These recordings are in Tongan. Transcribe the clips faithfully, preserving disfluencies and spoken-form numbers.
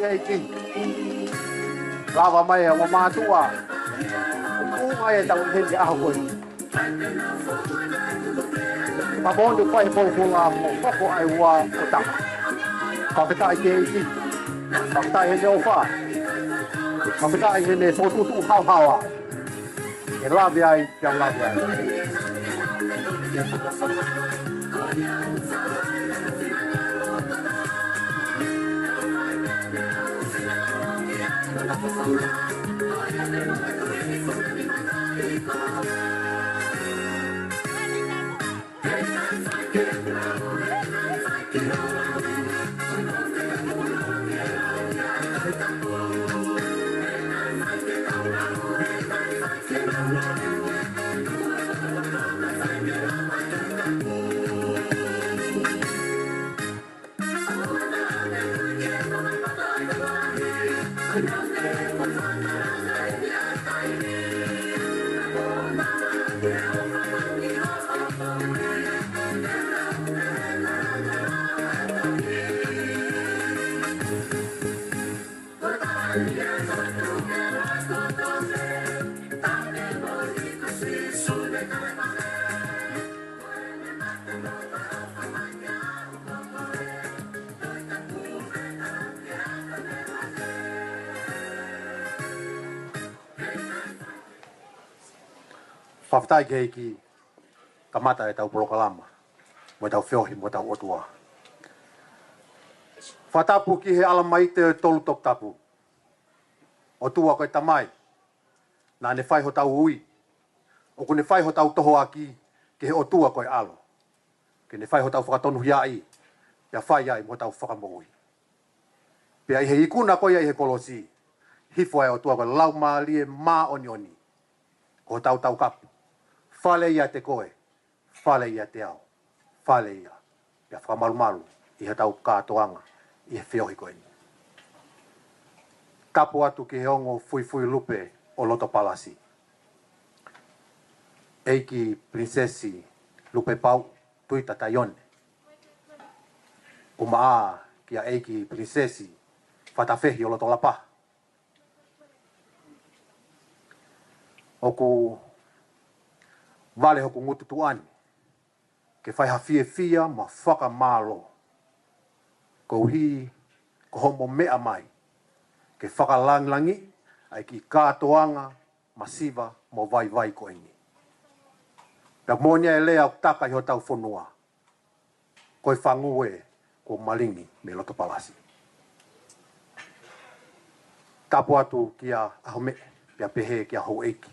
ʻEiki. Lava mai ʻa e mātuʻa. Tuʻunga ʻetau ʻi heni he ʻaho ko eni. Ka moʻoni ʻoku fai he pōpula mo hoko ai ua o tama. Fakafetaʻi ki he ʻEiki. Fakafetaʻi heʻene ʻofa. Fakafetaʻi heʻene fokotuʻutuʻu haohaoa. ʻE lave ai, ʻe lave ai. Fakafetaʻi ki he ʻEiki, kamata ʻetau polokalama mo ʻetau feohi mo hotau ʻOtua. Fakatapu ki he ʻAlamaite ʻo e Tolu Toputapu. ʻOtua ko e Tamai, naʻa ne fai hotau ui. ʻOku ne fai hotau tohoakiʻi ki he ʻOtua ko e ʻAlo, ke ne fai hotau fakatonuhiaʻi, pea fai ai mo hotau fakamoʻui. Pea ʻi he ikuna ko ia ʻi he kolosi, hifo ai ʻa e ʻOtua ko e Laumālie Māʻoniʻoni, ko hotau taukapo. Fale ʻiate koe, fale ʻiate au, fale ia, pea fakamalumalu ʻi hotau kātoanga ʻi he feohi ko eni. Tapu atu ki he ongo fuifui lupe ʻo Lotopalasi. ʻEiki Pilinisesi Lupepauʻu Tuita Taione. ʻUmaʻā kia ʻEiki Pilinisesi Fatafehi ʻo Lotolapaha. ʻOku vale hoku ngutu tuʻa ni ke fai ha fiefia mo e fakamālō koeʻuhi ko hoʻomo meʻa mai ke fakalangilangiʻi ʻa e kiʻi kātoanga masiva mo vaivai ko eni. Pea moʻoni ʻa e lea ʻoku taka ʻi hotau fonua, ko e fangu ē kuo malingi mei Lotopalasi. Tapu atu kia ʻAhomeʻe, pea pehē kia Houʻeiki.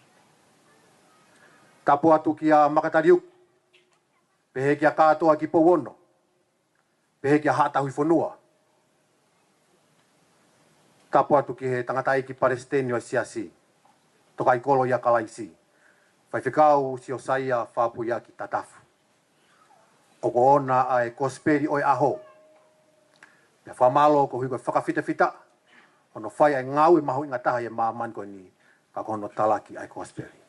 Tapu atu kia Makataliuku, pehē kia Kātoa ki Pouono, pehē kia Haʻa Tauhi Fonua. Tapu atu ki he tangataʻeiki palesiteni ʻo e Siasi, Tokaikolo ʻia Kalaisi, Faifekau Siosaia Fapuiaki Tatafu. ʻOku ʻoʻona ʻa e kosipeli ʻo e ʻaho. Pea fakamālō koeʻuhi ko e fakafitafitaʻi hono fai ʻa e ngāue mahuʻinga taha ʻi he māmani ko eni, ka ko hono talaki ʻa e kosipeli.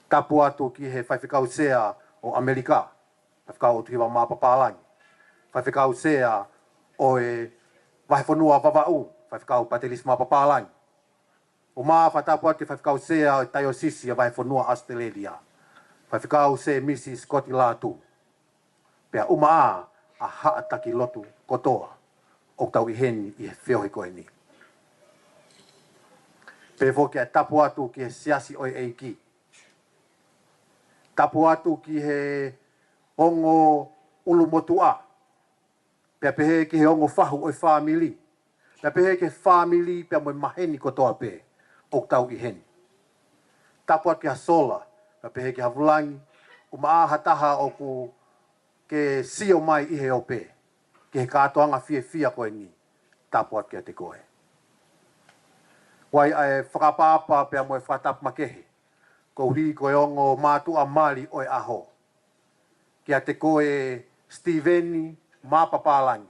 Tapu atu ki he Faifekau Sea ʻo ʻAmelika, Faifekau ʻOtuhiva Mapapālangi. Faifekau Sea ʻo e Vahefonua Vavaʻu, Faifekau Patelisi Mapapālangi. ʻUmaʻā fakatapu atu ki he Faifekau Sea ʻo e Taiosisi ʻa Vahefonua ʻAositelēlia, Faifekau Sēmisi Sikoti Lātū. Pea ʻumaʻā ʻa e haʻa taki lotu kotoa ʻoku tau ʻi heni ʻi he feohi ko eni. Pehē foki ʻa e tapu atu ki he Siasi ʻo e ʻEiki. Tapu atu ki he ongo ʻulumotuʻa, pea pehē ki he ongo fahu ʻo e fāmili, pea pehē ki he fāmili pea mo e maheni kotoa pē ʻoku tau ʻi heni. Tapu atu ki ha sola, pea pehē ki ha vulangi, ʻumaʻā ha taha ʻoku ke sio mai ʻi he ope ki he kātoanga fiefia ko eni. Tapu atu kiate koe. ʻOku ʻi ai ʻa e fakaʻapaʻapa pea mo e fakatapu makehe koeʻuhi ko e ongo mātuʻa mali ʻo e ʻaho, kiate koe Sitīveni Mapapālangi,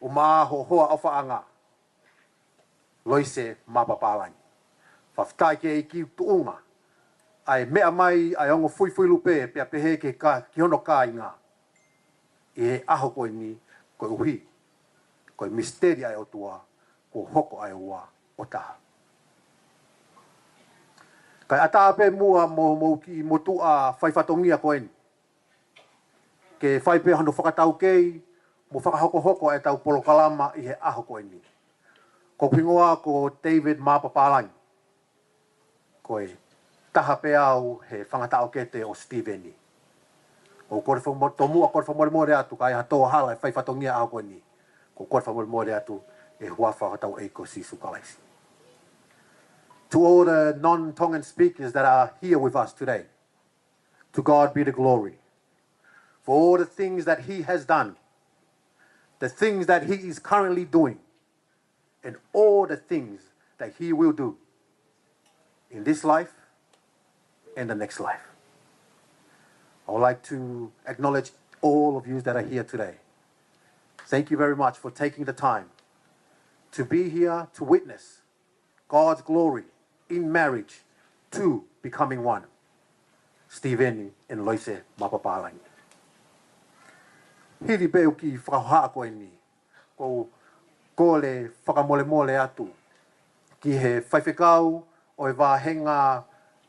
ʻumaʻā hoʻo hoa ʻofaʻanga, Loise Mapapālangi. Fakafetaʻi ki he ʻEiki tuʻunga ʻa e meʻa mai ʻa e ongo fuifui lupe pea pehē ki he kā-, ki hono kāinga ʻi he ʻaho ko eni, koeʻuhi ko e misiteli ʻa e ʻOtua, kuo hoko ʻa e ua ʻo taha. Kae ʻatā pē muʻa mo, mo e kiʻi motuʻa faifatongia ko eni ke fai pē hano fakataukei mo fakahokohoko ʻetau polokalama ʻi he ʻaho ko eni. Ko hoku hingoa ko David Mapapalagi. Ko e taha pē au he fanga taʻokete ʻo Sitīveni. ʻOku ou kole fakamo-, tomuʻa kole fakamolemole atu, ka ʻi ai ha tō hala ʻi he faifatongia ʻaho ko eni, ʻoku ou kole fakamolemole atu ʻi he huafa ʻo hotau ʻEiki ko Sīsū Kalaisi. To all the non-Tongan speakers that are here with us today, to God be the glory for all the things that He has done, the things that He is currently doing, and all the things that He will do in this life and the next life. I would like to acknowledge all of you that are here today. Thank you very much for taking the time to be here to witness God's glory in marriage, two becoming one. Sitīveni and Loise Mapapalagi. Hili pē ʻeku kiʻi fakahohaʻa ko eni, ʻoku ou kole fakamolemole atu ki he faifekau ʻo e vāhenga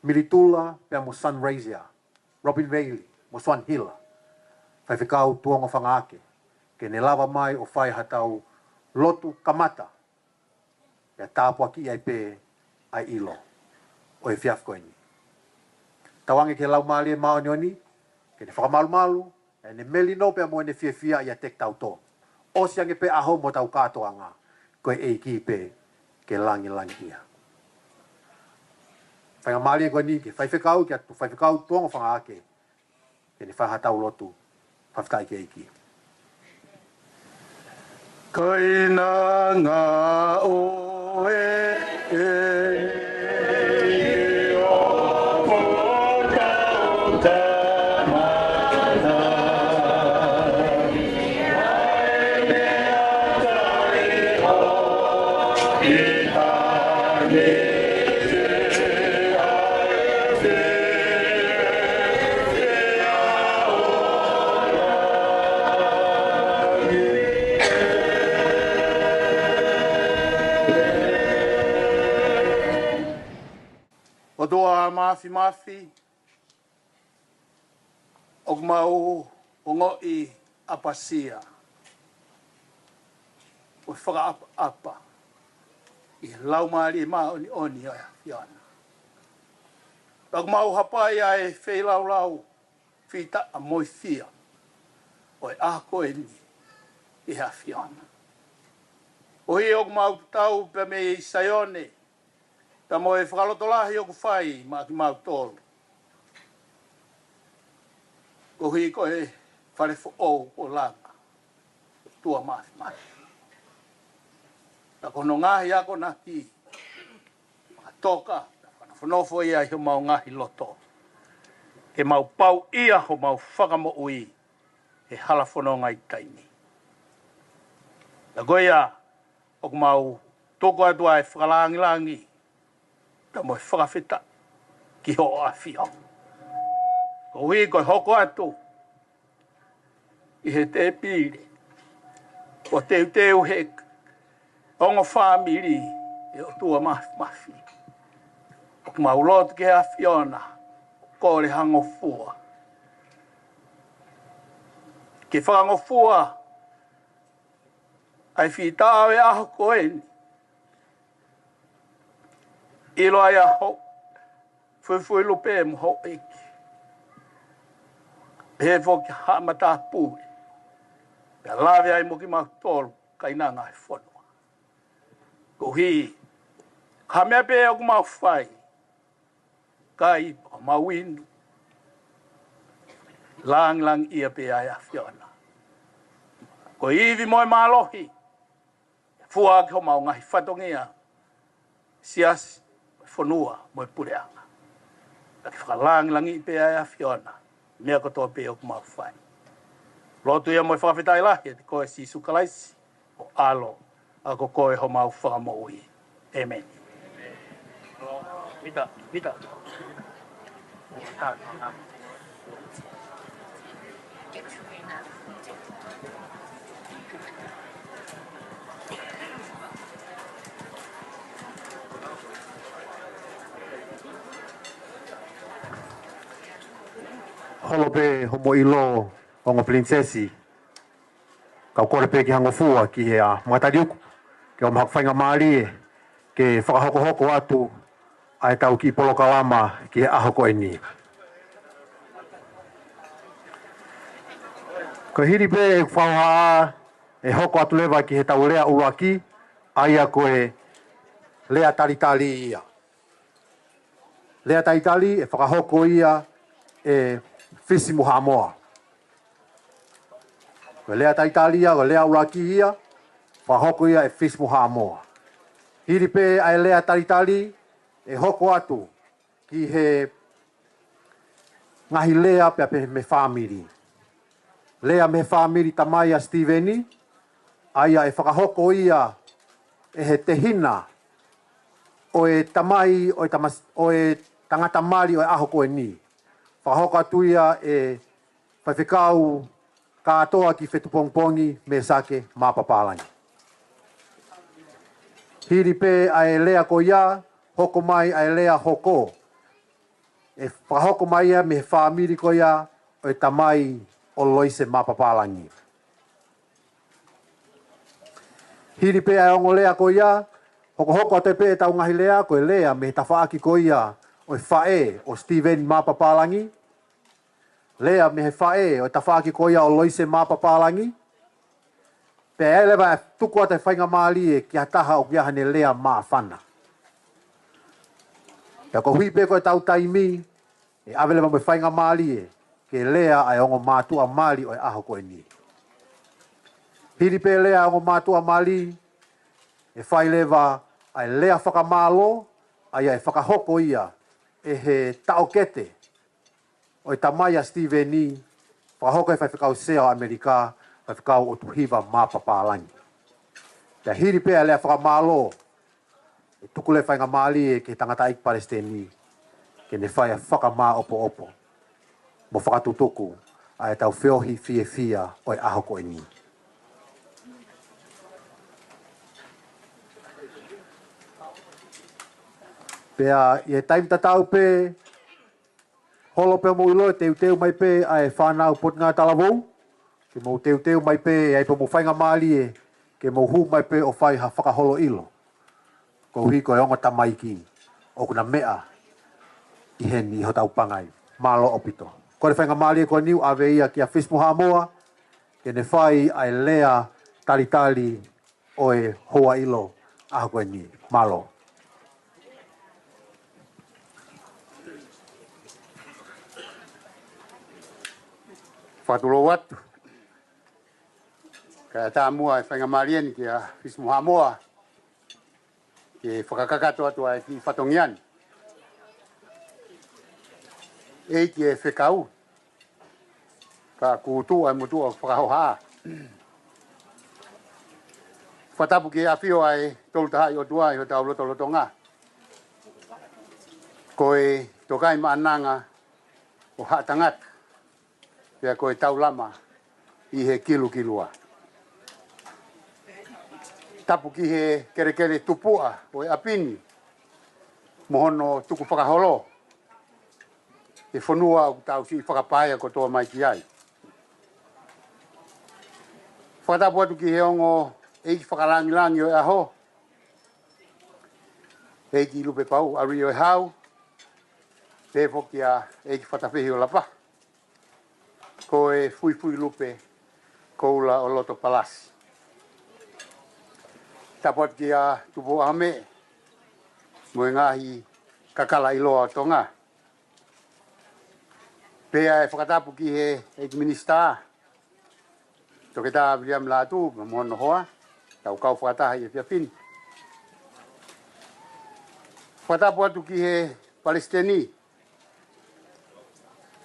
Militula pea mo Sunraysia, Robin Bailey mo Swan Hila, faifekau Tuongo Fangaake, ke ne lava mai ʻo fai haʻatau lotu kamata, pea tāpuakiʻi ai pē ʻa e ʻilo ʻo e efiafi ko eni. Tauange ki he Laumālie Māʻoniʻoni ke ne fakamalumalu ʻene melino pea mo ʻene fiefia ʻiate kitautolu. ʻOsi ange pē ʻaho mo hotau kātoanga, ko e ʻEiki pē ke langilangiʻia. Faingamālie ko eni ki he faifekau, ki he faifekau Tuongo Fangaake, ke ne fai haʻatau lotu fakafetaʻi ki he ʻEiki. Kainanga ʻo e ʻEiki ʻo hotau Tamana, ʻa e meʻatali ʻo ʻitāniti. ʻOtua Māfimafi, ʻoku mau ongoʻi ʻapasia mo fakaʻapaʻapa ʻi he Laumālie Māʻoniʻoni ʻo e ʻAfiona. Pea ʻoku mau hapai ʻa e feilaulau fita ʻa moifia ʻo e ʻaho ko eni ʻi he ʻAfiona. ʻOi, ʻoku mau tau pē mei Saione, pea mo e fakalotolahi ʻoku fai maʻa kimautolu, koeʻuhi ko e fale foʻou ʻoku langa, ʻOtua Māfimafi. Pea ko hono ngaahi akonaki, fakatoka, fakanofonofo ia ʻi homau ngaahi loto, ke mau pauʻia homau fakamoʻui he hala fononga ʻi he taimi ni. Pea ko ia, ʻoku mau tuku atu ʻa e fakalangilangi pea mo e fakafetaʻi ki hoʻo ʻAfio, koeʻuhi ko e hoko atu ʻi he tēpile ʻo teuteu he ongo fāmili, ʻe ʻOtua Māfimafi. ʻOku mau lotu ki he ʻAfiona, kole ha ngofua ke fakangofua ʻa e fita ʻo e ʻaho ko eni. ʻIlo ai ʻa hoʻo fuifui lupe mo houʻeiki, pehē foki ʻa e matāpule, pea lave ai mo kimautolu kainanga ʻo e fonua. Koeʻuhi ko e hā e meʻa pē ʻoku mau fai, kai pea mau inu, langilangiʻia pē ʻa e ʻAfiona. Ko e ivi mo e mālohi, fua ʻaki homau ngaahi fatongia, siasi, fonua mo e puleʻanga. Pea ke fakalangilangiʻi pē ʻa e ʻAfiona meʻa kotoa pē ʻoku mau fai. Lotu ia mo e fakafetaʻi lahi ʻiate koe Sīsū Kalaisi, ko e ʻAlo, ʻa ko koe homau Fakamoʻui. ʻĒmeni. Pita, Pita. Holo pē hoʻomo ʻilo ongo pilinisesi, kau kole pē ki ha ngofua ki he ʻa Makataliuku, ke ʻomai haku faingamālie ke fakahokohoko atu ʻa ʻetau kiʻi polokalama ki he ʻaho ko eni. Ko e hili pē ʻeku fakahā, ʻe hoko atu leva ki heʻetau lea ʻuluaki, ʻa ia ko e lea talitali ia. Lea talitali ʻe fakahoko ia ʻe Fisi mo Haʻamoa. Ko e lea talitali ia, ko e lea ʻuluaki ia, fakahoko ia ʻe Fisi mo Haʻamoa. Hili pē ʻa e lea talitali, ʻe hoko atu ki he ngaahi lea pea pehē mei he fāmili. Lea mei he fāmili tamai ʻa Sitīveni, ʻa ia ʻe fakahoko ia ʻe he tehina ʻo e tamai ʻo e tamas-, ʻo e tangata mali ʻo e ʻaho ko eni. Fakahoko atu ia ʻe Faifekau Kātoa ki Fetupongipongi Mēsake Mapapalagi. Hili pē ʻa e lea ko ia, hoko mai ʻa e lea hoko. ʻE fakahoko mai ia mei he fāmili ko ia ʻo e tamai ʻo Loise Mapapalagi. Hili pē ʻa e ongo lea ko ia, hokohoko atu pē ʻetau ngaahi lea, ko e lea mei he tafaʻaki ko ia ʻo e faʻē ʻo Sitīveni Mapapalagi, lea mei he faʻē ʻo e tafaʻaki ko ia ʻo Loise Mapapalagi, pea ʻe lava ʻo tuku atu e faingamālie ki ha taha ʻoku ʻi ai haʻane lea māfana. Pea koeʻuhi pē ko ʻetau taimi, ʻe ʻave leva mo e faingamālie ke lea ʻa e ongo mātuʻa mali ʻo e ʻaho ko eni. Hili pē lea ʻa e ongo mātuʻa mali, ʻe fai leva ʻa e lea fakamālō, ʻa ia ʻe fakahoko ia ʻe he taʻokete ʻo e tamai ʻa Sitīveni, fakahoko ʻe he Faifekau Sea ʻo ʻAmelika, Faifekau ʻOtuhiva Mapapalagi. Pea hili pē ʻa e lea fakamālō, ʻe tuku leva e faingamālie ki he tangataʻeiki palesiteni, ke ne fai ʻa e fakamāʻopoʻopo mo fakatutuku ʻa ʻetau feohi fiefia ʻo e ʻaho ko eni. Pea ʻi he taimi tatau pē, holo pē hoʻomou ʻilo, teuteu mai pē ʻa e fānau Potungāue Talavou, ke mou teuteu mai pē, ʻe ʻi ai pē hoʻomou faingamālie ke mou hū mai pē ʻo fai ha fakaholo ʻilo. Koeʻuhi ko e ongo tamaiki ʻoku na meʻa ʻi heni ʻi hotau pangai. Mālō ʻaupito. Ko e faingamālie ko eni ʻoku ʻave ia kia Fisi mo Haʻamoa, ke ne fai ʻa e lea talitali ʻo e houa ʻilo ʻaho ko eni. Mālō. Fakatulou atu. Kae ʻatā muʻa e faingamālie ni kia Fisi mo Haʻamoa, ke fakakakato atu ʻa e kiʻi fatongia ni. ʻEiki ʻe fekau, ka kuo tuʻu ʻa e motuʻa ʻo fakahohaʻa. Fakatapu ki he ʻafio ʻa e Tolu Tahaʻi ʻOtua ʻi hotau lotolotonga. Ko e Tokaimaʻananga ʻo Haʻa Tangata, pea ko e Taulama ʻi he Kilukilua. Tapu ki he kelekele tupuʻa ʻo e ʻapi ni mo hono tukufakaholo he fonua ʻoku tau siʻi fakapaea kotoa mai ki ai. Fakatapu atu ki he ongo ʻeiki fakalangilangi ʻo e ʻaho, ʻEiki Lupepau ʻAlui ʻo e Hau, pehē foki ʻa ʻEiki Fatafehi ʻo Lapaha, ko e Fuifui Lupe Koula ʻo Loto Palasi. Tapu atu kia Tupou ʻAhomeʻe mo e ngaahi kakala ʻiloa ʻo Tonga. Pea ʻe fakatapu ki he ʻEiki Minisitā, Toketā Viliami Lātū, mo hono hoa, tau kau fakataha ʻi he efiafi ni. Fakatapu atu ki he Palesiteni,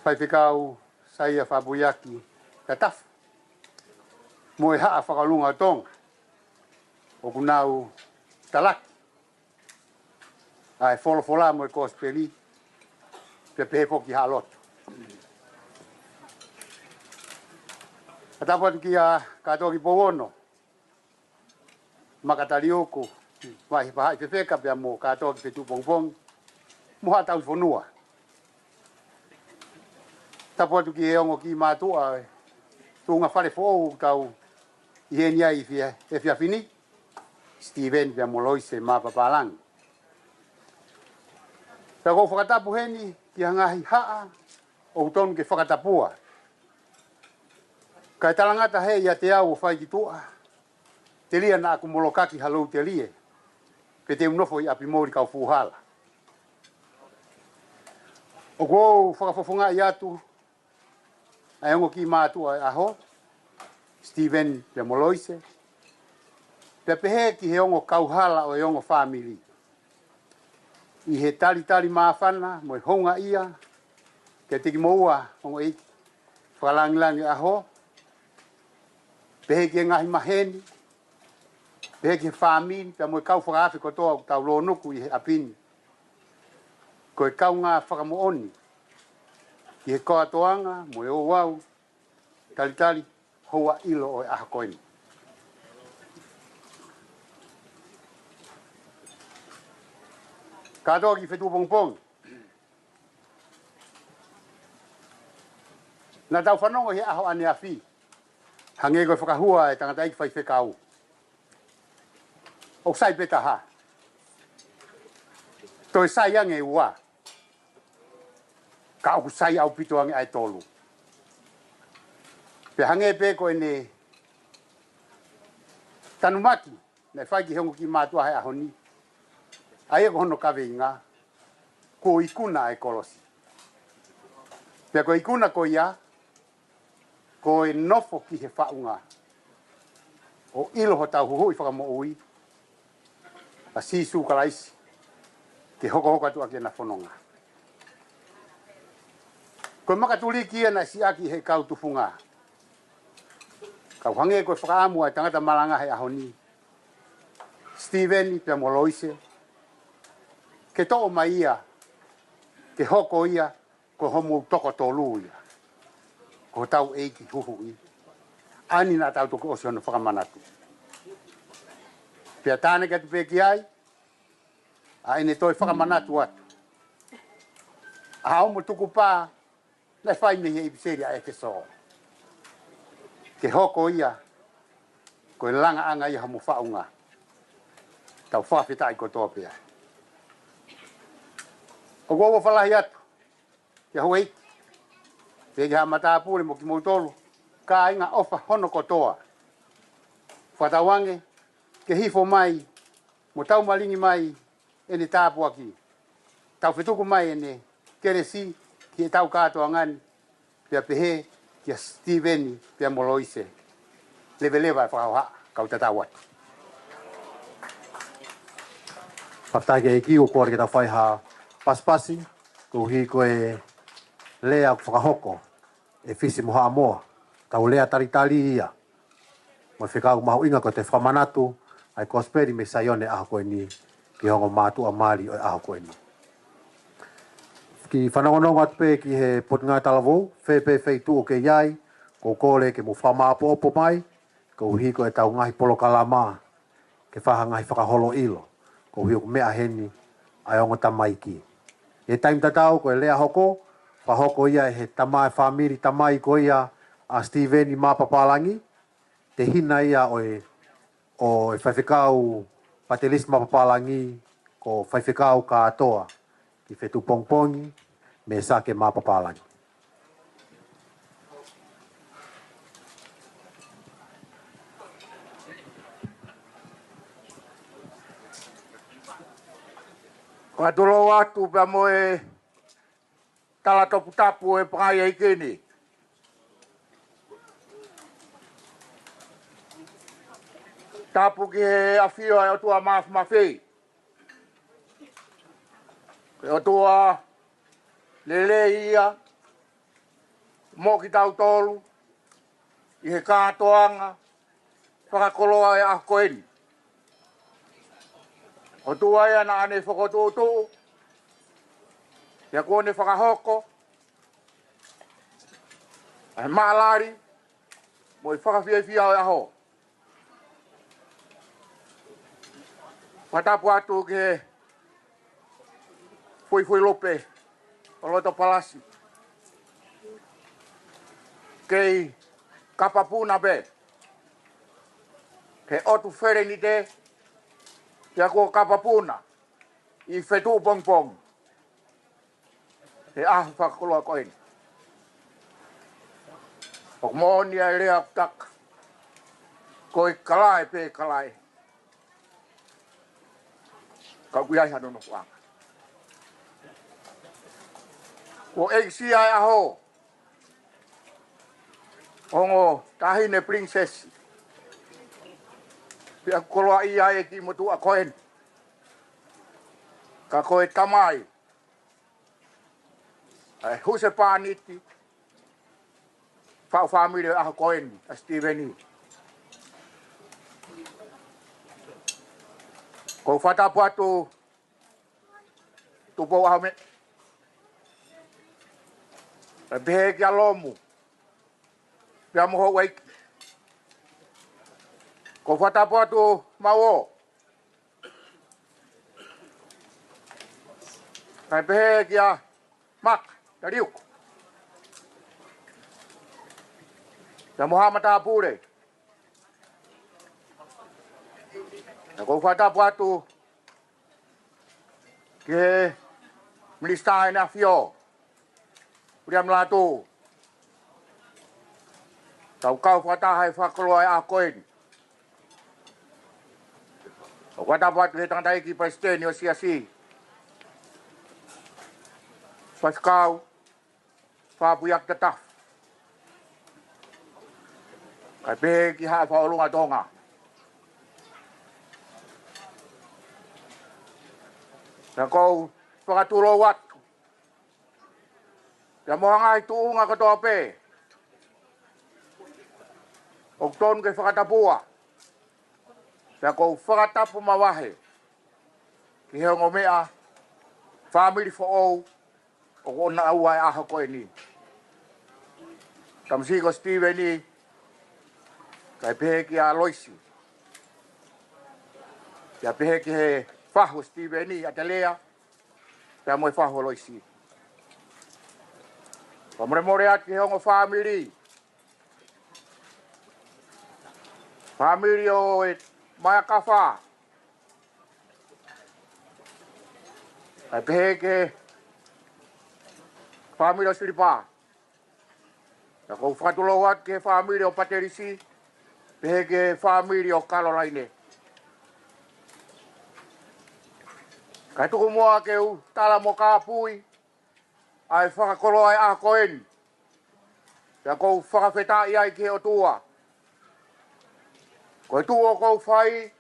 Faifekau Saia Fapuiaki Tatafu, mo e Haʻa Fakaʻolunga ʻo Tonga, ʻoku nau talaki ʻa e folofola mo e kosipeli, pea pehē foki Haʻa Lotu. Fakatapu atu kia Kātoa ki Pouono, Makataliuku, Vahevahe Fefeka pea mo Kātoa ki Fetuʻupongipongi, mo Haʻa Tauhi Fonua. Tapu atu ki he ongo kiʻi mātuʻa ʻo e tuʻunga fale foʻou ʻoku tau ʻi heni ai he efiafi ni, Steven pea mo Loise Mapapalagi. Pea ʻoku ou fakatapu heni ki he ngaahi haʻa ʻoku tonu ke fakatapua. Kae talangata he ʻiate au ʻo fai ki tuʻa, telia naʻa ku molokaki ha lou telie, pe te u nofo ʻi ʻapi moli kau fuhala. ʻOku ou fakafofongaʻi atu ʻa e ongo kiʻi mātuʻa ʻo e ʻaho, Steven pea mo Loise, pea pehē ki he ongo kauhala ʻo e ongo fāmili, ʻi he talitali māfana mo e houngaʻia kiate kimoua ongo ʻeiki fakalāngilangi ʻo e ʻaho, pehē ki he ngaahi maheni, pehē ki he fāmili, pea mo e kau fakaafe kotoa ʻoku tau lōnuku ʻi he ʻapi ni. Ko e kaungā fakamoʻoni ki he kātoanga mo e ouau talitali houa ʻilo ʻo e ʻaho ko eni. Kātoa ki he fetuʻu pongipongi. Naʻa tau fanongo he ʻaho ʻaneafi, hangē ko e fakahua ʻe he tangataʻeiki faifekau, ʻoku sai pē taha. Toe sai ange ʻe ua. Ka ʻoku sai ʻaupito ange ʻa e tolu. Pea hangē pē ko ʻene tanumaki naʻe fai ki he ongo kiʻi mātuʻa he ʻaho ni, ʻa ia ko hono kaveinga, kuo ikuna ʻa e kolosi. Pea ko e ikuna ko ia, ko e nofo ki he faʻunga ʻo ʻilo hotau Huhuʻi Fakamoʻui, ʻa Sīsū Kalaisi, ke hokohoko atu ʻaki ʻena fononga. Ko e makatuliki ia naʻe siʻaki ʻe he kau tufunga. Ka ʻoku hangē ko e fakaʻamu ʻa e tangata malanga he ʻaho ni, Steven pea mo Loise, ke toʻo mai ia, ke hoko ia ko homou toko tolu ia, ko hotau ʻeiki huhuʻi. ʻA eni naʻa tau toki ʻosi hono fakamanatu. Pea tānaki atu pē ki ai ʻa ʻene toe fakamanatu atu ʻa e ongo tukupā naʻe fai mei he ʻipiseli ʻa ʻEfesō, ke hoko ia ko e langaʻanga ia homou faʻunga. Tau fakafetaʻi kotoa pē ai. ʻOku ou ʻofa lahi atu ki he houʻeiki, pea ki he haʻa matāpule mo kimoutolu kāinga ʻofa hono kotoa. Fakatauange ke hifo mai mo taumalingi mai ʻene tāpuaki. Tau fetuku mai ʻene kelesi ki heʻetau kātoanga ni, pea pehē kia Steven pea mo Loise. Leveleva e fakahohaʻa, kau tatau atu. Fakafetaʻi ki he ʻEiki. ʻOku kole ke tau fai ha pasipasi, koeʻuhi ko e lea ʻoku fakahoko ʻe Fisi mo Haʻamoa, kau lea talitali ia mo e fekau mahuʻinga ko e toe fakamanatu ʻa e Kosipeli mei Saione ʻaho ko eni ki he ongo mātuʻa mali ʻo e ʻaho ko eni. Kiʻi fanongonongo atu pē ki he Potungāue Talavou, fē pē feituʻu ʻoku ke ʻi ai, ʻoku ou kole ke mou fakamāʻopoʻopo mai, koeʻuhi ko ʻetau ngaahi polokalama ke fai ha ngaahi fakaholo ʻilo, koeʻuhi ʻoku meʻa heni ʻa e ongo tamaiki. ʻI he taimi tatau ko e lea hoko, fakahoko ia ʻe he tama e fāmili tamai ko ia ʻa Steven Mapapalagi, tehina ia ʻo e, ʻo e faifekau Patelisi Mapapalagi, ko Faifekau Kātoa ki he fetuʻu pongipongi, Mēsake Mapapalagi. Ko e tulou atu pea mo e tala toputapu ʻo e pangai ʻeiki ni. Tapu ki he ʻafio ʻa e ʻOtua Māfimafi. Ko e ʻOtua lelei ia mo kitautolu ʻi he kātoanga fakakoloa ʻo e ʻaho ko eni. ʻOtua ia naʻa ne fokotuʻutuʻu, pea kuo ne fakahoko ʻa e maʻalali mo e fakafiefia ʻo e ʻaho. Fakatapu atu ki he Fuifui Lupe ʻo loto palasi. kei kapapuna pē he ʻotu Felenite, pea kuo kapapuna ʻi he fetuʻu pongipongi he ʻaho fakakoloa ko eni. ʻOku moʻoni ʻa e lea ʻoku taka, ko e kalaʻe pē kalaʻe, ka ʻoku ʻi ai hano nofoʻanga. Kuo ʻeikisi ʻa e ʻaho ʻo e ongo taʻahine Pilinisesi, pea koloaʻia ʻa e kiʻi motuʻa ko eni, ka ko e tamai ʻa e husepāniti, faʻu fāmili ʻo e ʻaho ko eni, ʻa Sitīveni. ʻOku ou fakatapu atu Tupou ʻAhomeʻa, ʻa e pehē kia Lomu, pea mo Houʻeiki. ʻOku ou fakatapu atu Mauō, ʻa e pehē kia Maka Taliuku, pea mo Haʻa Matāpule. ʻOku ou fakatapu atu ki he Minisitā ʻEne ʻAfio, Viliami Lātū, tau kau fakataha he fakakoloa ʻo e ʻaho ko eni. ʻOku ou fakatapu atu ki he tangataʻeiki Palesiteni ʻo e Siasi, Faifekau Fapuiaki Tatafu, kae pehē ki he Haʻa Fakaʻolunga ʻo Tonga. Pea ʻoku ou fakatulou atu pea mo e ngaahi tuʻunga kotoa pē ʻoku tonu ke fakatapua. Pea ʻoku ou fakatapu mavahe ki he ongo meʻa fāmili foʻou ʻoku ʻonaua he ʻaho ko eni, tamasiʻi ko Sitīveni, kae pehē kia Loisi, pea pehē ki he fahu ʻo Sitīveni, ʻAtelea, pea mo e fahu ʻo Loisi. Fakamolemole atu ki he ongo fāmili, fāmili ʻo e Maekafa, kae pehē ki he fāmili ʻo Silipa. Pea ʻoku ou fakatulou atu ki he fāmili ʻo Patelisi, pehē ki he fāmili ʻo Kalolaine. Kae tuku muʻa ke u tala mo kāpui ʻa e fakakoloa ʻo e ʻaho ko eni. Pea ʻoku ou fakafetaʻi ai ki he ʻOtua. Ko e tuʻu ʻoku ou fai,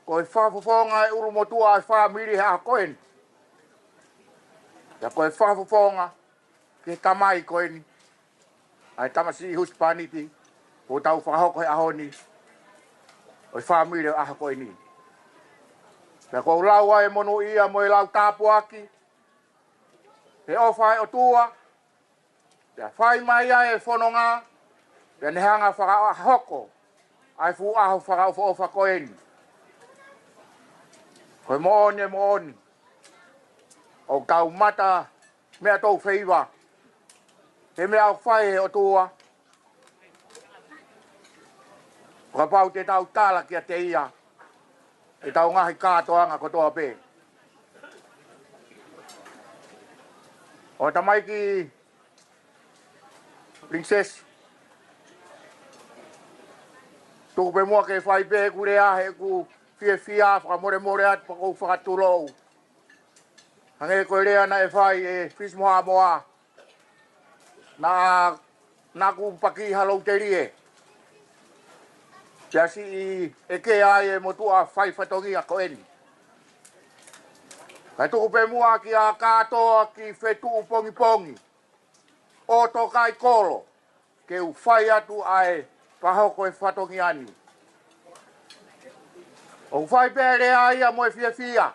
ko e fakafofonga ʻa e ʻulumotuʻa ʻo e fāmili he ʻaho ko eni. Pea ko e fakafofonga ki he tamai ko eni, ʻa e tamasiʻi husepāniti kuo tau fakahoko he ʻaho ni, ʻo e fāmili ʻo e ʻaho ko eni. Pea ʻoku ou lau ʻa e monūʻia mo e lau tāpuaki he ʻofa ʻa e ʻOtua, pea fai mai ʻa e fononga, pea ne hanga fakahoko ʻa e fuʻu ʻaho fakaʻofoʻofa ko eni. Ko e moʻoni, e moʻoni, ʻoku tau mata meʻa toufeiva he meʻa ʻoku fai ʻe he ʻOtua, ʻo kapau te tau tala kiate ia ʻetau ngaahi kātoanga kotoa pē. ʻO tamaiki Pilinisesi, tuku pē muʻa ke fai pē ʻeku lea he ʻoku ou fiefia, fakamolemole atu pea ʻoku ou fakatulou. Hangē ko e lea naʻe fai ʻe Fisi mo Haʻamoa, naʻa, naʻa ku paki ha lou telie, pea siʻi ʻeke ai e motuʻa fai fatongia ko eni. Kae tuku pē muʻa kia kātoa ki fetuʻu pongipongi ʻo tokaikolo ke u fai atu ʻa e fakahoko e fatongia ni. ʻOku fai pē lea ia mo e fiefia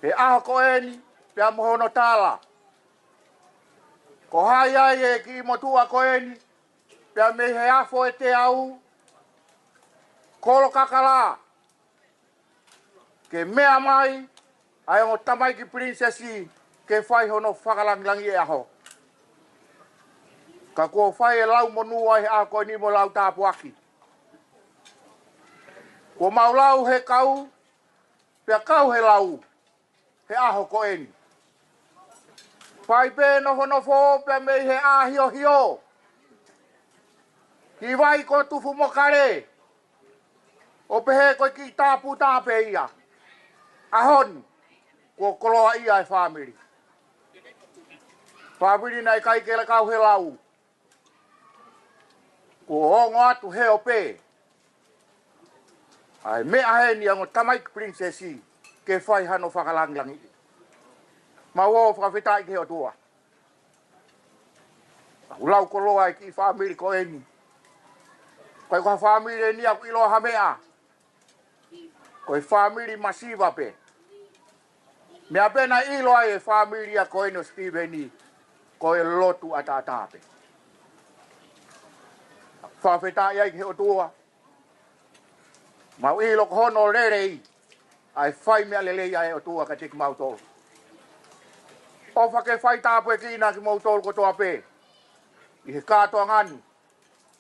he ʻaho ko eni, pea mo hono tala. Ko hai ai e kiʻi motuʻa ko eni, pea mei he afo ʻe teau, kolo kakala, ke meʻa mai ʻa e ongo tamaiki Pilinisesi ke fai hono fakalangilangi e ʻaho. Ka kuo fai e lau monū ai he ʻaho ko eni mo e lau tāpuaki. Kuo mau lau he kau, pea kau he lau he ʻaho ko eni. Fai pē nofonofo pea mei he ʻāhiohio ki vai ko Tufumokale, ʻo pehē ko e kiʻi tāpū tā pē ia. ʻAho ni, kuo koloaʻia e fāmili. Fāmili naʻe ʻikai ke kau he lau. Kuo ongo atu he ope ʻa e meʻa heni ʻa e ongo tamaiki pilinisesi ke fai hano fakalangilangiʻi. Mau ō fakafetaʻi ki he ʻOtua. Kuo lau koloa e kiʻi fāmili ko eni. Ko e, ko ha fāmili eni ʻoku ʻiloa ha meʻa. Ko e fāmili masiva pē. Meʻa pē naʻe ʻilo ai e fāmili ia ko eni ʻo Sitīveni, ko e lotu ʻataʻatā pē. Fakafetaʻi ai ki he ʻOtua. Mau ʻilo ko hono lelei ʻa e fai meʻa lelei ʻa e ʻOtua kiate kimautolu. ʻOfa ke fai tāpuekina kimoutolu kotoa pē ʻi he kātoanga ni.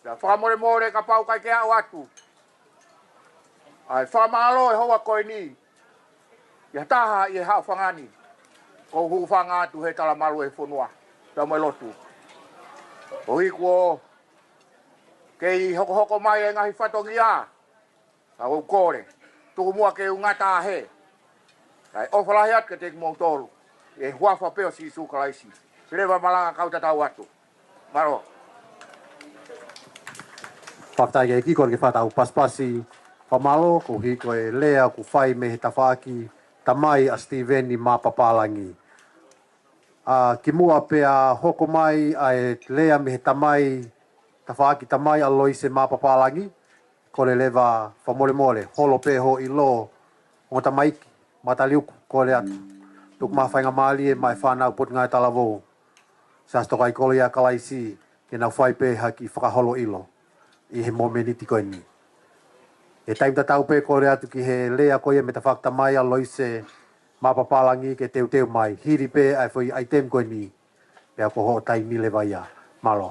Pea fakamolemole kapau ʻikai ke aʻu atu ʻa e fakamālō he houa ko eni ki ha taha ʻi he haʻofanga ni, ʻoku ou hūfanga atu he talamalu e fonua pea mo e lotu. Koeʻuhi kuo kei hokohoko mai e ngaahi fatongia, ka ʻoku ou kole, tuku muʻa ke u ngata hē. Kae ʻofa lahi atu kiate kimoutolu ʻi he huafa pē ʻo Sīsū Kalaisi. Leva malanga kau tatau atu. Mālō. Fakafetaʻi ki he ʻEiki. Kole ke fai ʻetau pasipasi fakamālō, koeʻuhi ko e lea kuo fai mei he tafaʻaki tamai ʻa Sitīveni Mapapālangi. ʻA, kimuʻa pea hoko mai ʻa e lea mei he tamai, tafaʻaki tamai ʻa Loise Mapapālangi, kole leva fakamolemole, holo pē hoʻo ʻilo, ongo tamaiki Mataliuku, kole atu. Tuku mai ha faingamālie maʻa e fānau Potungāue Talavou, Siasi Tokaikoloi ʻa Kalaisi, ke nau fai pē ha kiʻi fakaholo ʻilo ʻi he momeniti ko eni. He taimi tatau pē kole atu ki he lea ko ia mei he tafaʻaki tamai ʻa Loise Mapapālangi ke teuteu mai, hili pē ʻa e foʻi ʻaitemi ko eni, pea ko hoʻo taimi leva ia. Mālō.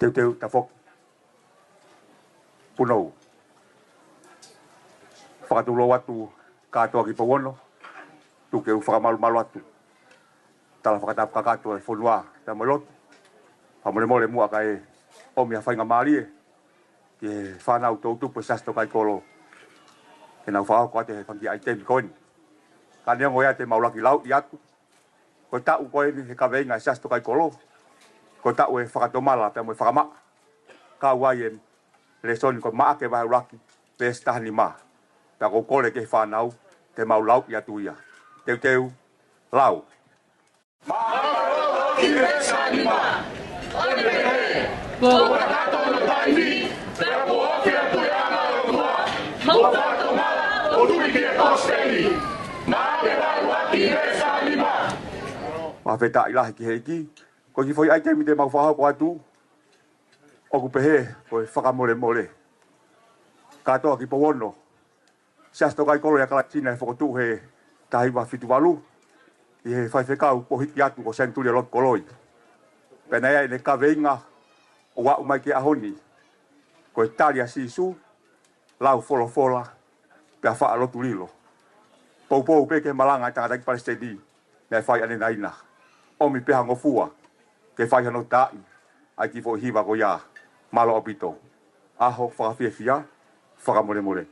Teuteu tafoki. Punou. Fakatulou atu kātoa ki Pouono, tuku ke u fakamalumalu atu. Tala fakatapu kakato e fonua, pea mo e lotu. Fakamolemole muʻa kae ʻomi ha faingamālie ki he fānau toʻutupu e Siasi Tokaikoloi, ke nau fakahoko atu e fanga kiʻi ʻaitemi ko eni. Ka neongo ia te mau laki lauʻi atu, ko e taʻu ko eni he kaveinga e Siasi Tokaikoloi, ko e taʻu e fakatomala pea mo e fakamaʻa. Kau ai e lēsoni ko Maʻake vahe ʻuluaki, veesi taha nima. Pea ʻoku ou kole ki he fānau, te mau lauʻi atu ia. Teuteu, lau. Maʻake vahe ʻuluaki veesi taha nima. Ko e pehē, kuo kakato hono taimi, pea kuo ofi atu e anga ʻo e ʻOtua, mo fakatomala, ʻo tui ki he kosipeli. Maʻake vahe ʻuluaki veesi taha nima. Fakafetaʻi lahi ki he ʻEiki. Ko e kiʻi foʻi ʻaitemi te mau fakahoko atu, ʻoku pehē ko e fakamolemole. Kātoa ki Pouono, Siasi Tokaikoloi ʻa Kalaisi naʻe fokotuʻu he taha hiva fitu valu, ʻi he faifekau pohiki atu ko Senituli ʻo Lotu Koloi. Pea naʻe ʻi ai ʻene kaveinga ʻo aʻu mai ki he ʻaho ni, ko e tali ʻa Sīsū, lau folofola, pea faʻa lotu lilo. Poupou pē ki he malanga ʻa e tangataʻeiki palesiteni, naʻe fai ʻanenai na. ʻOmi pē ha ngofua ke fai hano taaʻi ʻa e kiʻi foʻi hiva ko ia. Mālō ʻaupito. ʻAho fakafiefia, fakamolemole.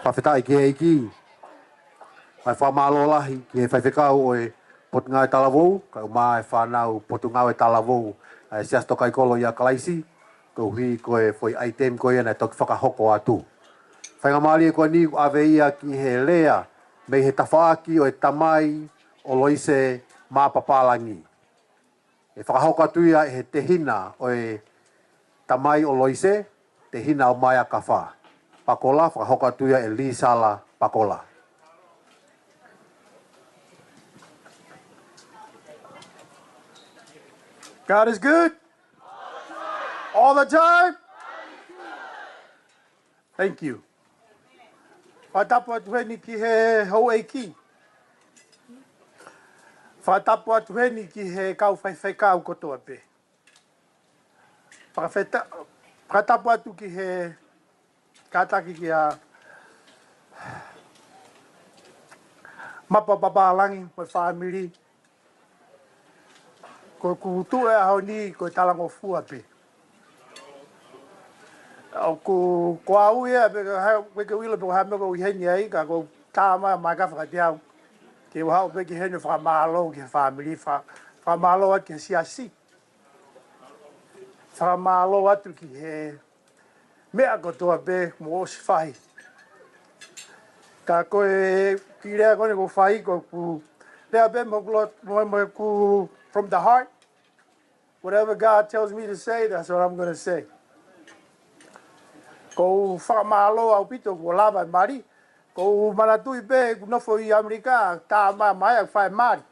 Fakafetaʻi ki he ʻEiki. Kae fakamālō lahi ki he faifekau ʻo e Potungāue Talavou, kae ʻumaʻā e fānau Potungāue Talavou ʻa e Siasi Tokaikoloi ʻia Kalaisi, koeʻuhi ko e foʻi ʻaitemi ko ia naʻe toki fakahoko atu. Faingamālie ko eni ʻoku ʻave ia ki he lea mei he tafaʻaki ʻo e tamai ʻo Loise mā Pāpālangi. ʻE fakahoko atu ia ʻe he tehina ʻo e tamai ʻo Loise, tehina ʻo Maia Kafa Pakola, fakahoko atu ia ʻe Lisala Pakola. God is good. All the time. Thank you. Fakatapu atu heni ki he houʻeiki. Fakatapu atu heni ki he kau faifekau kotoa pē. Fakafeta-, fakatapu atu ki he kātaki kia Mapa Pāpālangi mo e fāmili. Ko ʻeku tuʻu he ʻaho ni ko e talangofua pē. ʻOku, ko au ia, pe ko ha-, pe ko e ʻilo pe ko e hā e meʻa ʻoku ʻi heni ai, ka ʻoku tā mai, mai ka fakatiau. Ke u haʻu pē ki heni ʻo fakamālō ki he fāmili, fa-, fakamālō atu ki he siasi. Fakamālō atu ki he meʻa kotoa pē mo ʻosi fai. Ka ko e kiʻi lea ko eni ʻoku fai ko ʻeku lea pē mo ʻeku lot-, mo, mo ʻeku from the heart. Whatever God tells me to say, that's what I'm gonna say. ʻOku ou fakamālō ʻaupito kuo lava e mali. ʻOku ou manatuʻi pē ʻeku nofo ʻi ʻAmelika, tā mai mai ʻeku fai mali.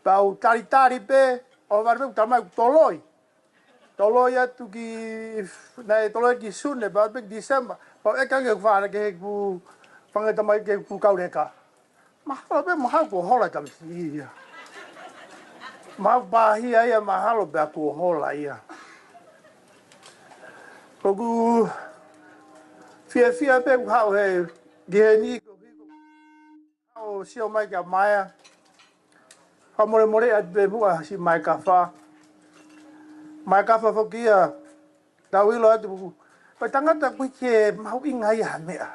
Pea u talitali pē, ʻo vale pē ʻeku tā mai ʻeku toloi. Toloi atu ki, naʻe toloi ki Sune, pea pē ki December. Pea u ʻeke ange ʻeku fānau ki heʻeku fanga tamai ki heʻeku kauleka. Mahalo pē, mahalo kuo hola e tamasiʻi ia. Mahalo pāhia ia, mahalo pē kuo hola ia. ʻOku ou fiefia pē ʻeku haʻu he, ki heni, ʻo sio mai kia Maia. Fakamolemole atu pē muʻa siʻi Maia Kafa. Maia Kafa foki ia, tau ʻilo atu, ko e tangata ʻoku ʻikai ke mahuʻinga ia ha meʻa.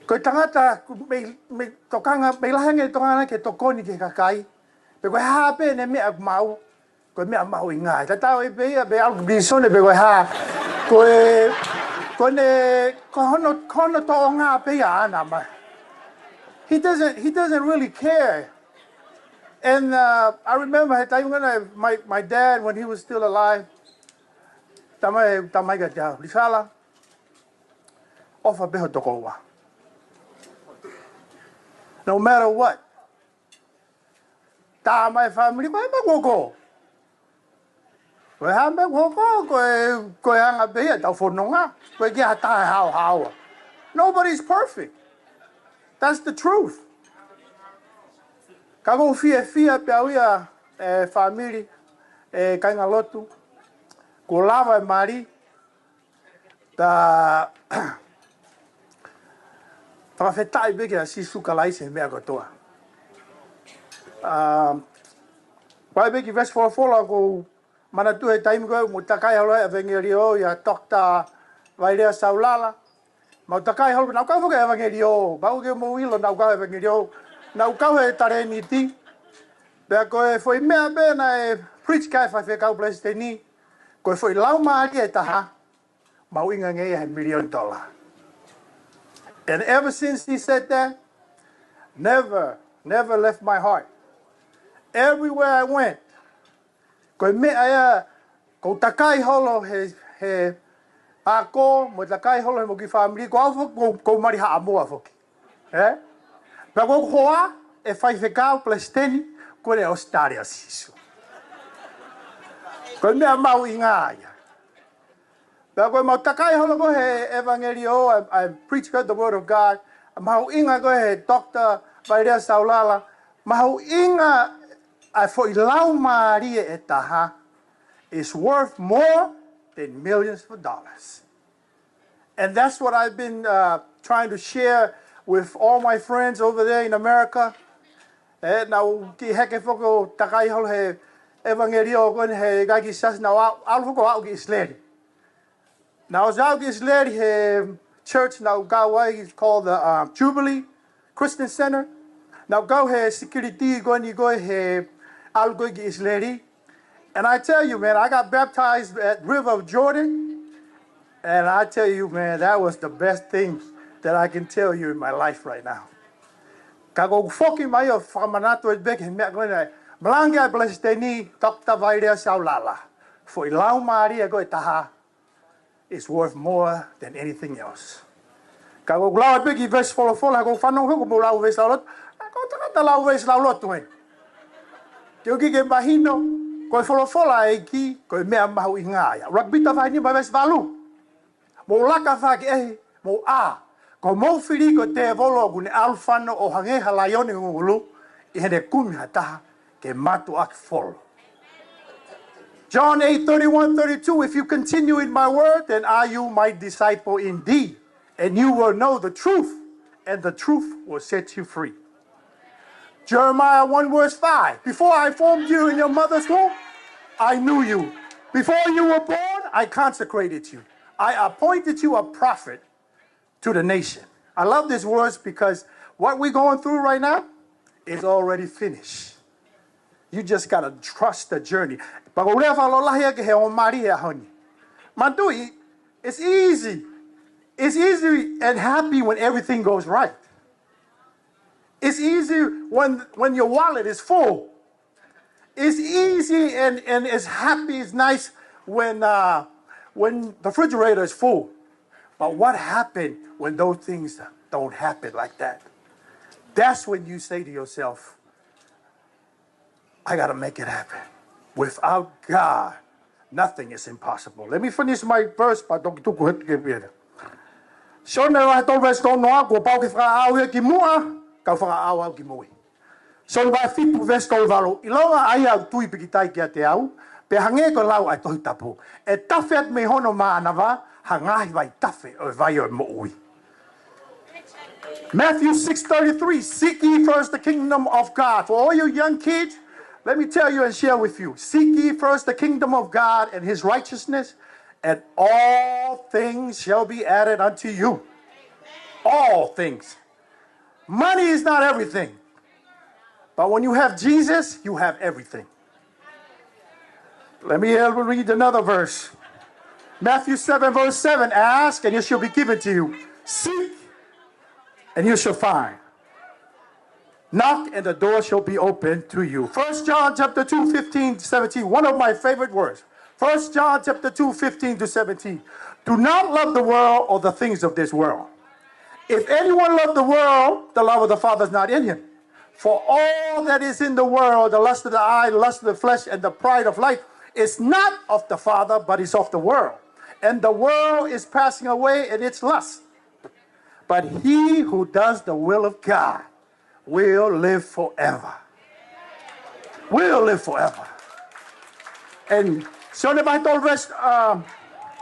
Ko e tangata ʻoku mei, mei tokanga, mei lahi ange tokanga ke tokoni ki he kakai. Pe ko e hā pē ʻene meʻa ʻoku maʻu, ko e meʻa mahuʻinga. Tatau ai pē ia pe ʻalu ki Bisone pe ko e hā. Ko e, ko ʻene, ko hono, ko hono toʻonga pē ia ʻaʻana mai. He doesn't, he doesn't really care. And, uh, I remember he taimi ko ena, my, my dad, when he was still alive, tā mai, tā mai kiate au, Lisala, ʻofa pē ho tokoua. No matter what. Tā mai e fāmili, ko e meʻa kuo hoko. Ko e hā e meʻa kuo hoko, ko e, ko e anga pē ia ʻetau fononga. ʻOku ʻikai ha taha ʻe haohaoa. Nobody's perfect. That's the truth. Ka ʻoku ou fiefia pē au ia, e fāmili, e kāingalotu. Kuo lava e mali, tā fakafetaʻi pē kia Sīsū Kalaisi he meʻa kotoa. Um, ʻoku ʻi ai pē kiʻi veesi folofola ʻoku ou manatuʻi he taimi ko ē ʻoku mou takai holo ai e ʻevangeliō ʻia Doctor Vailea Saulala. Mau takai holo, naʻá ku kau foki he ʻevangeliō, mau ke mou ʻilo naʻá ku kau he ʻevangeliō, naʻá ku kau he talēniti. Pea ko e foʻi meʻa pē naʻe preach ki ai e faifekau palesiteni, ko e foʻi laumālie ʻe taha, mahuʻinga ange ia he miliona tola. And ever since he said that, never, never left my heart. Everywhere I went, ko e meʻa ia, ʻoku ou takai holo he, he ako, mo takai holo he mo e kiʻi fāmili, ko au foki, ʻoku ou, ʻoku ou mali Haʻamoa foki. Ē? Pea ʻoku ou hoa e faifekau palesiteni ko ē ʻo ʻAositelēlia, Sīsū. Ko e meʻa mahuʻinga ia. Pea ko ʻemau takai holo ko ē he ʻevangeliō, I, I preach the word of God. Mahuʻinga ko ē he Doctor Vailea Saulala. Mahuʻinga ʻa e foʻi laumālie ʻe taha is worth more than millions of dollars. And that's what I've been, uh, trying to share with all my friends over there in America. Ē, naʻá ku kiʻi heke foki ʻo takai holo he ʻevangeliō ko eni he ʻikai ke siasi, naʻá ku ʻalu, ʻalu foki ʻo aʻu ki ʻIsileli. Naʻá ku ʻosi aʻu ki ʻIsileli he church naʻá ku kau ai, it's called the, uh, Jubilee Christian Center. Naʻá ku kau he security ko eni ko ē he ʻalu ko ē ki ʻIsileli. And I tell you, man, I got baptized at River of Jordan. And I tell you, man, that was the best thing that I can tell you in my life right now. Ka ʻoku ou foki mai ʻo fakamanatu atu pē ki he meʻa ko ena. Malanga ʻa e palesiteni, Doctor Vailea Saulala. Foʻi laumālie ko ē ʻe taha is worth more than anything else. Ka ʻoku ou lau pē ki he veesi folofola, ʻoku ou fanongo he ʻoku mou lau veesi lauloto. ʻA, ko e tangata lau veesi lauloto ē. Ke u kiʻi mahino, ko e folofola ʻa e ʻEiki, ko e meʻa mahuʻinga ia. ʻUluaki Pita vahe nima veesi valu. Mou laka ʻo fakaʻehiʻehi, mou ʻā. Ko homou fili ko e tēvolo ʻoku ne ʻalu ʻo fano ʻo hangē ha laione ngungulu, ʻi heʻene kumi ha taha ke mātuʻaki folo. John eight thirty-one, thirty-two, "If you continue in my word, then are you my disciple indeed, and you will know the truth, and the truth will set you free." Jeremiah one verse five, "Before I formed you in your mother's womb, I knew you. Before you were born, I consecrated you. I appointed you a prophet to the nation." I love these words because what we're going through right now is already finished. You just gotta trust the journey. Pea ʻoku ou lea fakalotolahi ʻaki he ʻoku mālie ʻa e ʻaho ni. Manatuʻi, it's easy. It's easy and happy when everything goes right. It's easy when, when your wallet is full. It's easy and, and it's happy, it's nice when, uh, when the refrigerator is full. But what happened when those things don't happen like that? That's when you say to yourself, "I gotta make it happen. Without God, nothing is impossible." Let me finish my verse, pea toki tuku hake pē ia. Sione vahe tolu veesi tolu noa, kuo pau ke fakaʻau ia ki muʻa, kau fakaʻau au ki mui. Sione vahe fitu veesi tolu valu, ʻilonga ʻa ia ʻoku tui pīkitai kiate au, pea hangē ko e lau ʻa e Tohi Tapu, ʻe tafe atu mei hono mānava ha ngaahi vaitafe ʻo e vai ʻo e moʻui. Matthew six thirty-three, "Seek ye first the kingdom of God." For all you young kids, let me tell you and share with you. "Seek ye first the kingdom of God and his righteousness, and all things shall be added unto you." All things. Money is not everything. But when you have Jesus, you have everything. Let me help you read another verse. Matthew seven, verse seven, "Ask, and it shall be given to you. Seek, and you shall find. Knock, and the door shall be opened to you." First John chapter two, fifteen, seventeen, one of my favorite words. First John chapter two, fifteen to seventeen. "Do not love the world or the things of this world. If anyone love the world, the love of the Father is not in him. For all that is in the world, the lust of the eye, the lust of the flesh, and the pride of life, is not of the Father, but is of the world. And the world is passing away in its lust. But he who does the will of God will live forever." Will live forever. And Sione vahe tolu veesi, um,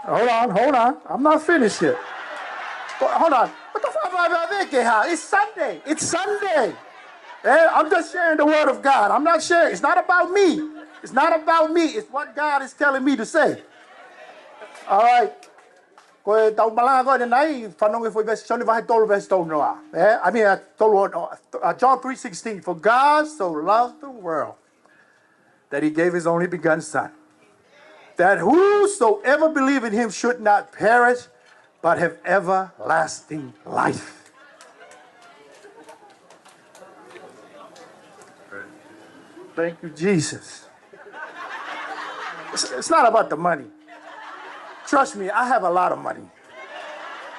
hold on, hold on. I'm not finished yet. Ho-, hold on. What the fuck am I making here? It's Sunday. It's Sunday. Eh, I'm just sharing the word of God. I'm not sharing. It's not about me. It's not about me. It's what God is telling me to say. All right. Ko e tau malanga ko eni, fanongo ki he foʻi veesi, Sione vahe tolu veesi tolu noa. Eh, I mean, uh, tolu ono, uh, John three sixteen. "For God so loved the world that he gave his only begotten Son, that whosoever believe in him should not perish, but have everlasting life." Thank you, Jesus. It's, it's not about the money. Trust me, I have a lot of money.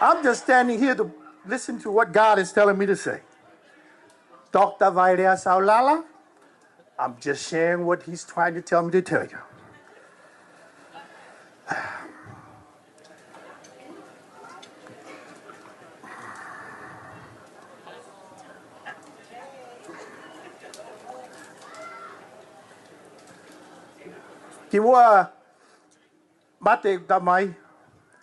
I'm just standing here to listen to what God is telling me to say. Doctor Vailea Saulala, I'm just sharing what he's trying to tell me to tell you. Kimuʻa mate ʻeku tamai,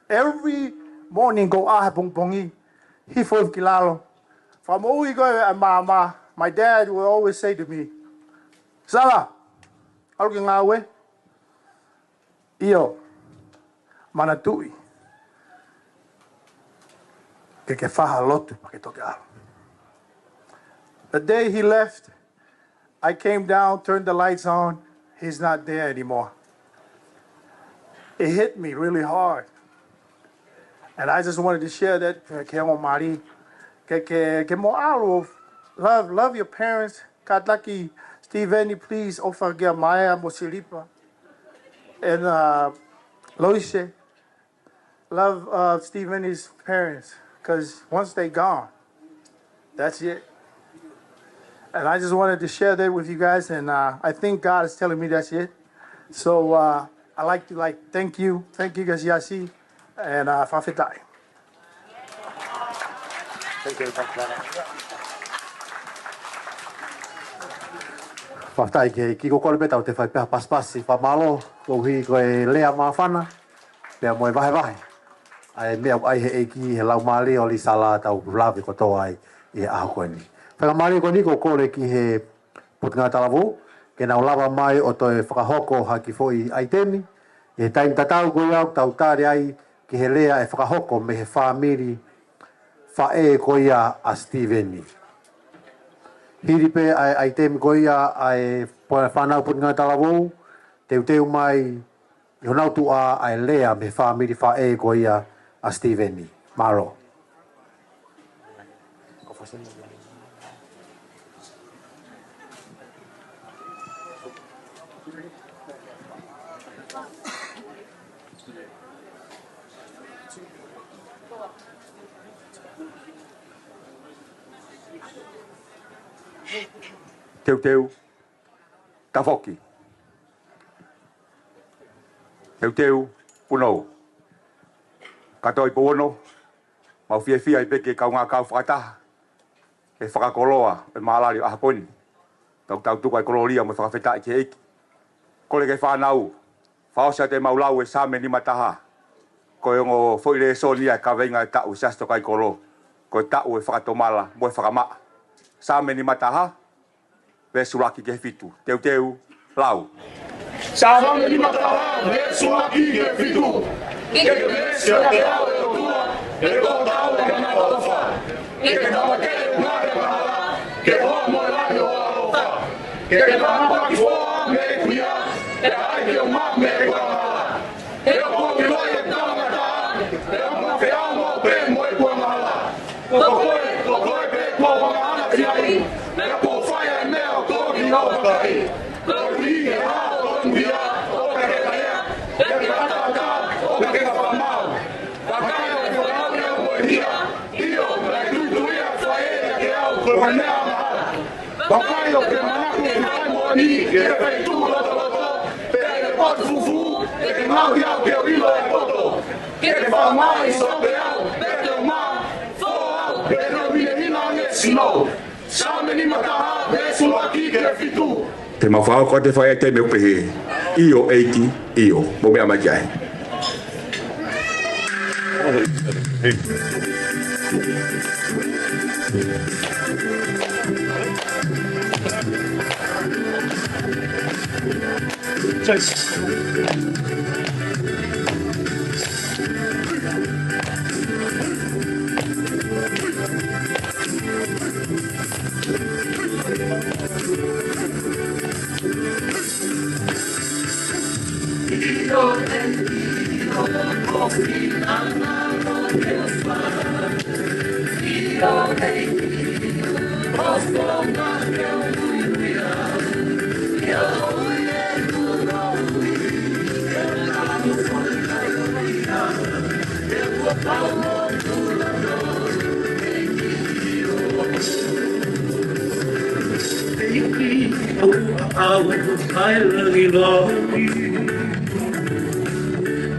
every morning ʻoku ou ʻā he pongipongi, hifo ki lalo, fakamoʻui ko ē ʻa māmā. My dad will always say to me, "Sala, ʻalu ki he ngāue?" "ʻIo, manatuʻi, ke ke fai ha lotu, pea ke toki ʻalu. The day he left, I came down, turned the lights on. He's not there anymore. It hit me really hard. And I just wanted to share that, uh, ke ongo mali. Ke, ke, ke mo ʻalu, love, love your parents. Kātaki Steveni, please, ʻofa kia Maea mo Silipa. And, uh, Loise, love, uh, Steveni's parents, 'cause once they gone, that's it. And I just wanted to share that with you guys, and, uh, I think God is telling me that's it. So, uh, I like to, like, thank you, thank you, Kasiasi, and, uh, fakafetaʻi. Thank you, thank you. Fakafetaʻi ki he ʻEiki. Ko e kole pē tau te fai pē ha pasipasi fakamālō, koeʻuhi ko e lea māfana pea mo e vahevahe ʻa e meʻa ʻoku ʻai he ʻEiki he laumālie ʻo Lisala tau lave kotoa ai ʻi he ʻaho ko eni. Faingamālie ko eni ʻoku ou kole ki he Potungāue Talavou ke nau lava mai ʻo toe fakahoko ha kiʻi foʻi ʻaitemi ʻi he taimi tatau ko ia ʻoku tau tali ai ki he lea ʻe fakahoko mei he fāmili faʻē ko ia ʻa Steveni. Hili pē ʻa e ʻaitemi ko ia ʻa e po-, fānau Potungāue Talavou, teuteu mai ʻi honau tuʻa ʻa e lea mei he fāmili faʻē ko ia ʻa Steveni. Mālō. Teuteu. Tafoki. Teuteu, punou. Kātoi Pouono, mau fiefia ai pē ke kaungā kau fakataha he fakakoloa ʻo e mālali ʻo e ʻaho ko eni. Tau, tau tuku ai e kolōlia mo e fakafetaʻi ki he ʻEiki. Kole ki he fānau, fakaʻosi atu ʻemau lau e Saame nimataha. Ko e ongo foʻi lēsoni ia e kaveinga e taʻu ʻi he Siasi Tokaikoló, ko e taʻu e fakatomala mo e fakamaʻa. Saame nimataha, veesi ʻuluaki ki he fitu. Teuteu, lau. Saame nimataha, veesi ʻuluaki ki he fitu. Ke ke veesi ʻa e ʻOtua, ʻe ko e tau ʻa e ʻofa. Ke ke tau ke ʻuhinga he angahala, ke hoa mo e lahi ʻo e ʻaloʻofa. Ke ke tau ke foa mei he kuia, ke ʻai ke uma mei he angahala. He ʻoku ou ʻiloʻi e tangata, he ʻoku ou feʻao pē mo e angahala. Ko koe, ko koe pē kuo u angahala ki ai, he kuo u fai ʻa e meʻa ʻoku ou ʻiloʻi ʻoku ʻikai. Ko e ʻuhi he ʻoku ou ʻiloʻi ʻoku ʻikai, he ke ʻataʻatā, ʻoku ʻikai ke fakamaau. Vakai ʻoku ou feʻao mo e hia, ʻio, naʻe tuitui ʻa e faʻē ʻiate au, ko e meʻa angahala. Vakai ʻoku ke manako ke fai moʻoni, ke fai tuʻu lotoloto, pea ʻi he potu fufū, ʻe ke ngaohi au ke u ʻilo e poto. Ke ke fakamāʻi sope au, pea te u mā, fō au, pea te u hinehina ange sino. Saame nimataha, veesi ʻuluaki ki he fitu. Te mau fakahoko atu e foʻi ʻaitemi ʻoku pehē: ʻIo ʻEiki, ʻio. Mou meʻa mai ki ai.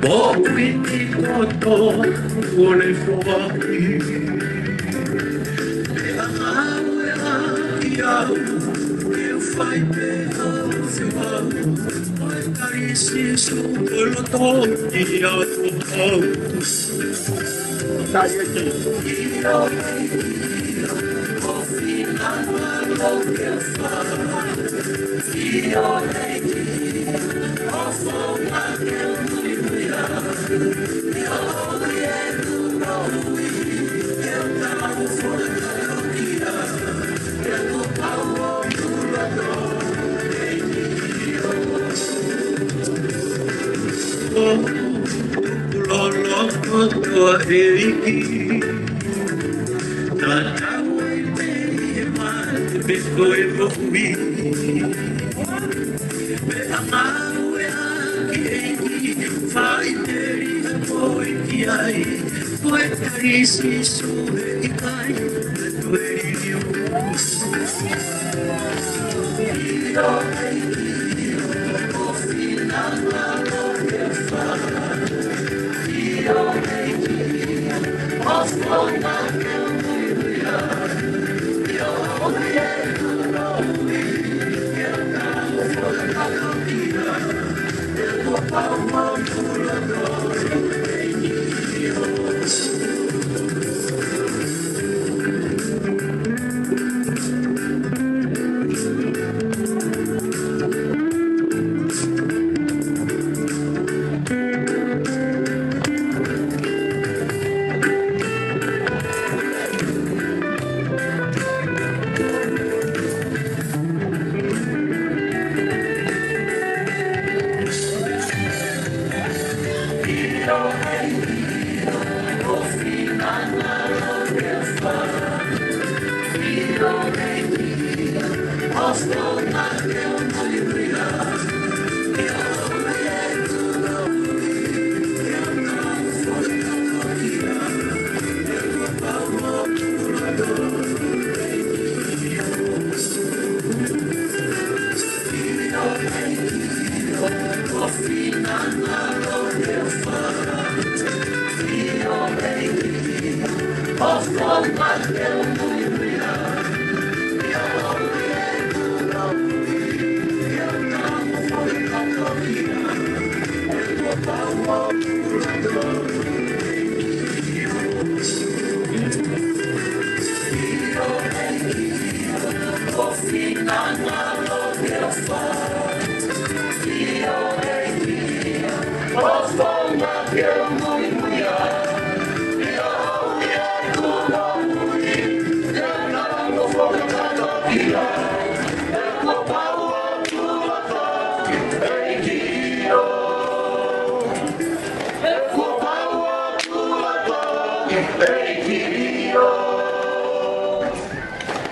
Moʻui ni kotoa ʻo e foaki. Pea ʻave ʻaki au ke u fai pē ʻa e feʻao. Ko e tali Sīsū ko e loto ʻiate au. ʻEiki, tatau ai pē ʻi he mate pe ko e moʻui. Meʻa ngāue ʻaki ʻEiki, faʻiteliha koe ki ai, ko e tali Sīsū he ʻikai toe liliu.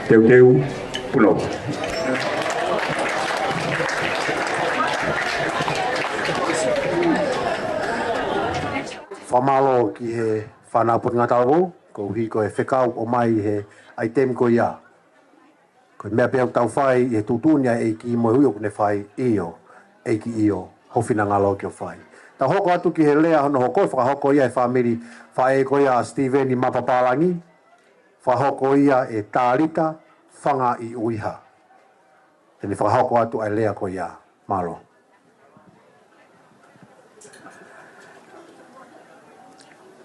Teuteu, Puno. Fakamālō ki he fānau Potungāue Talavou, koeʻuhi ko e fekau ʻomai he ʻaitemi ko ia. Ko e meʻa pē ʻoku tau fai ʻi he tuʻutuʻuni ʻa e ʻEiki mo e ui ʻoku ne fai, ʻio, ʻEiki ʻio, ho finangalo ke u fai. Tau hoko atu ki he lea hono hoko, fakahoko ia ʻe he fāmili faʻē ko ia ʻa Sitīveni Mapapālangi, fakahoko ia ʻe Talita Fangaʻiʻuiha. Te ne fakahoko atu ʻa e lea ko ia. Mālō.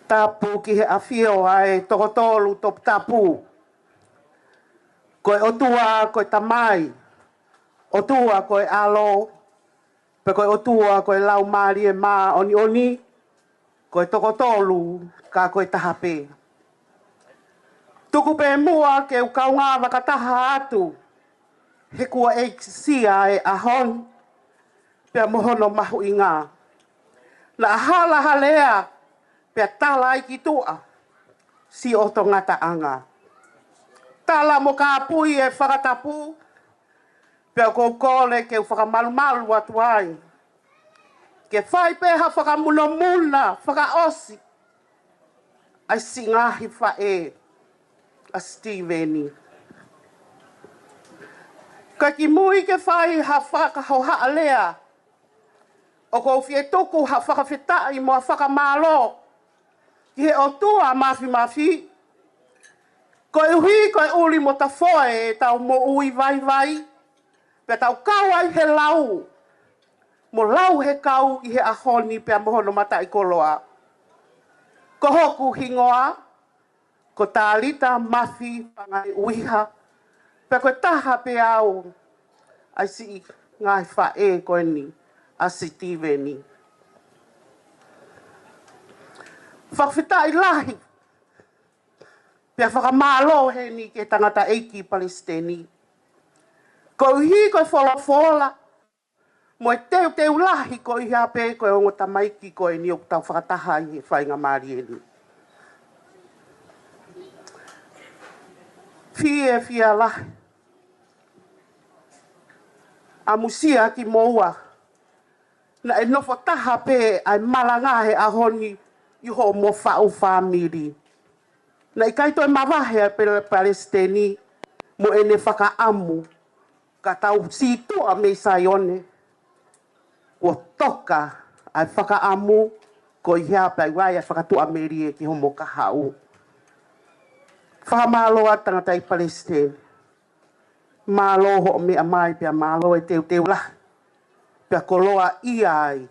Tapu ki he ʻAfio ʻa e Tokotolu Toputapu. Ko e ʻOtua ko e Tamai, ʻOtua ko e ʻAlo, pea ko e ʻOtua ko e Laumālie Māʻoniʻoni, ko e tokotolu ka ko e taha pē. Tuku pē muʻa ke u kaungā fakataha atu he kuo ʻeikisia e ʻaho ni, pea mo hono mahuʻinga. Naʻa hala ha lea, pea tala ai ki tuʻa siʻoto ngataʻanga. Tala mo kāpui e fakatapu, pea ʻoku ou kole ke u fakamalumalu atu ai. Ke fai pē ha fakamunomuna fakaʻosi ʻa e siʻi ngaahi faʻē ʻa Sitīveni. Ka kimui ke fai ha fakahohaʻa lea, ʻoku ou fie tuku ha fakafetaʻi mo ha fakamālō ki he ʻOtua Mafimafi, koeʻuhi ko e ʻuli mo tafoe ʻetau moʻui vaivai, pea tau kau ai he lau, mo lau he kau ʻi he ʻaho ni pea mo hono mataʻikoloa. Ko hoku hingoa, ko Talita Mafi Fangaʻiʻuiha, pea ko e taha pē au ʻa e siʻi ngaahi faʻē ko eni ʻa Sitīveni. Fakafetaʻi lahi, pea fakamālō heni ki he tangataʻeiki palesiteni. Koeʻuhi ko e folofola, mo e teuteu lahi ko ia pē ko e ongo tamaiki ko eni ʻoku tau fakataha ai he faingamālie ni. Pie Fialahi, ʻamusia kimoua. Naʻe nofo taha pē ʻa e malanga he ʻaho ni ʻi hoʻomo faʻu fāmili. Naʻe ʻikai toe mavahe ʻa e pele-, palesiteni mo ʻene fakaʻamu ka tau sītuʻa mei Saione. Kuo toka ʻa e fakaʻamu ko ia pea ʻi ai ʻa e fakatuʻamelie ki homo kahaʻu. Fakamālō atu tangataʻeiki palesiteni. Mālō hoʻo meʻa mai pea mālō e teuteu lahi. Pea koloaʻia ai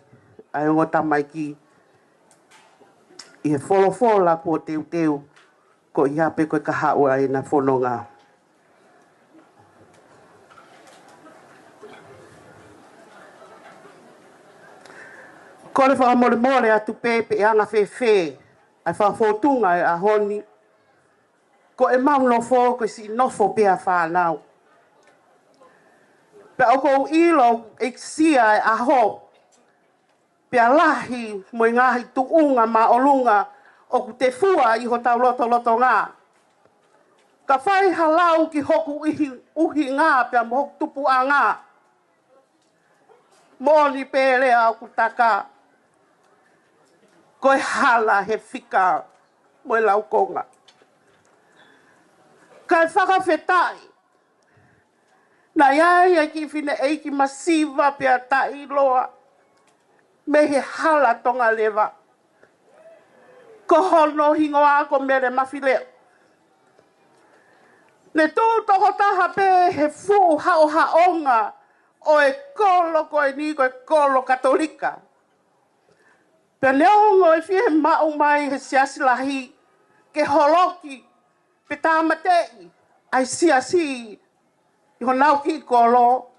ʻa e ongo tamaiki ʻi he folofola kuo teuteu ko ia pē ko e kahaʻu ʻa ʻena fononga. Kole fakamolemole atu pē pe ʻe anga fēfē ʻa e fakafōtunga ʻo e ʻaho ni. Ko ʻemau nofo ko e siʻi nofo pē ʻa e fānau. Pea ʻoku ou ʻilo ʻeikisia e ʻaho pea lahi mo e ngaahi tuʻunga māʻolunga ʻoku tefua ʻi hotau lotolotonga. Ka fai ha lau ki hoku ʻuhi-, ʻuhinga pea mo hoku tupuʻanga, moʻoni pē lea ʻoku taka, ko e hala he fika mo e laukonga. Kae fakafetaʻi, naʻe ʻi ai ʻa e kiʻi fineʻeiki masiva pea taʻeʻiloa mei he hala Tonga leva. Ko hono hingoa ko Mele Mafileʻo. Ne tuʻu tokotaha pē he fuʻu haʻohaʻonga ʻo e kolo ko eni ko e kolo Katolika. Pea neongo e fiemaʻu mai he siasi lahi ke holoki pe tāmateʻi ʻa e siasi ʻi honau kiʻi kolo,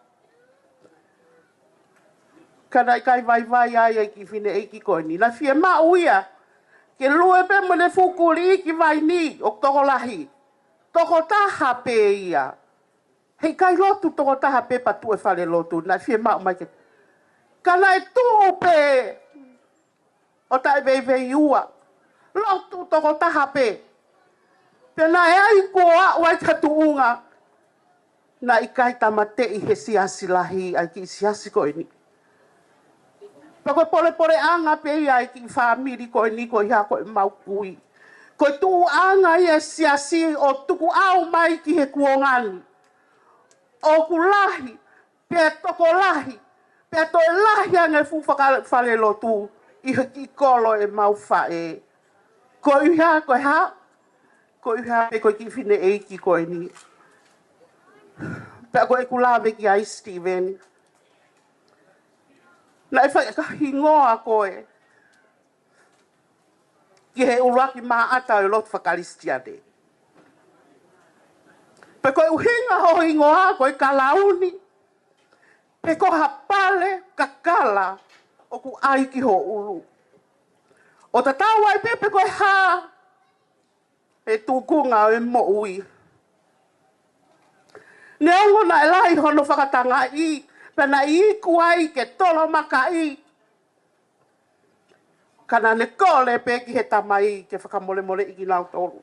ka naʻe ʻikai vaivai ai ʻa e kiʻi fineʻeiki ko eni. Naʻe fiemaʻu ia ke lue pē mo ʻene fuʻu kuliʻi ki vaini ʻoku tokolahi. Tokotaha pē ia. Heʻikai lotu tokotaha pē pea tuʻu e falelotu, naʻe fiemaʻu mai ke. Ka naʻe tuʻu pē ʻo taʻeveiveiua. Lotu tokotaha pē. Pea naʻe ʻi ai kuo aʻu ai ki ha tuʻunga naʻe ʻikai tāmateʻi he siasi lahi ʻa e kiʻi siasi ko eni. Pea ko e polepoleʻanga pē ia ʻa e kiʻi fāmili ko eni ko ia ko ʻemau kui. Ko e tuʻuʻanga ia e siasi ʻo tukuʻau mai ki he kuonga ni. ʻOku lahi, pea tokolahi, pea toe lahi ange fuʻu faka-, falelotu ʻi he kiʻi kolo ʻemau faʻē. Ko e hā, ko e hā, ko e hā pē ko e kiʻi fineʻeiki ko eni. Pea ko ʻeku lave ki ai Steven. Naʻe fai ka hingoa koe ki he ʻuluaki maʻata ʻo e lotu fakakalisitiane. Pe ko e ʻuhinga ho hingoa ko e kalauni, pe ko ha pale kakala ʻoku ʻai ki ho ʻulu. ʻO tatau ai pē pe ko e hā e tukunga ʻo e moʻui. Neongo naʻe lahi hono fakatangaʻi, pea naʻe iku ai ke tolomakaʻi. Ka naʻa ne kole pē ki he Tamai ke fakamolemoleʻi kinautolu.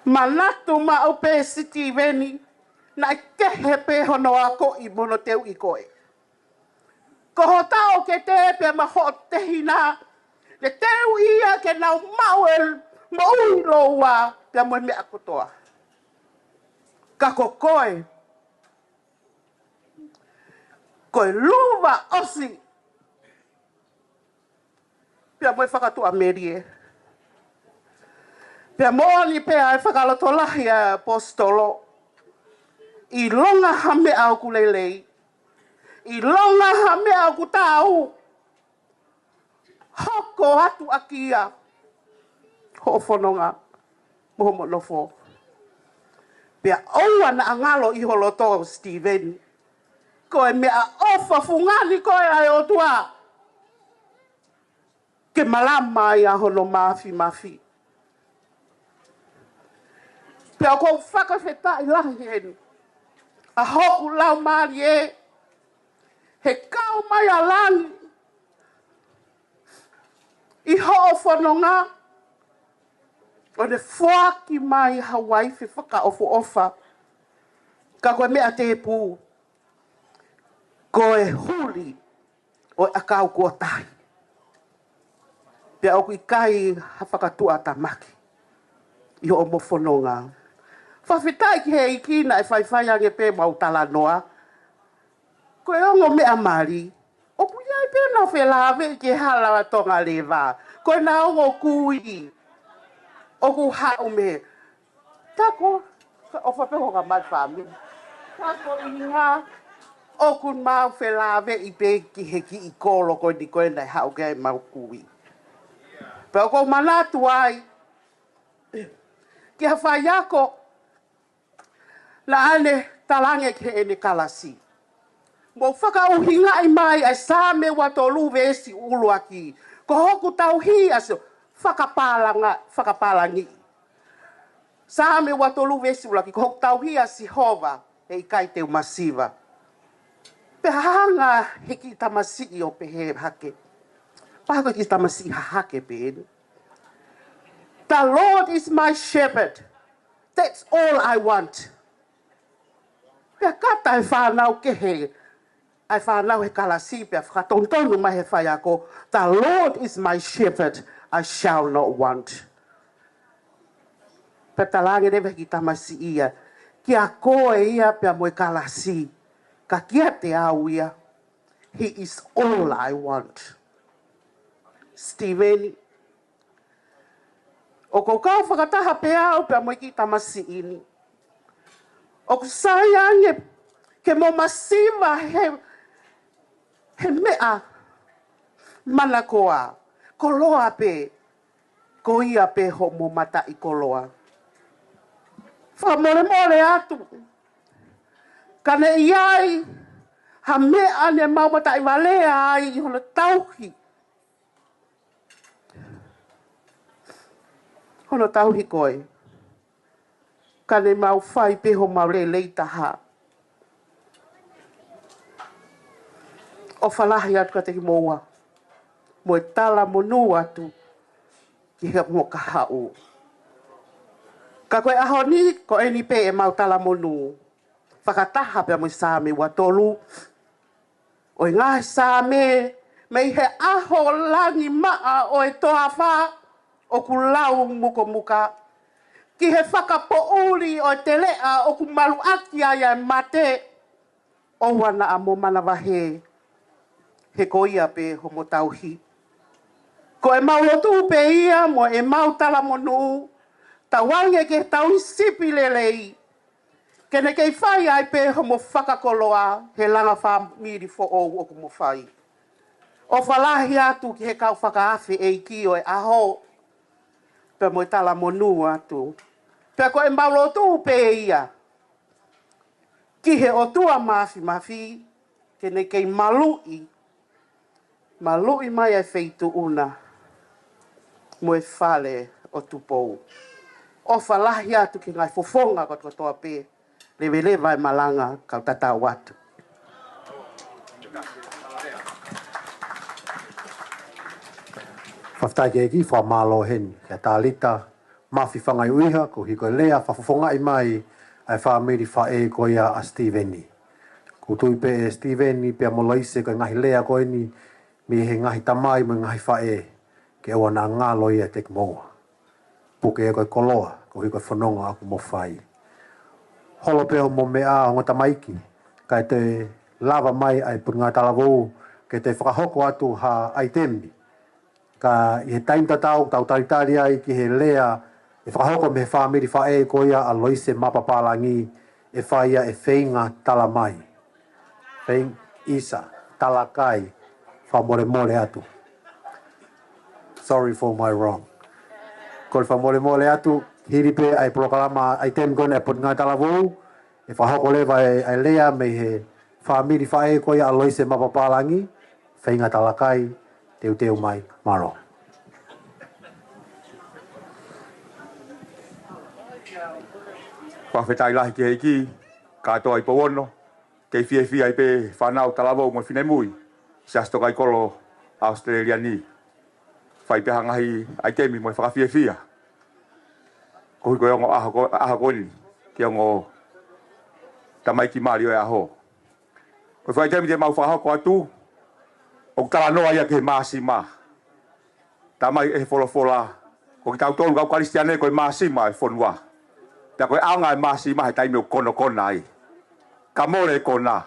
Manatu maʻu pē Sitiveni, naʻe kehe pē hono akoʻi mo hono teuʻi koe. Ko ho taʻokete pea mo hoʻo tehina, ne teuʻi ia ke nau maʻu e moʻui lōua pea mo e meʻa kotoa. Ka ko koe, ko e luva ʻosi pea mo e fakatuʻamelie. Pea moʻoni pē ʻa e fakalotolahi ʻa e ʻaposetolo. ʻIlonga ha meʻa ʻoku lelei, ʻilonga ha meʻa ʻoku taau, hoko atu ʻaki ia hoʻo fononga mo hoʻomo nofo. Pea ʻoua naʻa ngalo ʻi ho loto, Sitiveni, ko e meʻaʻofa fungani koe ʻa e ʻOtua ke malama ai ʻa hono māfimafi. Pea ʻoku ou fakafetaʻi lahi heni ʻa hoku laumālie he kau mai ʻa langi ʻi hoʻo fononga. ʻo ne foaki mai ha uaifi fakaʻofoʻofa. Ka ko e meʻa tēpū, ko e huli ʻo e ʻakau kuo tahi. Pea ʻoku ʻikai ha fakatuʻatamaki ʻi hoʻomo fononga. Fakafetaʻi ki he ʻEiki naʻe faifai ange pē mau talanoa. Ko e ongo meʻa mali, ʻoku ʻi ai pē ʻenau felāveʻi ki he hala ʻo Tonga leva. Ko ʻenau ongo kui ʻoku haʻu mei he tako, ʻofa pē ko ka mali fāmili. Tako ʻi ngā ʻoku mau felāveʻi pē ki he kiʻi kolo ko eni ko ē naʻe haʻu ki ai ʻemau kui. Pea ʻoku ou manatu ai ki ha faiako naʻa ne talaange ki heʻene kalasi, mou fakaʻuhingaʻi mai ʻa e Saame ua tolu veesi ʻuluaki. Ko hoku tauhi ʻa Sihova, fakapālanga, fakapālangi. Saame ua tolu veesi ʻuluaki, ko hoku tauhi ʻa Sihova, he ʻikai te u masiva. Pea hanga he kiʻi tamasiʻi ʻo pehē hake. Pea ko e kiʻi tamasiʻi hahake pē eni. The Lord is my shepherd. That's all I want. Pea kata e fānau kehe, ʻa e fānau he kalasi, pea fakatonutonu mai he faiako, "The Lord is my shepherd, I shall not want." Pea talaange leva he kiʻi tamasiʻi ia, kia koe ia pea mo e kalasi, ka kiate au ia, he is all I want. Steven, ʻoku ou kau fakataha pē au pea mo e kiʻi tamasiʻi ni. ʻOku sai ange ke mo masiva he, he meʻa manakoa, koloa pē, ko ia pē hoʻomo mataʻikoloa. Fakamolemole atu, ka ne ʻi ai ha meʻa ne mau mataʻivalea ai ʻi hono tauhi, hono tauhi koe, ka ne mau fai pē homau lelei taha. ʻOfa lahi atu kiate kimoua, mo e talamonū atu ki he mo kahaʻu. Ka ko e ʻaho ni, ko eni pē ʻemau talamonū, fakataha pea mo e Saame ua tolu, ʻo e ngaahi Saame mei he ʻaho langi maʻa ʻo e toafa ʻoku lau mukomuka, ki he fakapoʻuli ʻo e teleʻa ʻoku maluʻaki ai ʻa e mate, ʻoua naʻa mo manavahē, he ko ia pē hoʻomo tauhi. Ko ʻemau lotu pē ia mo ʻemau talamonū, tauange ke tauhi sipi lelei, ke ne kei fai ai pē hoʻomo fakakoloa he langa fāmili foʻou ʻoku mo fai. ʻOfa lahi atu ki he kau fakaafe ʻeiki ʻo e ʻaho, pea mo e talamonū atu. Pea ko ʻemau lotu pē ia ki he ʻOtua Māfimafi, ke ne kei maluʻi, maluʻi mai ʻa e feituʻu na mo e fale ʻo Tupou. ʻOfa lahi atu ki he ngaahi fofonga kotokotoa pē, leveleva e malanga, kau tatau atu. Fakafetaʻi ki he ʻEiki, fakamālō heni kia Talita Mafi Fangaiuiha, koeʻuhi ko e lea fakafofongaʻi mai ʻa e fāmili faʻē ko ia ʻa Steven. ʻOku ou tui pē ʻe Steven pea mo Loise ko e ngaahi lea ko eni mei he ngaahi tamai mo e ngaahi faʻē, ke ʻoua naʻa ngalo ia kiate kimoua. Puke ko e koloa, koeʻuhi ko e fononga ʻoku mo fai. Holo pē hoʻomo meʻa ongo tamaiki, kae toe lava mai ʻa e Potungāue Talavou ke toe fakahoko atu ha ʻaitemi. Ka ʻi he taimi tatau, tau talitali ai ki he lea ʻe fakahoko mei he fāmili faʻē ko ia ʻa Loise Mapapālangi, ʻe fai ia ʻe Feinga Talamai. Feinga, ʻisa, Talakai, fakamolemole atu. Sorry for my wrong. Kole fakamolemole atu, hili pē ʻa e polokalama ʻaitemi ko ena ʻa e Potungāue Talavou, ʻe fakahoko leva ʻa e, ʻa e lea mei he fāmili faʻē ko ia ʻa Loise Mapapālangi, Feinga Talakai, teuteu mai, mālō. Fakafetaʻi lahi ki he ʻEiki, kātoa ʻi Pouono, kei fiefia ai pē fānau talavou mo e finemui, Siasi Tokaikoló ʻAositelēlia ni. Fai pē ha ngaahi ʻaitemi mo e fakafiefia. Ko e hiko e ongo ʻaho ko, ʻaho ko eni, ki he ongo tamaiki mali ʻo e ʻaho. Ko e faʻahitaimi te mau fakahoko atu, ʻoku talanoa ia ki he māsima. Talamai ʻe he folofola, ko kitautolu kau Kalisitiane ko e māsima e fonua. Pea ko e ʻaonga e māsima he taimi ʻoku konokona ai. Ka mole e kona,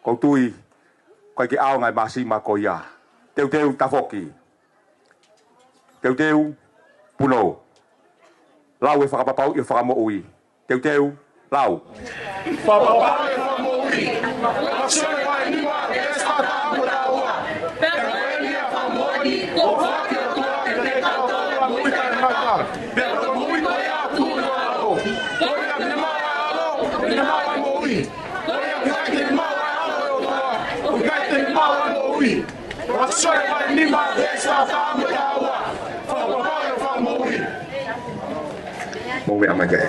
ʻoku ou tui, ʻoku ʻikai ke ʻaonga e māsima ko ia. Teuteu tafoki. Teuteu punou. Lau e fakapapauʻi ʻo e Fakamoʻui. Teuteu, lau. Fakapapauʻi ʻo e Fakamoʻui. Fakasione vahe nima, veesi taha taha mo e taha ua. Pea ko eni ʻa e fakamoʻoni, kuo foaki ʻe he ʻOtua kiate kitautolu ʻa e moʻui taʻengata. Pea ko e moʻui ko ia ʻoku tuʻu ʻi he ʻAlo. Ko ia ʻoku ne maʻu ʻa e ʻAlo, ʻoku ne maʻu ʻa e moʻui. Ko ia ʻoku ʻikai te ne maʻu ʻa e ʻAlo ʻo e ʻOtua, ʻoku ʻikai te ne maʻu ʻa e moʻui. Fakasione vahe nima, veesi taha taha mo e taha ua. Fakapapauʻi ʻo e Fakamoʻui. Mou meʻa mai ki ai.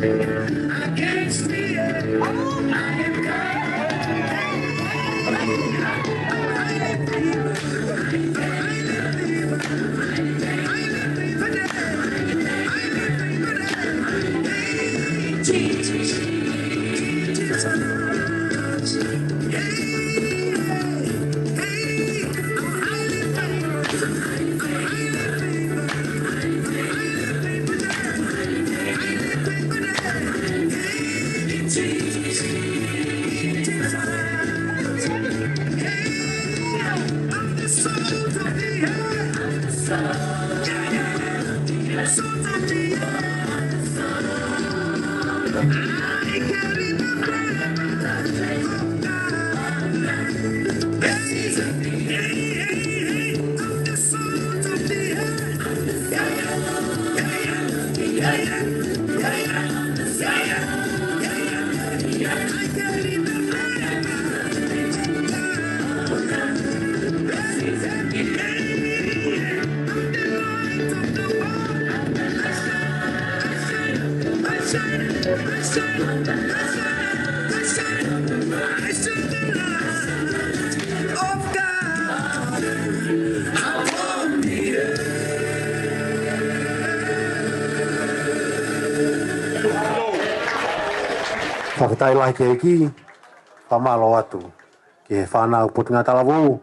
Against me, I am God. Fakafetaʻi lahi ki he ʻEiki, fakamālō atu ki he fānau Potungāue Talavou,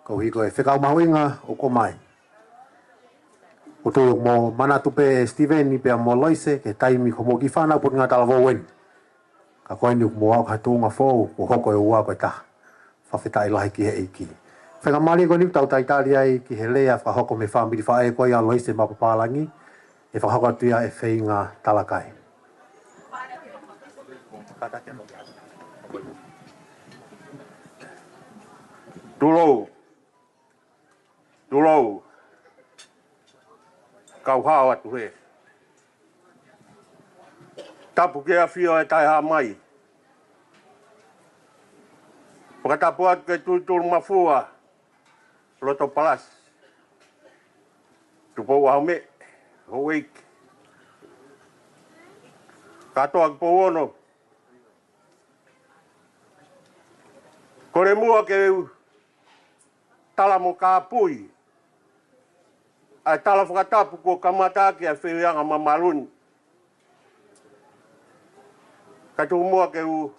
koeʻuhi ko e fekau mahuʻinga ʻoku ʻomai. ʻOku ou tui ʻoku mou manatu pē Steven pea mo Loise, ki he taimi ko hoʻomou kiʻi fānau Potungāue Talavou eni. Ka ko eni ʻoku mou aʻu ki ha tuʻunga foʻou, kuo hoko e ua ko e taha. Fakafetaʻi lahi ki he ʻEiki. Faingamālie ko eni ʻoku tau talitali ai ki he lea fakahoko mei he fāmili faʻē ko ia ʻo Loise mo Papālangi, ʻe fakahoko atu ia ʻe Feinga Talakai. Tulou. Tulou. Kau hao atu hē. Tapu ki he ʻafio ʻa e Taʻehāmai. Fakatapu atu ki he Tulutulumafua, Loto Palasi, Tupou ʻAhomeʻe, Houʻeiki, kātoa ki Pouono. Kole muʻa ke u tala mo kāpui ʻa e tala fakatapu kuo kamata ʻaki ʻa e fehuʻiʻanga mamalu ni. Kae tuku muʻa ke u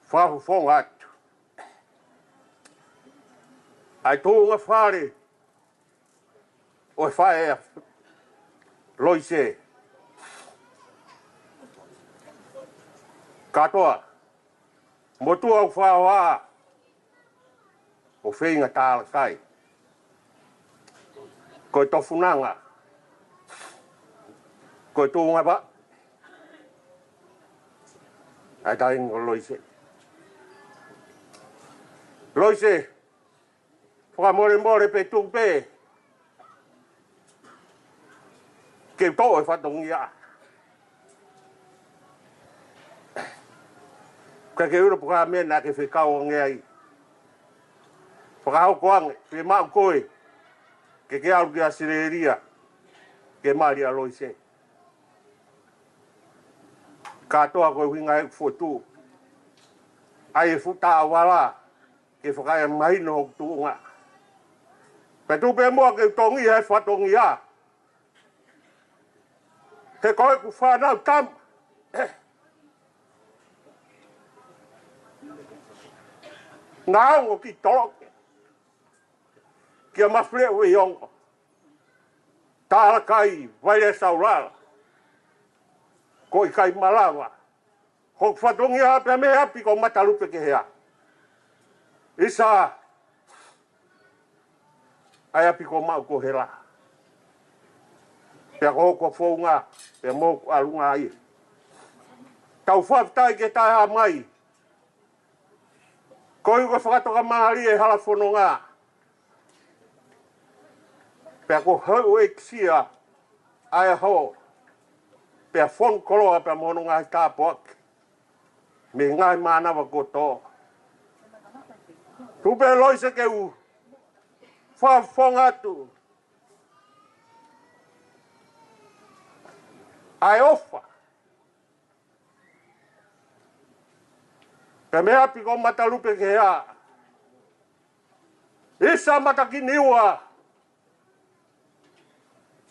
fakafofonga atu ʻa e tuʻunga fale ʻo e faʻē ʻa Loise. Kātoa, motuʻa ʻoku fakahoha, ʻo Feinga Talakai. Ko e tofunanga, ko e tuʻunga vaʻe ʻa e taʻahine ko Loise. Loise, fakamolemole pē tuku pē ke u toʻo e fatongia. Ka ke ʻilo pē ko e hā e meʻa naʻa ke fekau ange ai. Fakahoko ange, fiemaʻu koe ke ke ʻalu ki ʻAositelēlia ke mali ʻa Loise. Kātoa ko e ʻuhinga ʻeku fotu ai e fuʻu taʻovala ke fakaemahino hoku tuʻunga. Pea tuku pē muʻa ke u tongi he fatongia. He ko ʻeku fānau tama, naʻa ongo ki Toloke, kia Mafileʻo Veiongo, Talakai, Vaileasaulala, ko e ʻikai malava hoku fatongia pea mei he ʻapi ko Matalupe ki he hā. ʻIsa, ʻa e ʻapi ko Maʻu ko Hela. Pea ko hoku founga, pea mo hoku ʻalunga ia. Tau fakafetaʻi ki he Taʻehāmai. Koeʻuhi ko e fakatokamālie e hala fononga. Pea ko hoʻo ʻekisia ʻa e ʻaho. Pea fonu koloa pea mo hono ngaahi tāpuaki mei he ngaahi mānava kotoa. Tuku pē Loise ke u fakafofonga atu ʻa e ʻofa Pea mei ʻapi ko Matalupe ki he ʻea, ʻisa Matakiniua,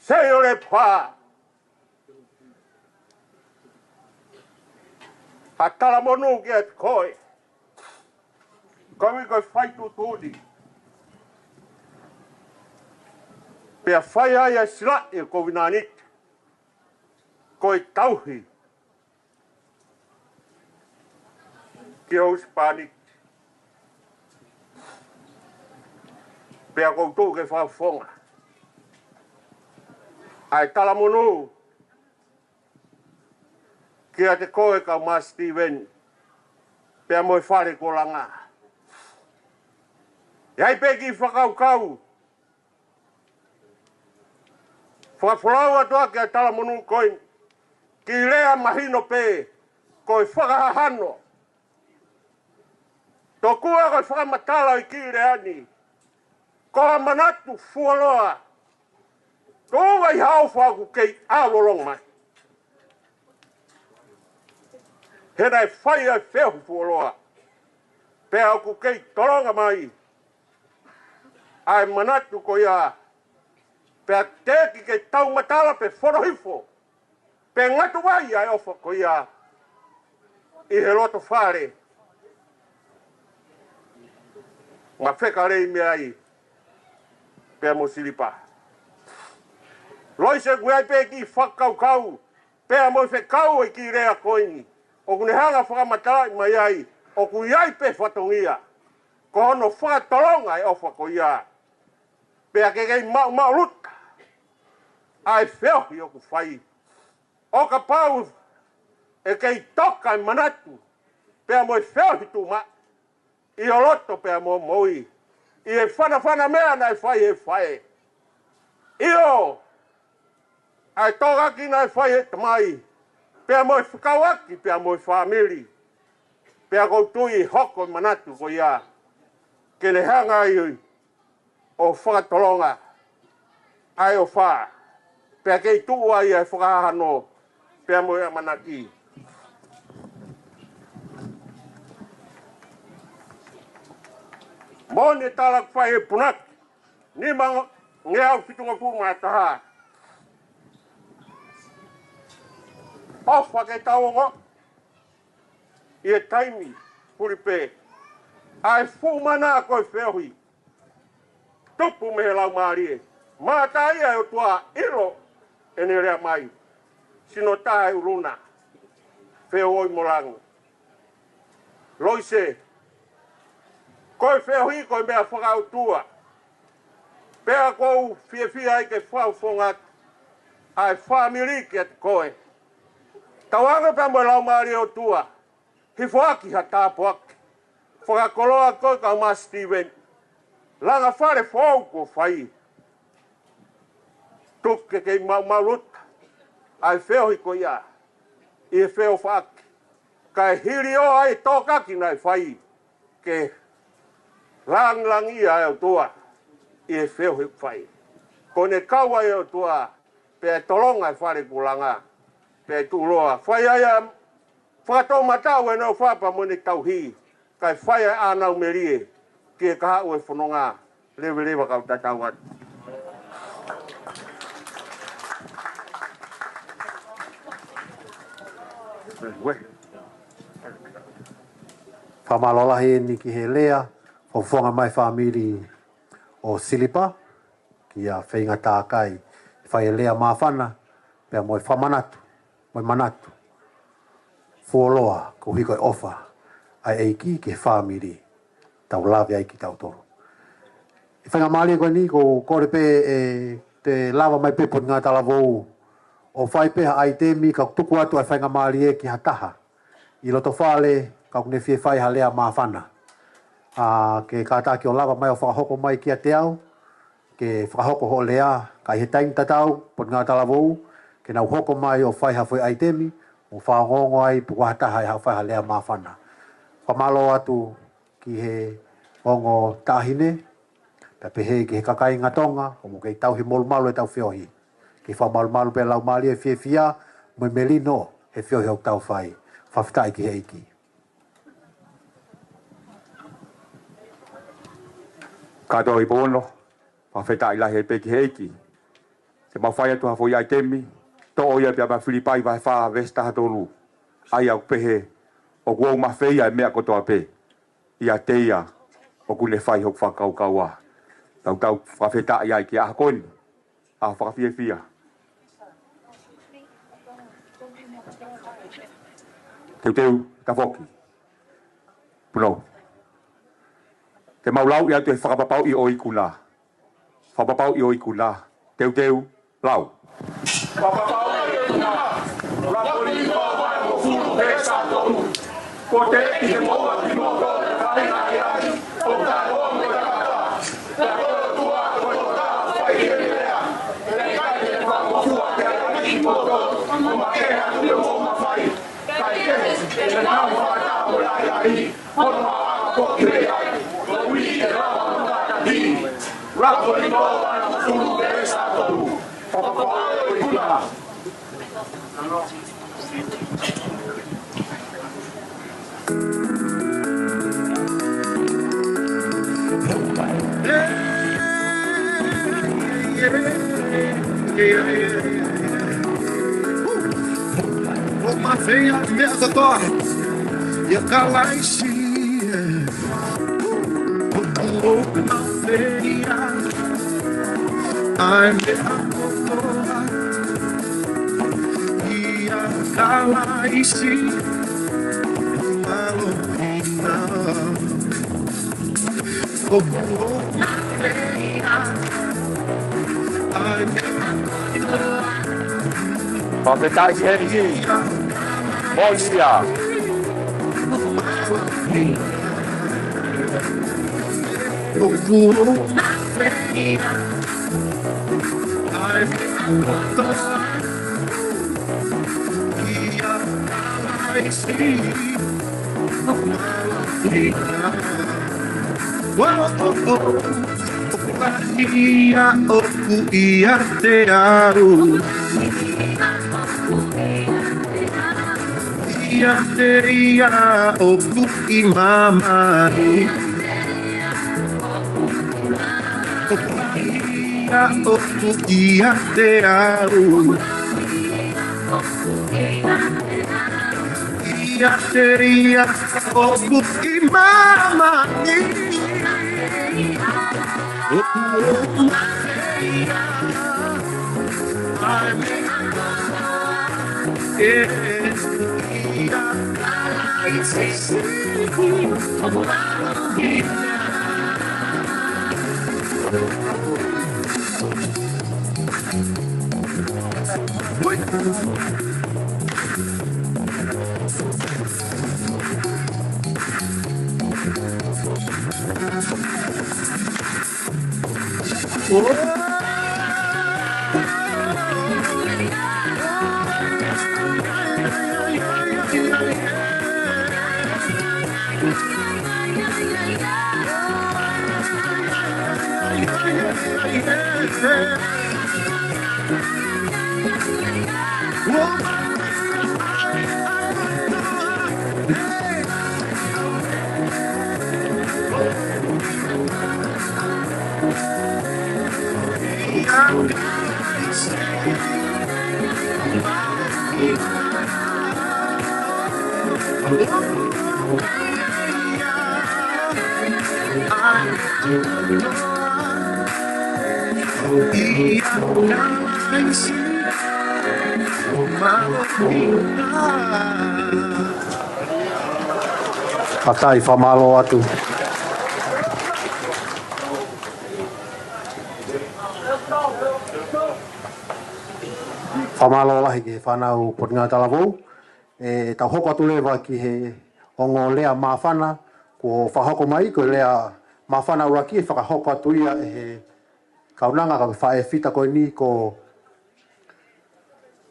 Seiolepa, ʻa Talamonū kiate koe, koeʻuhi ko e fai tuʻutuʻuni. Pea fai ai ʻa e silaʻi ʻo e kovinānite, ko e tauhi ki he husepāniti. Pea ʻoku ou tuʻu ke fakafofonga ʻa e talamonū kiate koe kau Mā Sitīveni, pea mo e fale kuo langa. ʻE ʻi ai pē kiʻi fakakaukau, fakafolau atu ʻaki ʻa e talamonū ko eni, kiʻi lea mahino pē, ko e fakahahano. Tokua ko e fakamatala ʻo e kiʻi lea ni, ko ha manatu fuoloa, tuʻunga ʻi ha ʻofa ʻoku kei ʻaulolongo mai. He naʻe fai ʻa e feohi fuoloa, pea ʻoku kei tolonga mai ʻa e manatu ko ia, pea teʻeki ke tau matala pe fono hifo, pe ngatu mai ʻa e ʻofa ko ia ʻi he loto fale. Mafeka lei mei ai pea mo Silipa. Loise, ʻoku ʻi ai pē kiʻi fakakaukau pea mo e fekau ʻo e kiʻi lea ko eni, ʻoku ne hanga fakamatalaʻi mai ai ʻoku ʻi ai pē fatongia, ko hono fakatolonga e ʻofa ko ia, pea ke kei maʻumaʻuluta ʻa e feohi ʻoku fai. ʻO kapau ʻe kei toka e manatu pea mo e feohi tuʻumaʻu ʻi ho loto pea mo hoʻo moʻui, ʻi he fanafana meʻa naʻe fai ʻe he faʻē, ʻio, ʻa e tokaki naʻe fai ʻe he tamai, pea mo e fekauʻaki pea mo e fāmili, pea ʻoku ou tui ʻe hoko e manatu ko ia ke ne hanga ai ʻo fakatolonga ʻa e ʻofa, pea kei tuʻu ai ʻa e fakahahano pea mo e ʻamanaki. Moʻoni e tala ʻoku fai ʻe he punake, nimangeau fitungofulu mā taha. ʻOfa ke tau ongoʻi ʻi he taimi fulipē ʻa e fuʻu mana ko e feohi tupu mei he Laumālie Māʻoniʻoni ʻa e ʻOtua, ʻilo ʻene lea mai, sino taha ʻe ʻulu na, feohi mo langi. Loise, ko e feohi ko e meʻa fakaʻotua, pea ʻoku ou fiefia ai ke fakafofonga atu ʻa e fāmili kiate koe. Tauange pea mo e Laumālie ʻo e ʻOtua, hifo ʻaki ha tāpuaki fakakoloa ko e kau Mā Sitīveni. Langa fale foʻou kuo fai, tuku ke kei maʻumaʻuluta ʻa e feohi ko ia ʻi he feʻofaʻaki, kae hili ʻo ʻai e tokaki naʻe fai, ke langilangiʻia ʻa e ʻOtua ʻi he feohi ʻoku fai. Ko ʻene kau ai e ʻOtua, pea tolonga e fale kuo langa, pea tuʻuloa. Fai ai ʻa e fakatoʻomataʻu ʻene ʻofa pea mo ʻene tauhi, kae fai ʻa e ʻānau melie ki he kahaʻu e fononga. Leveleva kau tatau atu. Fakamālō lahi eni ki he lea fakafofonga mai fāmili ʻo Silipa, kia Feinga Takai, fai e lea māfana, pea mo e fakamanatu, mo e manatu fuoloa, koeʻuhi ko e ʻofa ʻa e ʻEiki ki he fāmili, tau lave ai kitautolu. ʻE faingamālie ko eni, ʻoku ou kole pē ʻe te lava mai pē Potungāue Talavou ʻo fai pē ha ʻaitemi, ka tuku atu ʻa e faingamālie ki ha taha ʻi loto fale, ka ʻoku ne fie fai ha lea māfana. ʻA, ke kātaki ʻo lava mai ʻo fakahoko mai kiate au, ke fakahoko hoʻo lea, ka ʻi he taimi tatau, Potungāue Talavou, ke nau hoko mai ʻo fai ha foʻi ʻaitemi, ʻo fakaongoongo ai pe ko ha taha ʻe haʻu ʻo fai ha lea māfana. Fakamālō atu ki he ongo taʻahine, pea pehē ki he kāinga Tonga, ʻoku mou kei tauhi molumalu ʻetau feohi. Ke fakamalumalu pē Laumālie fiefia, mo e melino he feohi ʻoku tau fai. Fakafetaʻi ki he ʻEiki. Kātoa ʻi pono, fakafetaʻi lahi pē ki he ʻEiki. Te mau fai atu ha foʻi ʻaitemi, toʻo ia pea mei Filipai vahe fā veesi taha tolu. ʻA ia ʻoku pehē, ʻoku ou mafeia e meʻa kotoa pē ʻiate ia ʻoku ne fai hoku fakakaukaua. Tau tau fakafetaʻi ai ki he ʻaho ko eni. ʻA fakafiefia. Teuteu, tafoki. Punou. Te mau lau ia ʻi he fakapapauʻi ʻo e ikuna. Fakapapauʻi ʻo e ikuna. Teuteu, lau. Fakapapauʻi ʻo e ikuna. Lako lima vahe hongofulu veesi taha tolu. Ko e teʻeki ke moʻua kimoutolu ʻe he faʻahinga ahiahi ʻoku taʻeʻoua mo e tangata. Pea ko e ʻOtua ko e tokotaha ʻoku fai ʻene lea. He ʻikai te ne fakangofua ke ahiahi kimoutolu, ʻo makehe atu ʻi hoʻomou mafai. Kae kehe, te ne nau fakataha mo e lahi ai, hono maʻuʻanga ko e kei ai, ko e ui ke lava mo kātaki. Lako lima vahe hongofulu veesi taha tolu. Fakapapauʻi ʻo e ikuna. ʻOku mafeia e meʻa kotoa ʻia Kalaisi. ʻOku ou mafeia ʻa e meʻa kotoa ʻia Kalaisi. Mālō ʻi he ʻOku ou mafeia ʻa e meʻa kotoa. Fakafetaʻi ki he ʻEiki. Moʻoni ia. ʻOku ou mafeia ʻa e meʻa kotoa ʻia Kalaisi. Mālō ʻi he ʻOku ʻiate au. ʻIate ia ʻoku ʻi māmani. ʻOku ʻiate au. ʻIate ia ʻoku ʻi māmani. ʻOku ou mafeia ʻa e meʻa kotoa ʻia Kalaisi. Fakafetaʻi, fakamālō atu. Fakamālō lahi ki he fānau Potungāue Talavou. ʻE, tau hoko atu leva ki he ongo lea māfana kuo fakahoko mai, ko e lea māfana ʻuluaki ʻe fakahoko atu ia ʻe he kaunanga ka ko e faʻē fita ko eni ko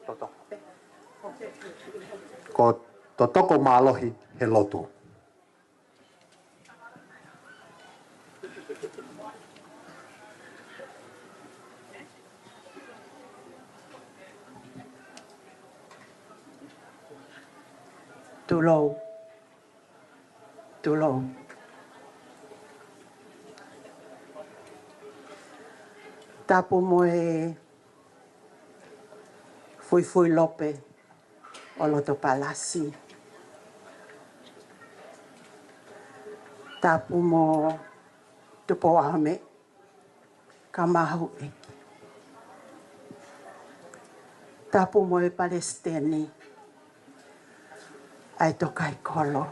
Totoko, ko Totoko Mālohi he Lotu. Tulou. Tulou. Tapu mo e fuifui lope ʻo loto palasi. Tapu mo Tupoame, ka mahuʻi. Tapu mo e palesiteni ʻa e Tokaikolo,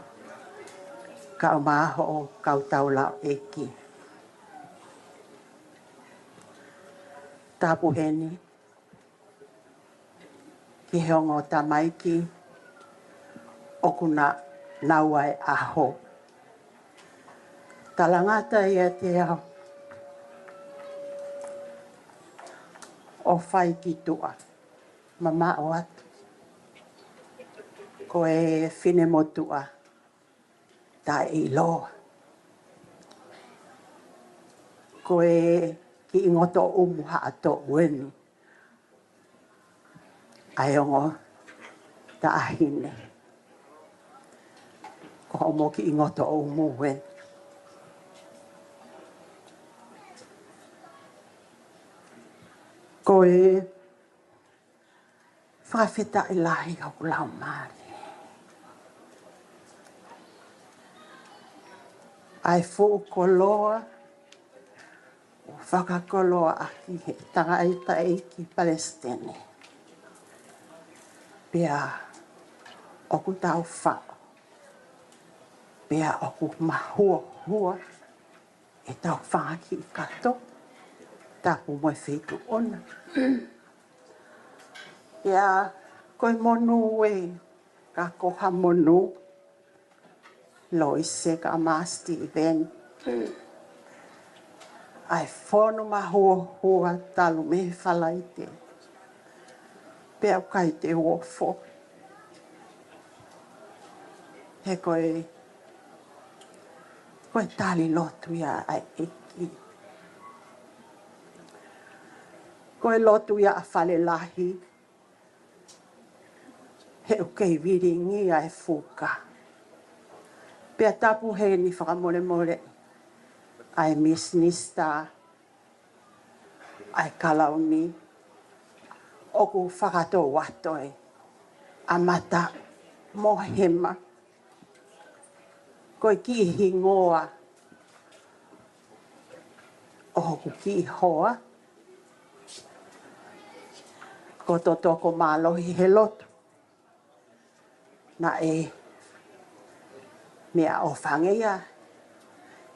ka ʻo maho ʻo kau tau lau ʻEiki. Tapu heni ki he ongo tamaiki ʻoku na naua e ʻaho. Talangata ia te au ʻo fai ki tuʻa, mamaʻo atu. Ko e finemotuʻa taʻeʻiloa. Ko e kiʻi ngoto ʻumu haʻa toʻu eni ʻa e ongo taʻahine. Ko homo kiʻi ngoto ʻumu eni. Ko e fakafetaʻi lahi ʻoku lau mālie ʻa e fuʻu koloa ʻo fakakoloaʻaki he tangataʻeiki palesiteni. Pea ʻoku tau faʻo, pea ʻoku mahuohua ʻetau fanga kiʻi kato, tapu mo e feituʻu ʻoʻona. Pea ko e monū ē, ka ko ha monū, Loise ka Mā Steven. ʻA e fonu mahuohua talu mei he Falaite, pea ʻoku ʻikai te u ofo. He ko e, ko e tali lotu ia ʻa e ʻEiki. Ko e lotu ia ʻa Falelahi, he ʻoku kei vilingia e fuka. Pea tapu heni fakamolemole ʻa e misinisi, ʻa e kalauni, ʻoku fakatouʻosi ʻa mata mo hema. Ko e kiʻi hingoa ʻo hoku kiʻi hoa ko Totoko Mālohi he lotu. Naʻe meʻaʻofa ange ia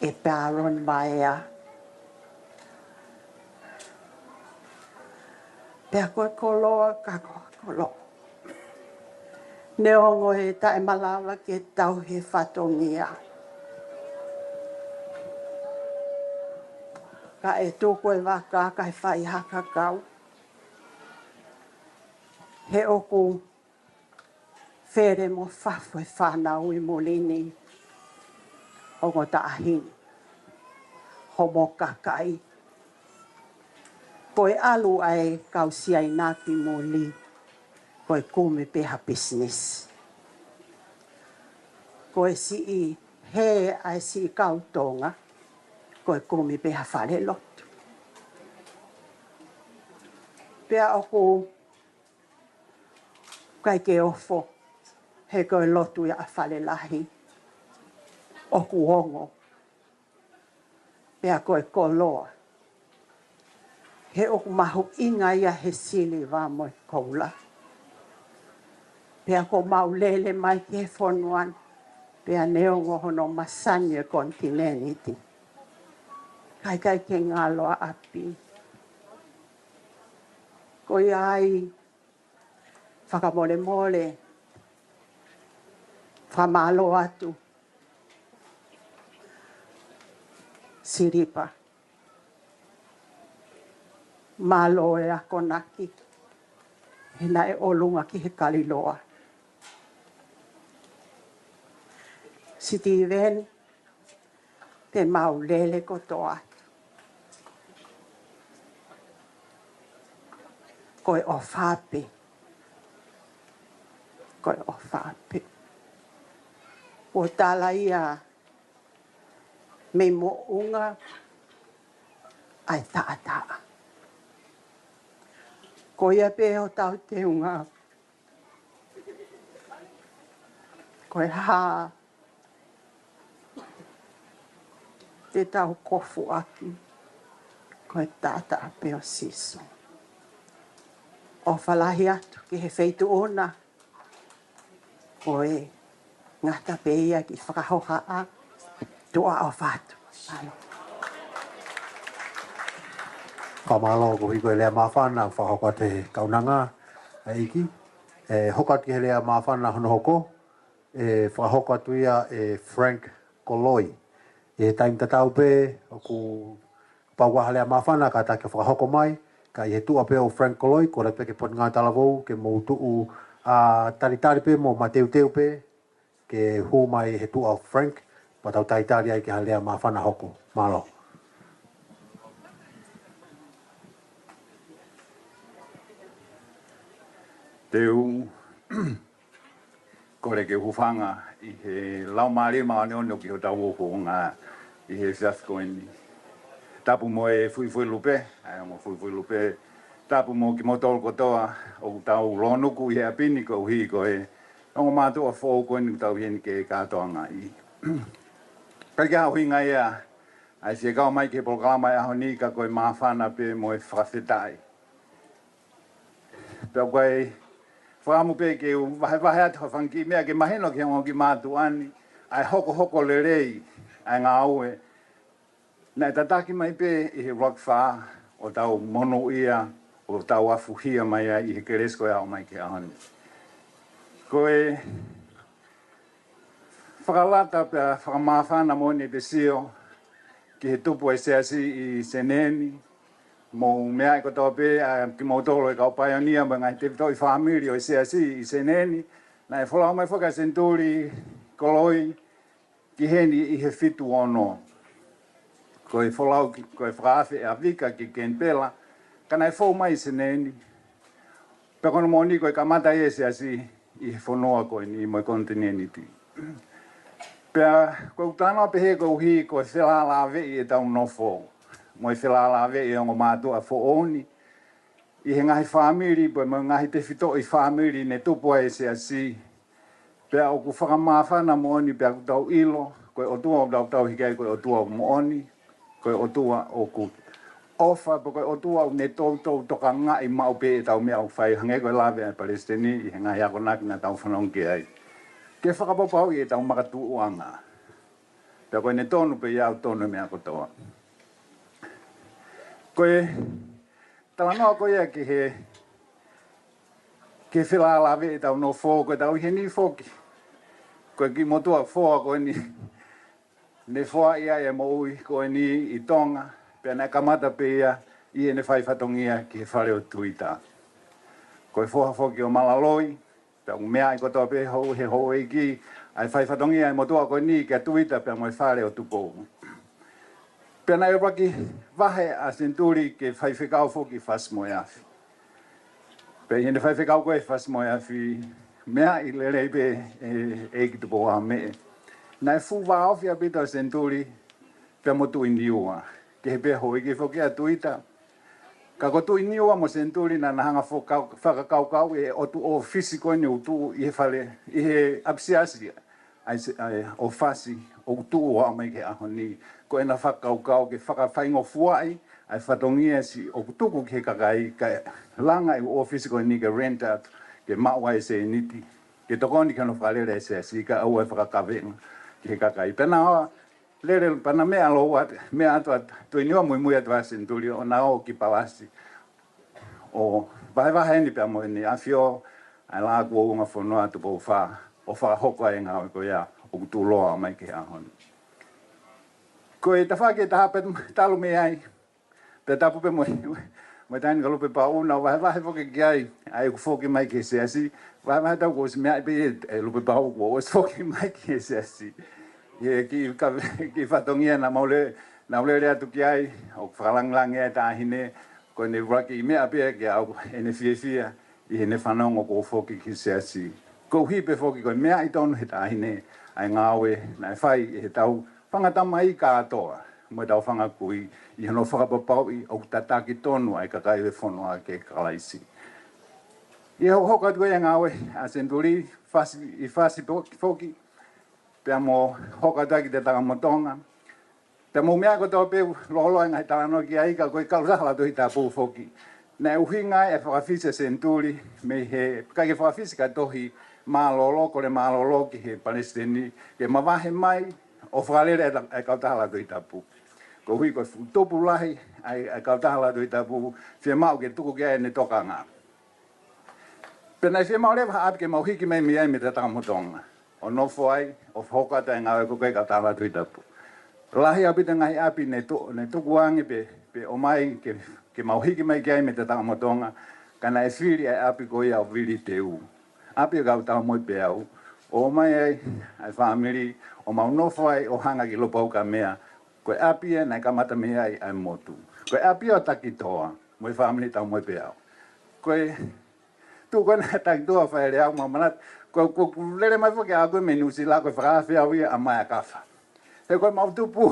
ʻe Paron Maea. Pea ko e koloa, ka ko e koloa. Neongo ʻe taʻemalava ke tauhi e fatongia, ka ʻe tuku e vaka kae fai ha kakau. He ʻoku fele mo fafo e fānau ʻi muli ni, ongo taʻahine, homo kakai. Ko e ʻalu ʻa e kau Siaina ki muli, ko e kumi pē ha pisinisi. Ko e siʻi hē ʻa e siʻi kau Tonga, ko e kumi pē ha falelotu. Pea ʻoku ʻikai ke ofo, he ko e lotu ia ʻa Falelahi ʻoku ongo. Pea ko e koloa, he ʻoku mahuʻinga ia he siliva mo e koula. Pea ko ʻemau lele mai ki he fonua ni, pea neongo hono masani e konitinēniti, ka ʻikai ke ngalo ʻa ʻapi. Ko ia ai, fakamolemole, fakamālō atu, Silipa. Mālō e akonaki, he naʻe ʻolunga ki he kaliloa. Sitiveni, te mau lele kotoa atu. Ko e ʻofa pē. Ko e ʻofa pē. Kuo tala ia mei moʻunga ʻa e taʻataʻa. Ko ia pē hotau teunga. Ko e hā te tau kofu ʻaki, ko e taʻataʻa pē ʻo Sīsū. ʻOfa lahi atu ki he feituʻu na, ko e ngata pē ia ki fakahohaʻa, tuʻa ʻofa atu. Mālō. Fakamālō koeʻuhi ko e lea māfana, fakahoko atu he kaunanga, ʻEiki. ʻE hoko atu ki he lea māfana hono hoko, ʻe fakahoko atu ia ʻe Frank Koloi. ʻI he taimi tatau pē, ʻoku pau ha lea māfana kātaki ʻo fakahoko mai, ka ʻi he tuʻa pē ʻo Frank Koloi, kole pē ki he potungāue talavou, ke mou tuʻu ʻo talitali pē mo mateuteu pē, ke hū mai he tuʻa ʻo Frank, pea tau talitali ai ki ha lea māfana hoko. Mālō. Te u kole ke u hūfanga ʻi he Laumālie Māʻoniʻoni ʻoku ʻi hotau fofonga ʻi he efiafi ko eni. Tapu mo e fuifui lupe, ʻa e ongo fuifui lupe. Tapu mo kimoutolu kotoa ʻoku tau lōnuku ʻi he ʻapi ni koeʻuhi ko e ongo mātuʻa foʻou ko eni ʻoku tau ʻi heni ke kātoangaʻi. ʻIkai ke ʻuhinga ia ʻa e fie kau mai ki he polokalama ʻo e ʻaho ni ka ko e māfana pē mo e fakafetaʻi. Pea ʻoku ou fakaʻamu pē ke u vahevahe atu ha fanga kiʻi meʻa ke mahino ki he ongo kiʻi mātuʻa ni ʻa e hokohoko lelei ʻa e ngāue naʻe tataki mai pē ʻi he ʻuluaki fā ʻo tau monūʻia, ʻo tau afuhia mai ai ʻi he kelesi ko ia ʻo aʻu mai ki he ʻaho ni. Ko e fakalata pea fakamāfana moʻoni ʻete sio ki he tupu ʻa e Siasi ʻi Senē ni, mou meaʻi kotoa pē ʻa kimoutolu e kau paionia mo e ngaahi tefitoʻi fāmili ʻo e Siasi ʻi Senē ni, naʻe folau mai foki ʻa Senituli Koloi ki heni ʻi he fitu ono. Ko e folau ki, ko e fakaafe ʻa Vika ki Kenipela, ka naʻe fou mai ʻi Senē ni. Pea ko hono moʻoni ko e kamata ia e Siasi ʻi he fonua ko eni mo e konitinēniti. Pea ko ʻeku talanoa pehē koeʻuhi ko e felālāveʻi ʻetau nofo, mo e felālāveʻi e ongo mātuʻa foʻou ni, ʻi he ngaahi fāmili, pea mo e ngaahi tefitoʻi fāmili ne tupu ai e Siasi. Pea ʻoku fakamāfana moʻoni pea ʻoku tau ʻilo, ko e ʻOtua ʻoku tau tauhi ki ai ko e ʻOtua ʻoku moʻoni, ko e ʻOtua ʻoku ʻofa, pea ko e ʻOtua ʻoku ne toutou tokangaʻi maʻu pē ʻetau meʻa ʻoku fai, hangē ko e lave ʻa e Palesiteni ʻi he ngaahi akonaki naʻa tau fanongo ki ai. Ke fakapapauʻi ʻetau makatuʻuʻanga. Pea ko ʻene tonu pē ia ʻoku tonu e meʻa kotoa. Ko e talanoa ko ia ki he, ki he felālāveʻi ʻetau nofo, ko ʻetau ʻi heni foki. Ko e kiʻi motuʻa foa ko eni, ne foaʻi ai e moʻui ko eni ʻi Tonga, pea naʻe kamata pē ia ʻi heʻene fai fatongia ki he fale ʻo Tuita. Ko e foha foki ʻo Malaloi, pea ʻoku meaʻi kotoa pē hou, he houʻeiki, ʻa e fai fatongia e motuʻa ko eni kia Tuita pea mo e fale ʻo Tupou. Pea naʻe ʻuluaki vahe ʻa Senituli ke faifekau foki Fasi-moe-Afi. Pea ʻi heʻene faifekau ko ē Fasi-moe-Afi, meaʻi lelei pē ʻe, ʻEiki Tupou Ameʻe. Naʻe fuʻu vāofi ʻaupito ʻa Senituli pea mo Tuʻiniua. Kehe pē houʻeiki foki ʻa Tuita. Ka ko Tuʻiniua mo Senituli naʻa na hanga fo-, kau-, fakakaukauʻi e ʻotu ʻōfisi ko eni ʻoku tuʻu ʻi he fale, ʻi he ʻapi siasi ʻa e se-, ʻa e ʻōfisi ʻoku tuʻu ʻo aʻu mai ki he ʻaho ni. Ko ʻena fakakaukau ke fakafaingofuaʻi ʻa e fatongia siʻi ʻoku tuku ki he kakai, kae langa e ʻū ʻōfisi ko eni ke rent atu, ke maʻu ai e sēniti, ke tokoni ki hono fakalele e siasi, kae ʻoua e fakakavenga ki he kakai. Pea na lele, pea na meʻa lou atu, meʻa atu ʻa Tuʻiniua muimui atu ʻa Senituli ʻo na ō ki Palasi. ʻO vahevahe eni pea mo ʻEne ʻAfio, ʻa e Lākuouunga Fonua Tupou Fā, ʻo fakahoko ai e ngāue ko ia ʻoku tuʻuloa mai ki he ʻaho ni. Ko e tafaʻaki ʻe taha pē talu mei ai, pea tapu pē mo, mo e taʻahine ko Lupe Pau, naʻa ku vahevahe foki ki ai, ʻa ʻeku foki mai ki he siasi, vahevahe atu kuo ʻosi meaʻi pē ʻe Lupe Pau kuo ʻosi foki mai ki he siasi. ʻI he kiʻi ka-, kiʻi fatongia naʻa mau le-, naʻa ku lele atu ki ai, ʻo fakalāngilangiʻi e taʻahine, ko ʻene ʻuluaki meʻa pē ia ke ʻoange ʻene fiefia ʻi heʻene fanongo kuo u foki ki he siasi. Koeʻuhi pē foki ko e meʻa ʻi tonu he taʻahine ʻa e ngāue naʻe fai ʻe heʻetau fanga tamai kātoa mo ʻetau fanga kui ʻi hono fakapapauʻi ʻoku tataki tonu ʻa e kakai ʻo e fonua kia Kalaisi. ʻI he hokohoko atu ʻa e ngāue ʻa Senituli, fasi, ʻi fasi foki, foki, pea mo hoko atu ʻa e Tangata mo Tonga. Pea mou meʻa kotoa pē ʻoku lōloa e ngaahi talanoa ki ai, ka ko e kautaha Tohi Tapu foki. Naʻe ʻuhinga ai e fakafisi ʻa Senituli, mei he, ʻikai ke fakafisi ka tohi mālōlō, kole mālōlō ki he palesiteni, ke mavahe mai ʻo fakalele e ta-, e kautaha Tohi Tapu. Koeʻuhi ko e fuʻu tupu lahi ʻa e, ʻa e kautaha Tohi Tapu, fiemaʻu ke tuku ki ai ʻene tokanga. Pea naʻe fiemaʻu leva ha ʻapi ke mau hiki mai mei ai mei Tangata mo Tonga, ʻo nofo ai, ʻo fakahoko atu e ngāue ko ē ʻa e kautaha Tohi Tapu. Lahi ʻaupito e ngaahi ʻapi ne tu-, ne tukuange pe, pe ʻomai ke, ke mau hiki mai ki ai mei Tangata mo Tonga, ka naʻe fili ʻa e ʻapi ko ia ʻo Vili Teu. ʻApi ʻo e kau Taumoepeau. ʻO ʻomai ai ʻa e fāmili, ʻo mau nofo ai ʻo hanga ki Lopoukamea. Ko e ʻapi ia naʻe kamata mei ai ʻa e motu. Ko e ʻapi ʻo Takitoa mo e fāmili Taumoepeau. Ko e tuʻu ko ena ʻa Takitoa, fai lelei au, mau manatu, ko, ko, ko e lele mai foki ʻaʻaku mei Nuʻusila, ko e fakaafe au ia ʻa Maekafa. He ko e mau tupu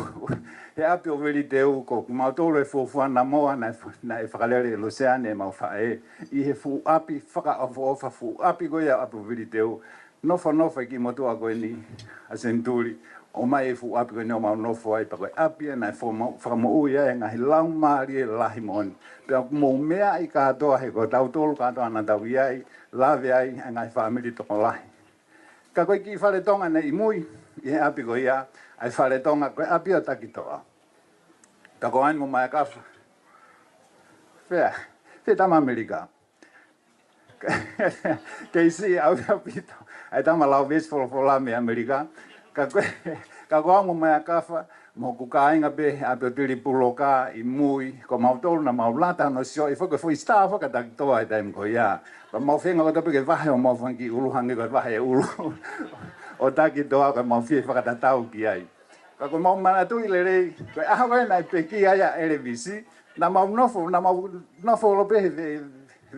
he ʻapi ʻo Vili Teu, ko kimautolu e fuofua namoa naʻe, naʻe fakalele ʻe Losiane, ʻemau faʻē, ʻi he fuʻu ʻapi fakaʻofoʻofa, fuʻu ʻapi ko ia ʻapi ʻo Vili Teu. Nofonofo e kiʻi motuʻa ko eni ʻa Senituli, ʻomai e fuʻu ʻapi ko eni ʻo mau nofo ai, pea ko e ʻapi ia naʻe fo-, fakamoʻui ai e ngaahi laumālie lahi moʻoni. Pea ʻoku mou meaʻi kātoa he ko tautolu kātoa naʻa tau ʻi ai, lave ai e ngaahi fāmili tokolahi. Ka ko e kiʻi fale Tonga naʻe ʻi mui ʻi he ʻapi ko ia, ʻa e fale Tonga, ko e ʻapi ʻo Takitoa. Ka ko eni mo Maekafa. Fea, fea tama ʻAmelika. Kei siʻi au ʻaupito ʻa e tama lau veesi folofola mei ʻAmelika. Ka ko, ka ko au mo Maekafa, mo hoku kāinga pē ʻapi ʻo Tilipuloka ʻi mui, ko mautolu naʻa mau lata hono sioʻi foki, foʻi star foki ʻa Takitoa he taimi ko ia. Pea mau feinga kotoa pē ke vahe homau fanga kiʻi ʻulu hangē ko e vahe ʻulu ʻo Takitoa, ka mau fie fakatatau ki ai. Ka ko ʻemau manatuʻi lelei, ko e ʻaho ko ē naʻe pekia ai ʻa ʻElevisi, naʻa mau nofo, naʻa mau nofo holo pē he, he,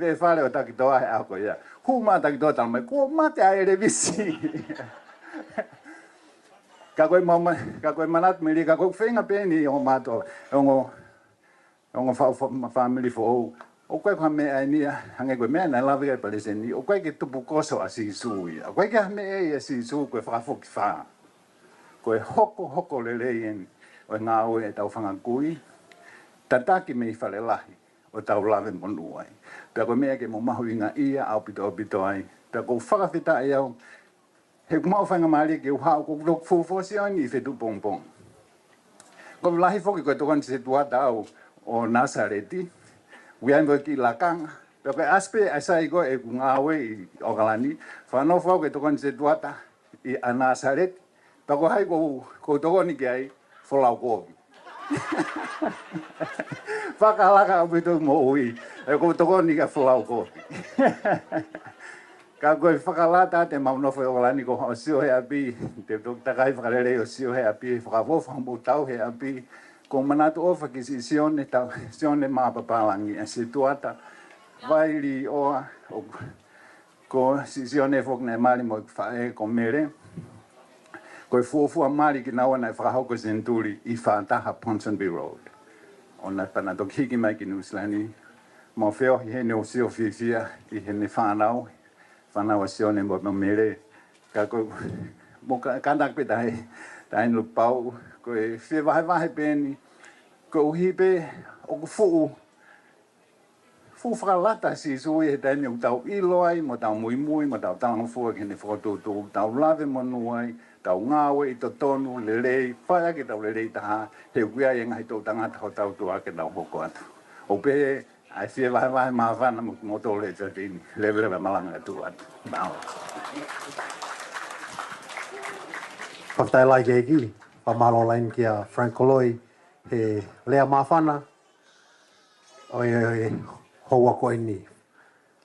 he fale ʻo Takitoa he ʻaho ko ia. Hū mai ʻa Takitoa, talamai, kuo mate ʻa ʻElevisi. Ka ko ʻemau ma-, ka ko e manatu mei ai, ka ko e feinga pē eni ʻo mātuʻa, ʻo ongo, ongo fa-, fa-, ma-, fāmili foʻou. ʻOku ʻikai ko ha meʻa eni ia, hangē ko e meʻa naʻe lave ki ai e palesiteni, ʻoku ʻikai ke tupukoso ʻa Sīsū ia. ʻOku ʻikai ke ha meʻa ia ʻa Sīsū, ko e fakafokifā. Ko e hokohoko lelei eni ʻo e ngāue ʻetau fanga kui, tataki mei fale lahi ʻo tau lave monū ai. Pea ko e meʻa ke mou mahuʻingaʻia ʻaupito ʻaupito ai. Pea ʻoku ou fakafetaʻi au he ʻoku maʻu faingamālie ke u haʻu, ko ʻeku fuofua Sione ʻi Fetuʻupongipongi. Ko e lahi foki ko e tokoni setuata au ʻo Nāsaleti, ʻoku ʻi ai mo e kiʻi lakanga. Pea ko e ʻasi pē ʻa e sai ko ē ʻeku ngāue ʻi ʻOkalani, fakanofo au ko e tokoni setuata ʻi ʻa Nāsaleti. Pea ko hai ʻoku ou, ʻoku ou tokoni ki ai? Folau kovi. Fakalaka ʻaupito moʻui, he ʻoku ou tokoni kia Folau kovi. Ka ko e fakalata atu ʻemau nofo ʻi ʻOkalani, ko hoʻo sio he ʻapi, te u toki takai fakalelei ʻo sio he ʻapi, fakaʻofoʻofa hoʻomou tau he ʻapi. ʻOku ou manatu ʻofa ki siʻi Sione, tau, Sione Mapapālangi, ʻa e setuata, Vaili ʻOa, ʻo, ko siʻi Sione foki naʻe mali mo e faʻē ko Mele. Ko e fuofua mali kinaua naʻe fakahoko ʻe Senituli ʻi Fataha Ponsonby Road. ʻO na pea na toki hiki mai ki Nuʻusila ni. Mau feohi heni ʻo sio fiefia ʻi heʻene fānau, fānau ʻa Sione mo, mo Mele. Ka ko, mo ka, ka na pē tahi, tahi no pau, ko e fie vahevahe pē eni, koeʻuhi pē ʻoku fuʻu, fuʻu fakalata ʻa Sīsū ia he taimi ʻoku tau ʻilo ai, mo tau muimui, mo tau talangofua ki heʻene fokotuʻutuʻu, tau lave monū ai, tau ngāue ʻi totonu, lelei, fai ʻaki ʻetau lelei taha, he ʻoku ʻi ai e ngaahi toʻu tangata hotau ʻOtua ke nau hoko atu. ʻOku pehē ʻa e fie vahevahe, māfana mo kimoutolu he efiafi ni, leveleva e malanga ʻa e tuʻa atu. Mālō. Fakafetaʻi lahi ki he ʻEiki, fakamālō lahi kia Frank Koloi he lea māfana ʻo e, ʻo e houa ko eni.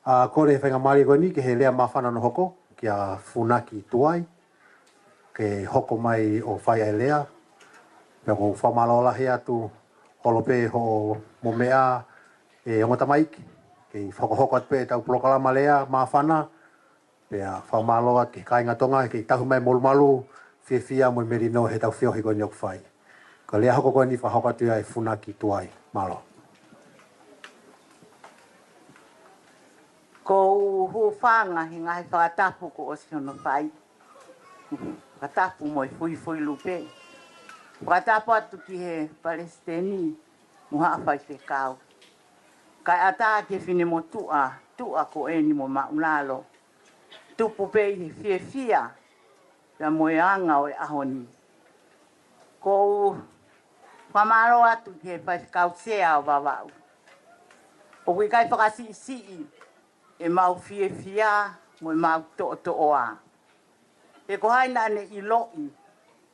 ʻA, kole e faingamālie ko eni ki he lea māfana hono hoko kia Funaki Tuai, ke hoko mai ʻo fai ʻa e lea. Pea ʻoku ou fakamālō lahi atu, holo pē hoʻomo meʻa, ʻe ongo tamaiki, kei hokohoko atu pē ʻetau polokalama lea māfana. Pea fakamālō atu ki he kāinga Tonga, kei tauhi mai e molumalu, fiefia mo e melino he ʻetau feohi ko eni ʻoku fai. Ko e lea hoko ko eni fakahoko atu ia ʻe Funaki Tuai. Mālō. Ko u Fanga he ngaahi fakatapu kuo ʻosi hono fai. Fakatapu mo e fuifui lupe. Fakatapu atu ki he palesiteni mo haʻa faifekau. Kae ʻatā ki he finemotuʻa, tuʻa ko eni mo māʻulalo. Tupu pē ʻi he fiefia, pea mo e anga ʻo e ʻaho ni. ʻOku ou fakamālō atu ki he faifekau sea ʻo Vavaʻu. ʻOku ʻikai fakasiʻisiʻi ʻemau fiefia mo ʻemau toʻotoʻoa. He ko hai naʻa ne ʻiloʻi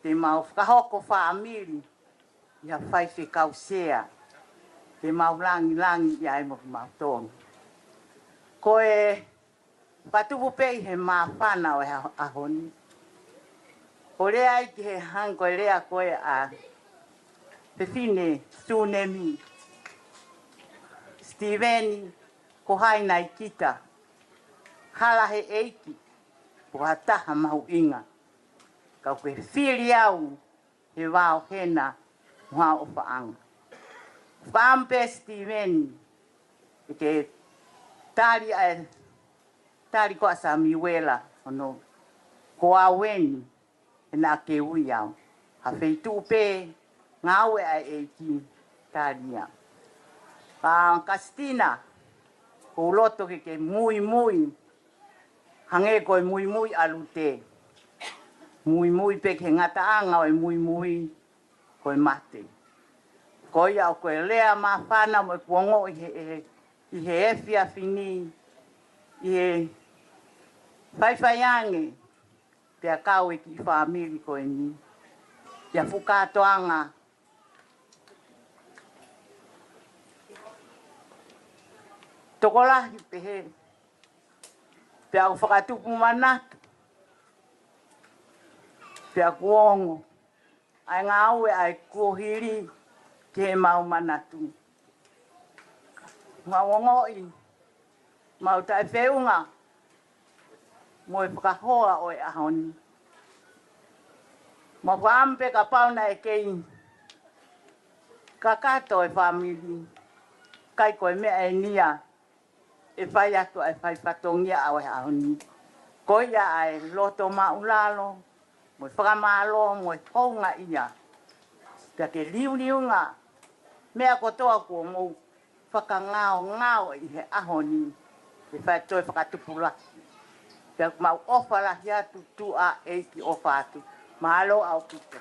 te mau fakahoko fāmili ʻi ha faifekau sea, te mau langilangiʻia ai mo kimautolu. Ko e fakatupu pē ʻi he māfana ʻo e ʻaho ni. ʻO lea ai ki he hangē ko e lea ko ē ʻa fefine Sunemi, Sitiveni, ko hai nai kita, hala he ʻEiki, ko ha taha mahuʻinga. Ka ʻoku ke fili au he vao hena mo ha ʻofaʻanga. Fakaʻamu pē Sitiveni, ʻe ke tali ʻa e tali ko ʻa Samiuela, hono ko au eni, ʻe naʻa ke ui au. Ha feituʻu pē ngāue ʻa e ʻEiki, tali ia. Pea Kasitina, ʻoku ou loto ke ke muimui hangē ko e muimui ʻa Lute. Muimui pē ki he ngataʻanga ʻo e muimui ko e mate. Ko ia ʻoku ke lea māfana mo ʻeku ongoʻi he, he, ʻi he efiafi ni, ʻi he faifai ange, pea kau e kiʻi fāmili ko eni. ʻI ha fuʻu kātoanga tokolahi pehē, pea ʻoku fakatupu manatu, pea ʻoku ongo ʻa e ngāue ʻa e kuohili ki heʻemau manatu. Mau ongoʻi mau taʻefeʻunga mo e fakahoa ʻo e ʻaho ni. Mau fakaʻamu pē kapau naʻe kei kakato e fāmili, ʻikai ko e meʻa eni ia ʻe fai atu ʻa e fai fatongia ʻo e ʻaho ni. Ko ia ʻa e loto māʻulalo, mo e fakamālō, mo e houngaʻia. Pea ke liuliunga meʻa kotoa kuo mou fakangaongao ʻi he ʻaho ni, ʻe fai toe fakatupulaki. Pea mau ʻofa lahi atu, tuʻa ʻEiki ʻofa atu. Mālō ʻaupito.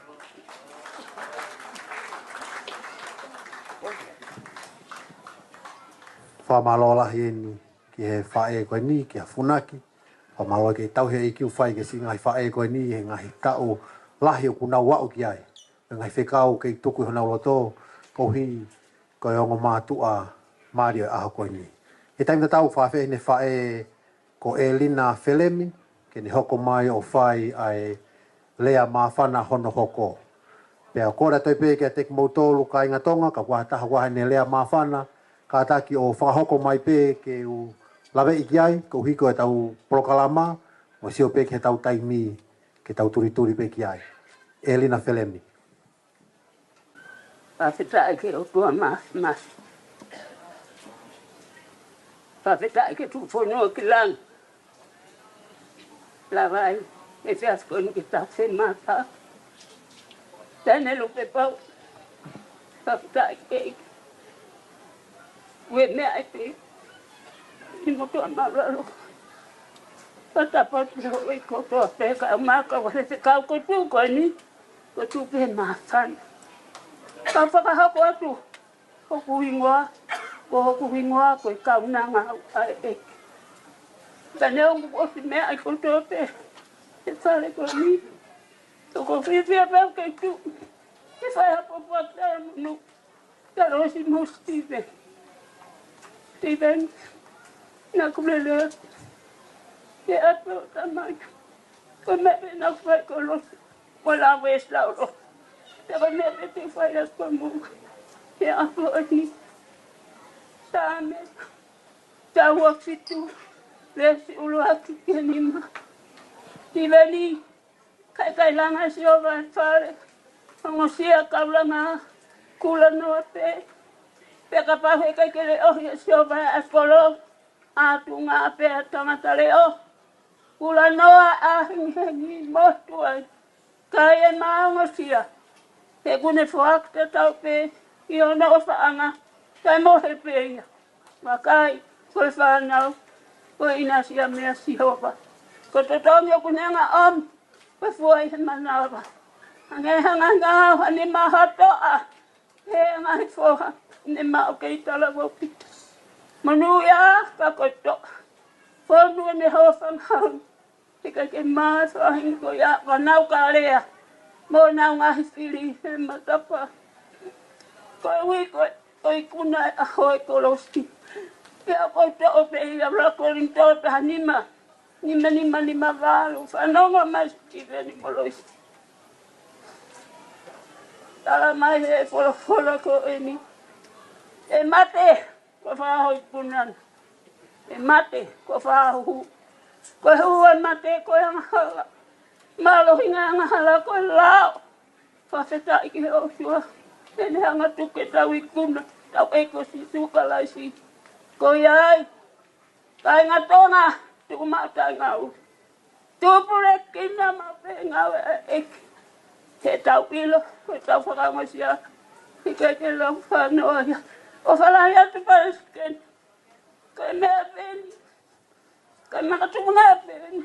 Fakamālō lahi eni ki he faʻē ko eni, ki he funaki. Fakamālō ki he tauhi ʻEiki ʻoku fai ki he siʻi ngaahi faʻē ko eni, he ngaahi taʻu lahi ʻoku nau aʻu ki ai. He ngaahi fekau kei tuku ʻi honau loto, koeʻuhi ko e ongo mātuʻa mali ʻo e ʻaho ko eni. He taimi tatau fakaafeʻi ʻene faʻē ko ʻElina Felemi, ke ne hoko mai ʻo fai ʻa e lea māfana hono hoko. Pea kole atu pē kiate kimoutolu kāinga Tonga, kapau ʻoku ʻi ai ha taha ʻoku ʻi ai haʻane lea māfana, kātaki ʻo fakahoko mai pē ke u laveʻi ki ai, koeʻuhi ko ʻetau polokalama, mo sio pē ki heʻetau taimi, ke tau tulituli pē ki ai. ʻElina Felemi. Fakafetaʻi ki he ʻOtua Māfimafi. Fakafetaʻi ki he tuʻufonua ki langi. Lava ai, ʻe fea ko eni ke tau fai mata. Tane lo pe pau. Fakafetaʻi ki he ʻEiki. Ue meʻa ʻi he motuʻa māʻulalo. Fakatapu atu ki he houʻeiki kotoa pē kae ʻumaʻā ʻa e faifekau ko e tuʻu ko eni. Ko e tuʻu pē māfana. Kau fakahoko atu hoku hingoa, ko hoku hingoa ko e kaunanga ʻa e ʻEiki. Ka neongo kuo ʻosi meʻa ʻi kotoa pē he fale ko eni. Ko e fiefia pē au ke tuʻu ke fai ha pōpoaki talamonū. Talosi mo Steven. Steven, naʻa ku lele atu he ʻapi ʻo Tamai. Ko e meʻa pē naʻa ku fai ko e losi. Ko e lau ʻe lau losi. Pea ko e meʻa pē te u fai atu ko e moʻui he ʻaho ni. Saame taha fitu, veesi ʻuluaki ki he nima. Steven, kae ʻikai langa ʻe Sihova e fale, ongosia kau langa kula noa pē. Pea kapau he ʻikai ke leʻohi ʻe Sihova e ʻasikolo, ʻAtunga pē ʻa e tangata leʻo. Kulanoa ʻa Hengihengi motu ai. Ka ʻi he maʻongosia, he ʻoku ne foaki tatau pē ʻi hono ʻofaʻanga, kae mohe pē ia. Vakai, ko e fānau, ko e ʻinasi ia meia Sihova. Ko e totongi ʻoku ne hanga ʻo ʻomi, ko e fua ʻi he manava. Hangē ha ngaahi ngaahi ʻofa ni mahotoʻa, he ngaahi foha ne maʻu kei talavou Pita. Monūʻia ka ko e toʻa. Fonu ʻene hōfangahau. He ʻikai ke maʻu ʻe he faʻahinga ko ia ʻa ʻenau kalea mo ʻenau ngaahi fili he matapā. Ko e ui ko e, ko e ikuna ʻa e ʻaho ʻo e kolosi. Pea ko e toʻo pē ia ʻa ʻuluaki Kolinitō taha nima, nima nima nima valu, fanongo mai Sitiveni mo Loisi. Tala mai he folofola ko eni. ʻE mate, ko e fakaʻaho ʻo e ikuna na. ʻE mate, ko e fakaʻaho ʻo e hū. Ko e hū ʻo e mate, ko e angahala. Mālohinga e angahala, ko e lao. Fakafetaʻi ki he ʻOtua. Heʻene hanga ʻo tuku ʻetau ikuna, ʻetau ʻEiki ko Sīsū Kalaisi. Ko ia ai, kāinga Tonga, tuku maʻu taʻengaue. Tupulekina maʻu pē ngāue ʻa e ʻEiki. He ʻoku tau ʻilo, he ʻoku tau fakaongosia, he ʻikai ke lau fānau ia. ʻOfa lahi atu Palesiteni. Ko e meʻa pē eni. Ko e makatuʻunga pē eni.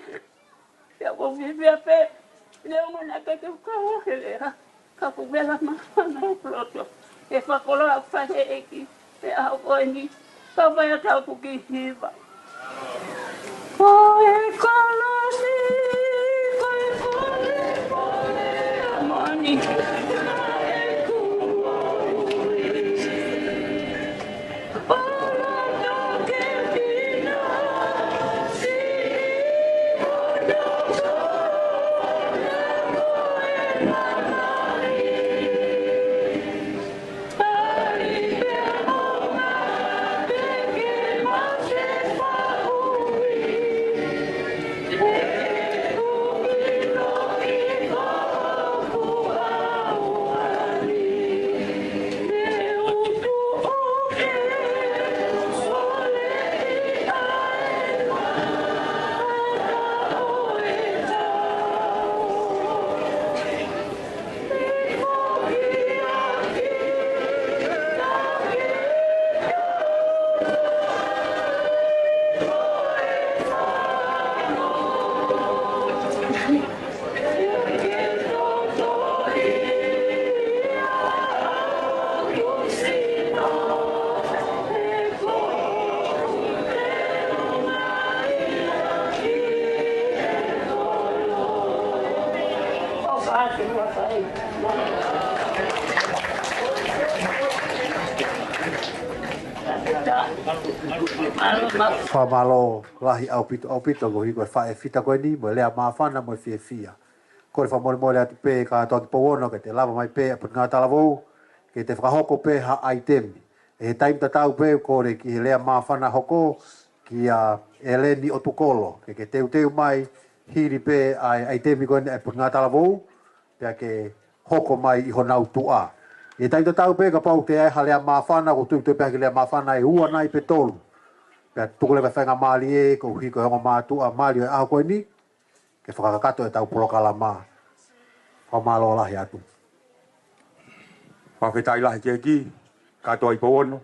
Pea ʻoku ou fiefia pē. Neongo naʻe ʻikai ke u kau he lea, ka ʻoku ou vela māfana he loto he fakakoloa ʻoku fai ʻe he ʻEiki he ʻaho ko eni. Ka fai atu ʻeku kiʻi hiva. Ko e kolosi, ko e kolosi, ko e kolosi, ko e kolosi. Fakamālō lahi ʻaupito, ʻaupito, koeʻuhi ko e faʻē fita ko eni, mo e lea māfana, mo e fiefia. Kole fakamolemole atu pē kātoa ki Pouono, ke te lava mai pē ʻa e Potungāue Talavou, ke te fakahoko pē ha ʻaitemi. ʻI he taimi tatau pē, kole ki he lea māfana hoko, kia ʻEleni ʻOtukolo, ke, ke teuteu mai, hili pē ʻa e ʻaitemi ko eni ʻa e Potungāue Talavou, pea ke hoko mai ʻi honau tuʻa. ʻI he taimi tatau pē, kapau ʻoku ʻi ai ha lea māfana, ʻoku ou tui ʻoku toe pē ha kiʻi lea māfana ʻe ua nai pe tolu. Pea tuku leva e faingamālie, koeʻuhi ko e ongo mātuʻa mali ʻo e ʻaho ko eni, ke fakakakato ʻetau polokalama. Fakamālō lahi atu. Fakafetaʻi lahi ki he ʻEiki, kātoa ʻi Pouono,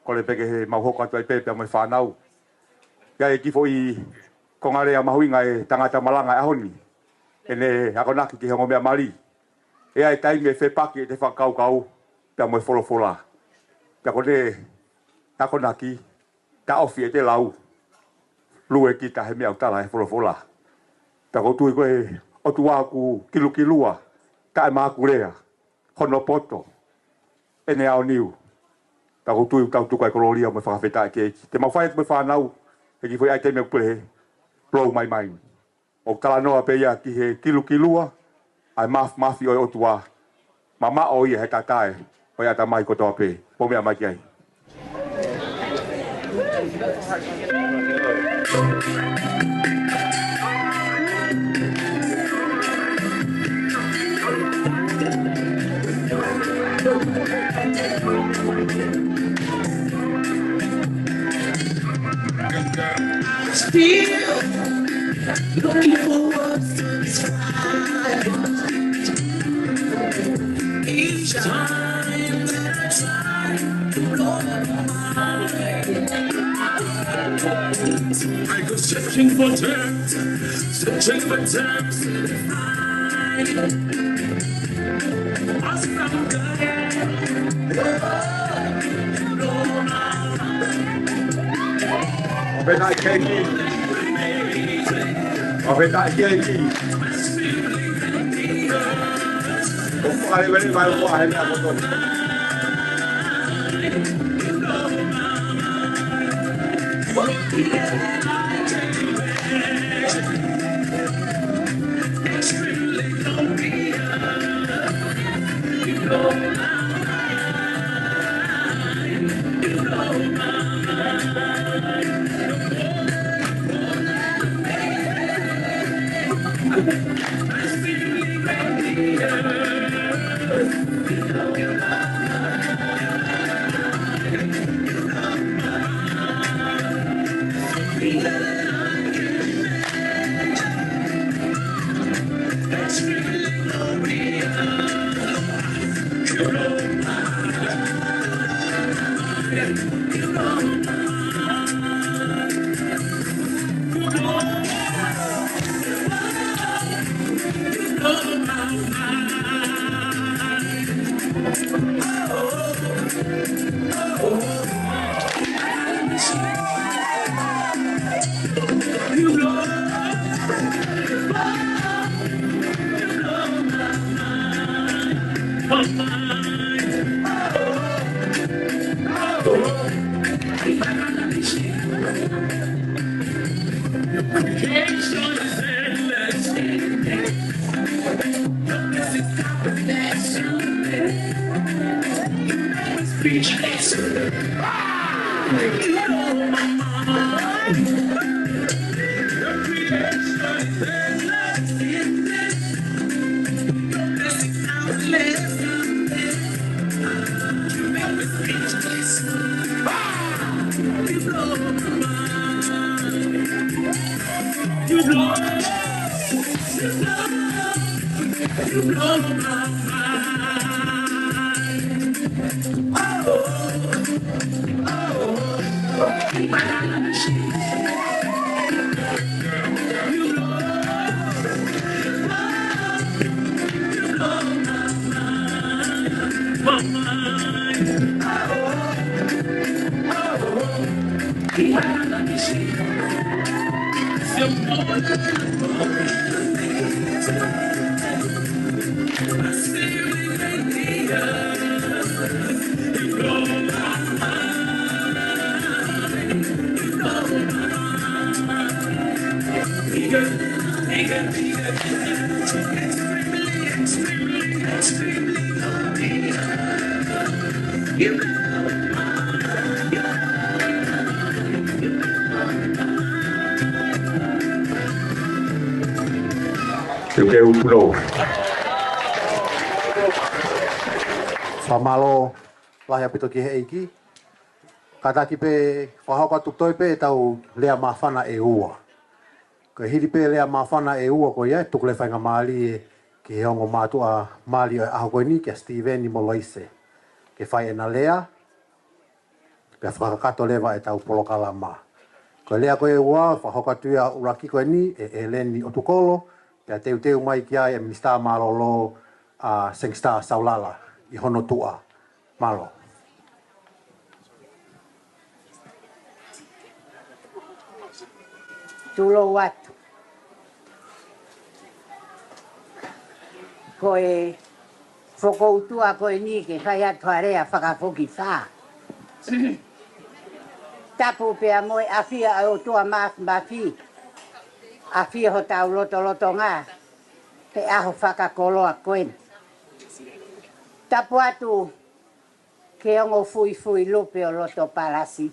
kole pē ke mau hoko atu ai pē pea mo e fānau. ʻI ai e kiʻi foʻi konga lea mahuʻinga ʻa e tangata malanga ʻo e ʻaho ni, ʻene akonaki ki he ongo meʻa mali. ʻE ʻi ai e taimi ʻe fepaki ʻete fakakaukau pea mo e folofola. Pea ko ʻene akonaki, taʻofi ʻete lau, lue kita he meʻa ʻoku tala ʻe he folofola. Pea ʻoku ou tui ko e ʻOtua ʻoku kilukilua, taʻemakulea hono poto, ʻene aoniu. Pea ʻoku ou tui ʻoku tau tuku ai e kolōlia mo e fakafetaʻi ki he ʻEiki. Te mau fai atu mo e fānau, he kiʻi foʻi ʻaitemi ʻoku pule he Blow My Mind. ʻOku talanoa pē ia ki he kilukilua ʻa e māfimafi ʻo e ʻOtua, mamaʻo ia he tatae ʻo e ʻatamai kotoa pē. Mou meʻa mai ki ai. Still looking for words to describe. Each time that I try to blow my mind, I go searching for terms, searching for terms to define. Awesome God. Blow my mind. Pena keki. Pena keki. Ko fale vele mai ko ahe na ko to. Speechless. You blow my mind. Your creation is endless. Your blessings countless. You make me speechless. You blow my mind. You blow, you blow, you blow my mind. Oh, oh, oh. Ke u pulo. Fakamālō lahi ʻaupito ki he ʻEiki. Kātaki pē fakahoko atu toe pē ʻetau lea māfana ʻe ua. Ko e hili pē lea māfana ʻe ua ko ia, tuku leva e faingamālie ki he ongo mātuʻa mali ʻo e ʻaho ko eni, kia Steven mo Loise, ke fai ʻena lea, pea fakakakato leva ʻetau polokalama. Ko e lea ko ē ʻe ua, fakahoko atu ia ʻuluaki ko eni ʻe ʻEleni ʻOtukolo, pea teuteu mai ki ai e Minisitā Mālōlō, ʻa Sangster Saulala, ʻi hono tuʻa. Mālō. Tulou atu. Ko e fokoutua ko eni ke fai atu ha lea fakafokifā. Tapu pea mo e ʻafio ʻa e ʻOtua Māfimafi, ʻafio hotau lotolotonga he ʻaho fakakoloa ko eni. Tapu atu ki he ongo fuifui lupe ʻo loto palasi.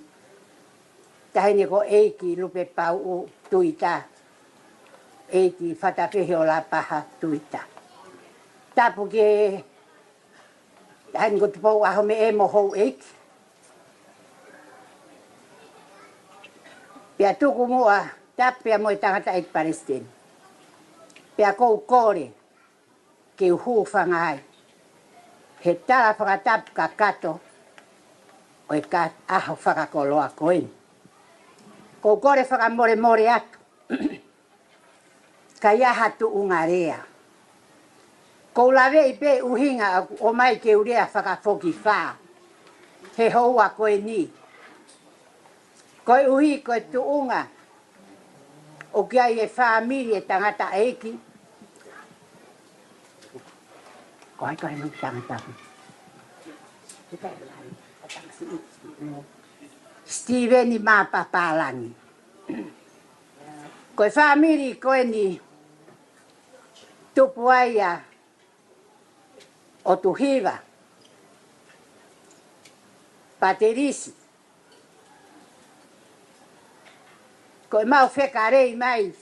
Taʻahine ko ʻEiki Lupe Pauʻu Tuita, ʻEiki Fatafehi ʻo Lapaha Tuita. Tapu ki he taʻahine ko Tupou ʻAhomeʻe mo houʻeiki. Pea tuku muʻa tapu pea mo e tangataʻeiki palesiteni. Pea ʻoku ou kole ke u hūfanga ai he tala fakatapu kakato ʻo e ka ʻaho fakakoloa ko eni. ʻOku ou kole fakamolemole atu, ʻikai ha tuʻunga lea. ʻOku ou laveʻi pē ʻuhinga ʻoku ʻomai ke u lea fakafokifā he houa ko eni. Koeʻuhi ko e tuʻunga ʻoku ʻi ai e fāmili e tangataʻeiki. Ko hai ko e tangata? Sitiveni Mapapalagi. Ko e fāmili ko eni tupu ai ʻa ʻOtuhiva Patelisi. Ko ʻemau fekalei mai,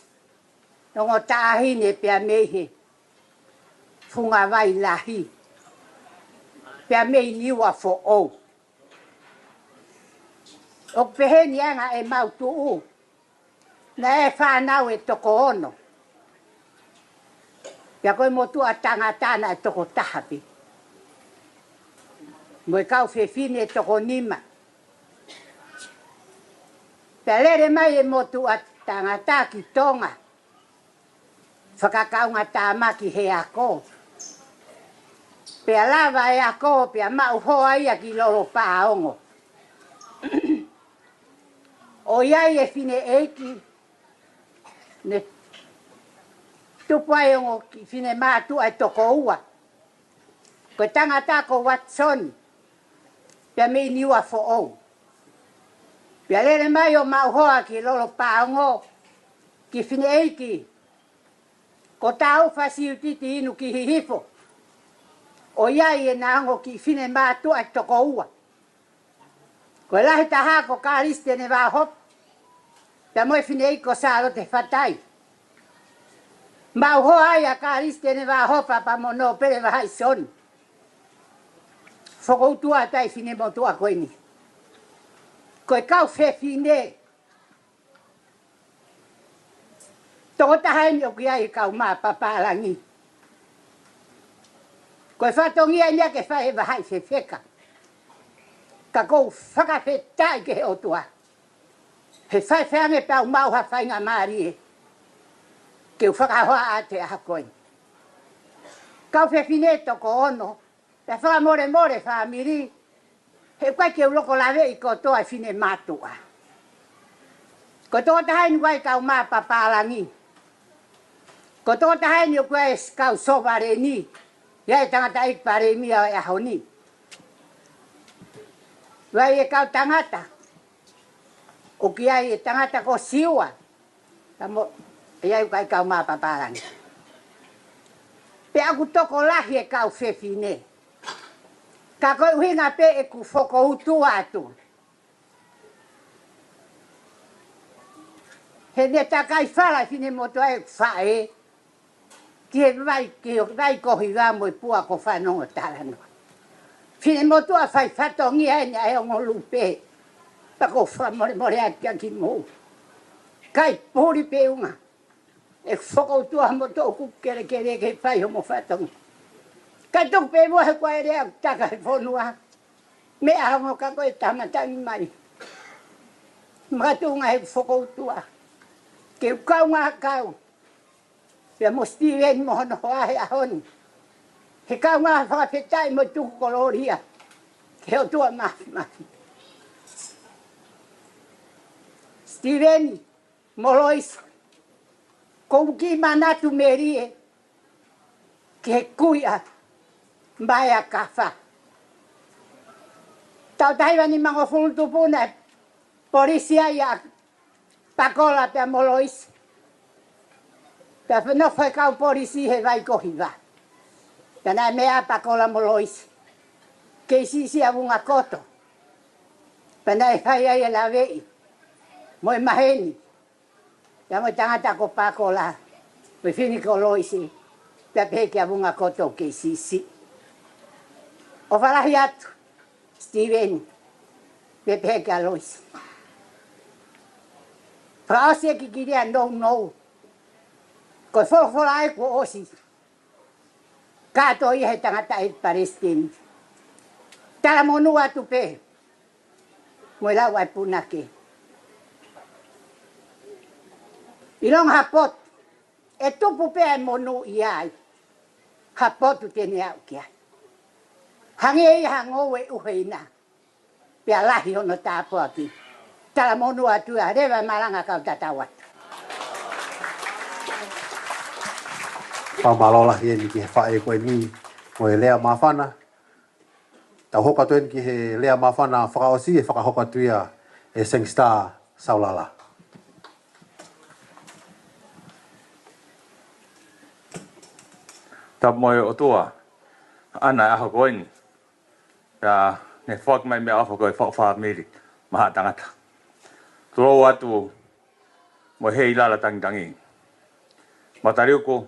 ongo taʻahine pea mei he Fungavai Lahi, pea mei Niuafoʻou. ʻOku peheni ʻa e anga ʻemau tuʻu. Naʻe fānau ʻe toko ono. Pea ko e motuʻa tangata naʻe toko taha pē, mo e kau fefine ʻe toko nima. Pea lele mai e motuʻa tangata ki Tonga, fakakaungatāmaki he ako. Pea lava e ako, pea maʻu hoa ia ki Lolopaongo. ʻO ʻi ai e fineʻeiki, ne tupu ai ongo kiʻi finemātuʻa ʻe toko ua. Ko e tangata ko Watson, pea mei Niuafoʻou. Pea lele mai ʻo maʻu hoa ki Lolopaongo, kiʻi fineʻeiki ko Taufa Siutiti Inu ki Hihifo. ʻO ʻi ai ʻena ongo kiʻi finemātuʻa ʻe toko ua. Ko e lahi taha ko Kālisitene Vahopa, pea mo e fineʻeiki ko Sālote Fatai. Maʻu hoa ai ʻa Kālisitene Vahopa pea mo Nōpele Vahaʻi Soni. Fokoutua atu ai e finemotuʻa ko eni. Ko e kau fefine toko taha eni ʻoku ʻi ai e kau Mapapalagi. Ko e fatongia eni ia ke fai e vahaʻi fefeka. Ka ʻoku ou fakafetaʻi ki he ʻOtua he faifai ange pea u maʻu ha faingamālie ke u fakahoa atu he ʻaho ko eni. Kau fefine toko ono, pea fakamolemole fāmili, he ʻoku ʻikai ke u loko laveʻi kotoa e finemātuʻa. Ko e toko taha eni ʻoku ʻi ai e kau Mapapalagi. Ko e toko taha eni ʻoku ʻi ai e kau Sovaleni, ʻi ai e tangataʻeiki palēmia ʻo e ʻaho ni. ʻI ai e kau tangata, ʻoku ʻi ai e tangata ko Siua, ka mo, ʻi ai e kau Mapapalagi. Pea ʻoku tokolahi e kau fefine. Ka ko e ʻuhinga pē ʻeku fokoutua atu, he ne takai fala e finemotuʻa ʻeku faʻē ki he vai, ki he vai ko Hiva mo e pua ko Fanongo Talanoa. Finemotuʻa fai fatongia eni ʻa e ongo lupe. Pea ʻoku ou fakamolemole atu kia kimoutolu. ʻIkai puli pē ʻuhinga ʻeku fokoutua mo toʻoku kelekele ke fai homo fatongia. ʻIkai tuku pē muʻa he kuo ʻi ai e lea ʻoku taka he fonua. Meʻa ongo ka ko e tama tangi mai. Makatuʻunga he fokoutua ke u kaungā kau pea mo Sitiveni mo hono hoa he ʻaho ni. He kaungā fakafetaʻi mo tuku kolōlia ki he ʻOtua Māfimafi. Sitiveni mo Loisi, ʻoku ou kiʻi manatu melie ki he kuiʻa mai ʻa Kafa. Taʻu taha hiva nimangofulu tupu naʻe polisi ai ʻa Pakola pea mo Loisi. Pea nofo e kau polisi he vai ko Hiva. Pea naʻe meʻa ʻa Pakola mo Loisi ke siʻisiʻi ʻa Vungakoto. Pea naʻe fai ai e laveʻi mo e maheni. Pea mo e tangata ko Pakola, mo e fefine ko Loisi, pea pehē kia Vungakoto ke siʻisiʻi. ʻOfa lahi atu, Sitiveni, pea pehē kia Loisi. Fakaʻosi e kikiliʻi ʻa e nounou. Ko e folofola ʻa e kuo ʻosi kātoa ia he tangataʻeiki palesiteni. Talamonū atu pē mo e lau ʻa e punake. ʻIlonga ha potu ʻe tupu pē ʻa e monū ʻi ai, ha potu te ne aʻu ki ai. Hangē ia ha ngoue ʻuheina, pea lahi hono tāpuaki. Talamonū atu ia, leva e malanga kau tatau atu. Fakamālō lahi eni ki he faʻē ko eni mo e lea māfana. Tau hoko atu eni ki he lea māfana fakaʻosi, ʻe fakahoko atu ia ʻe Sangster Saulala. Tapu mo e ʻOtua, ʻa e ʻaho ko eni. Pea ne foaki mai meʻaʻofa ko e faʻu fāmili maʻa e tangata. Tulou atu mo e hei lala tangitangi. Mataliuku,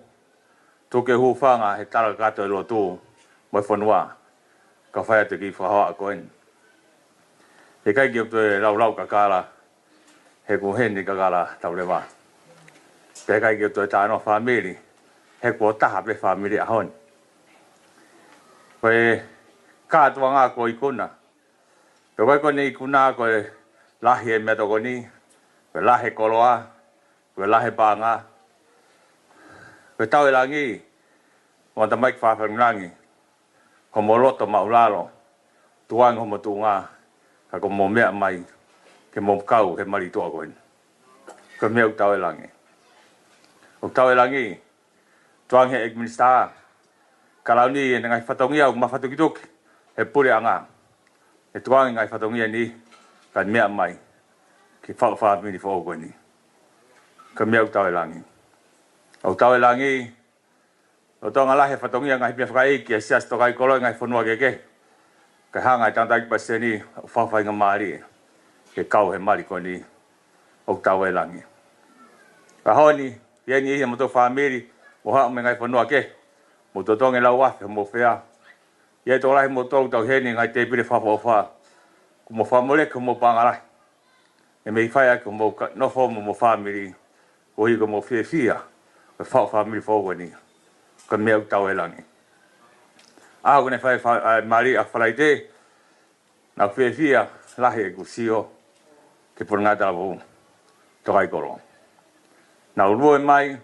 tuku ke u hūfanga he tala kakato ʻo e lotu mo e fonua, kae fai atu e kiʻi fakahoa ko eni. ʻIkai ke u toe laulau kakala, he kuo heni kakala tau leva. Pea ʻikai ke u toe talanoa fāmili, he kuo taha pē fāmili ʻaho ni. Ko e kātoanga kuo ikuna. Pea ko e, ko eni ikuna ko e lahi e meʻatokoni, ko e lahi e koloa, ko e lahi e paʻanga. Ko e Tauelangi, mo e tamaiki fafanga langi, ko homo loto māʻulalo, tukuange homo tuʻunga, ka ko homo meʻa mai ke mo kau he mali tuʻa ko eni. Ko e meʻa ʻoku Tauelangi. ʻOku Tauelangi, tukuange he ʻEiki Minisitā, kalauni e ngaahi fatongia ʻoku mafatukituki he puleʻanga. ʻE tukuange ngaahi fatongia ni kae meʻa mai ki he faʻu fāmili foʻou ko eni. Ko e meʻa ʻoku Tauelangi. ʻOku Tauelangi, lolotonga lahi e fatongia ngaahi meʻa fakaʻeiki ʻa e Siasi Tokaikoloi ngaahi fonua kehekehe, kae hanga e tangataʻeiki palesiteni ʻo fakafaingamālie ke kau he mali ko eni. ʻOku Tauelangi. ʻAho ni, ʻi heni ʻi he motu fāmili, mo haʻu mei he ngaahi fonua kehe, mo totongi e lau afe mo fea. ʻI ai e tokolahi mo tolu tau ʻi heni he ngaahi tēpile fakaʻofoʻofa, kuo mo fakamoleki homo paʻanga lahi. ʻE mei fai ake homo ka-, nofo mo homo fāmili, koeʻuhi ko homo fiefia, ko e faʻu fāmili foʻou ko eni. Ko e meʻa ʻoku Tauelangi. ʻAho ko eni ʻe fai fa-, ʻa e mali ʻa Falaite, naʻa ku fiefia lahi ʻeku sio ki he Puleʻanga Talavou, Tokaikoloi. Naʻa ku lue mai,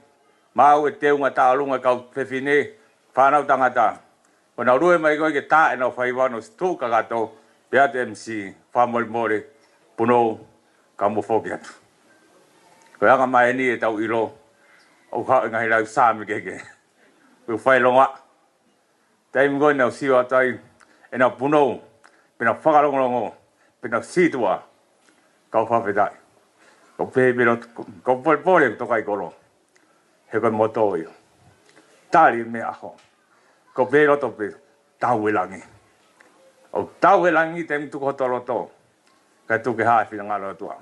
maʻu e teunga tauʻolunga kau fefine, fānau tangata. Ko ʻenau lue mai ko ē ke tā ʻenau faiva, naʻa ku tuʻu kakato, pea te M C, fakamolemole, punou, ka mou foki atu. Ko e anga mai eni ʻetau ʻilo, ʻoku haʻu e ngaahi lau Saame kehekehe. ʻOku fai longa. Taimi ko ē naʻa ku sio atu ai, ʻenau punou, pea nau fakalongolongo, pea nau sītuʻa, kau fakafetaʻi. Kau pehē pē loto, kau polepole Tokaikoloi. He ko e moto ia. Tali e meʻa ʻaho. Kau pehē loto pē, Tauelangi. ʻOku Tauelangi taimi tuku hoto loto, kae tuku ke hā e finangalo ʻo e ʻOtua.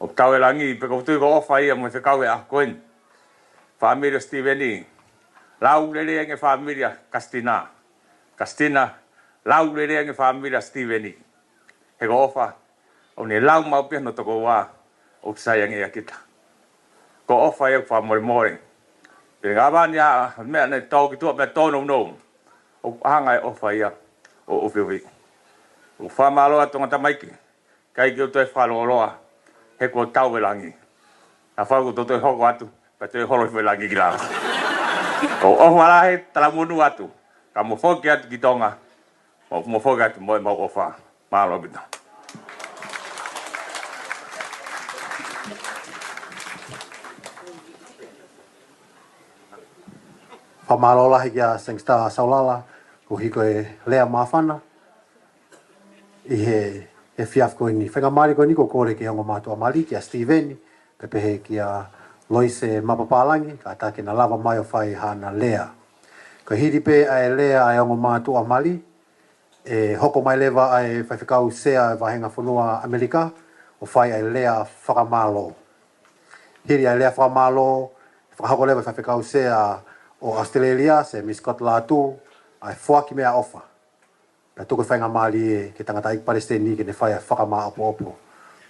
ʻOku Tauelangi, pea ʻoku ou tui ko e ʻofa ia mo e fekau e ʻaho ko eni. Fāmili ʻo Sitīveni, lau lelei ange fāmili ʻa Kasitina. Kasitina, lau lelei ange fāmili ʻa Sitīveni. He ko e ʻofa, ʻoku ne lau maʻu pē hono tokoua, ʻoku sai ange ia kita. Ko e ʻofa ia ʻoku fakamolemole. Pea ngā vani ʻa meʻa ne tau ki tuʻa pea tōnounou. ʻOku hanga e ʻofa ia ʻo ʻufiʻufi. ʻOku fakamālō atu ongo tamaiki. ʻIkai ke u toe fakalōloa, he kuo Tauelangi. Naʻa faku to toe hoko atu, pea toe holo hifo e langi ki lalo. Ko e ʻofa lahi, talamonū atu. Ka mou foki atu ki Tonga, mo, mou foki atu mo ʻemau ʻofa. Mālō ʻaupito. Fakamālō lahi kia Sangster Saulala, koeʻuhi ko e lea māfana ʻi he, he efiafi ko eni. Faingamālie ko eni ʻoku ou kole ki he ongo mātuʻa mali, kia Sitīveni, pea pehē kia Loise Mapapālangi, kātaki ke na lava mai ʻo fai haʻana lea. Ko e hili pē ʻa e lea ʻa e ongo mātuʻa mali, ʻe hoko mai leva ʻa e faifekau sea ʻo e vāhenga fonua ʻAmelika, ʻo fai ʻa e lea fakamālō. Hili ʻa e lea fakamālō, fakahoko leva ʻe he faifekau sea ʻo ʻAositelēlia, Sir Scott Lātū, ʻa e foaki meʻaʻofa. Pea tuku e faingamālie ki he tangataʻeiki palesiteni ke ne fai ʻa e fakamāʻopoʻopo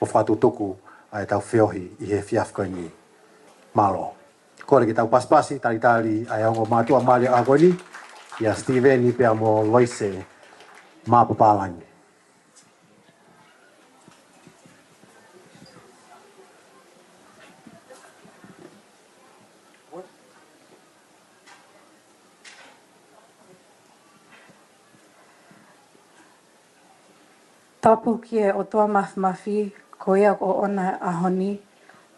mo fakatutuku ʻa ʻetau feohi ʻi he efiafi ko eni. Mālō. Kole ke tau pasipasi, talitali ʻa e ongo mātuʻa mali ʻo e ʻaho ko eni, ʻia Steven pea mo Loise Mapapalagi. Tapu ki he ʻOtua Mafimafi, ko ia ʻoku ʻoʻona ʻa e ʻaho ni,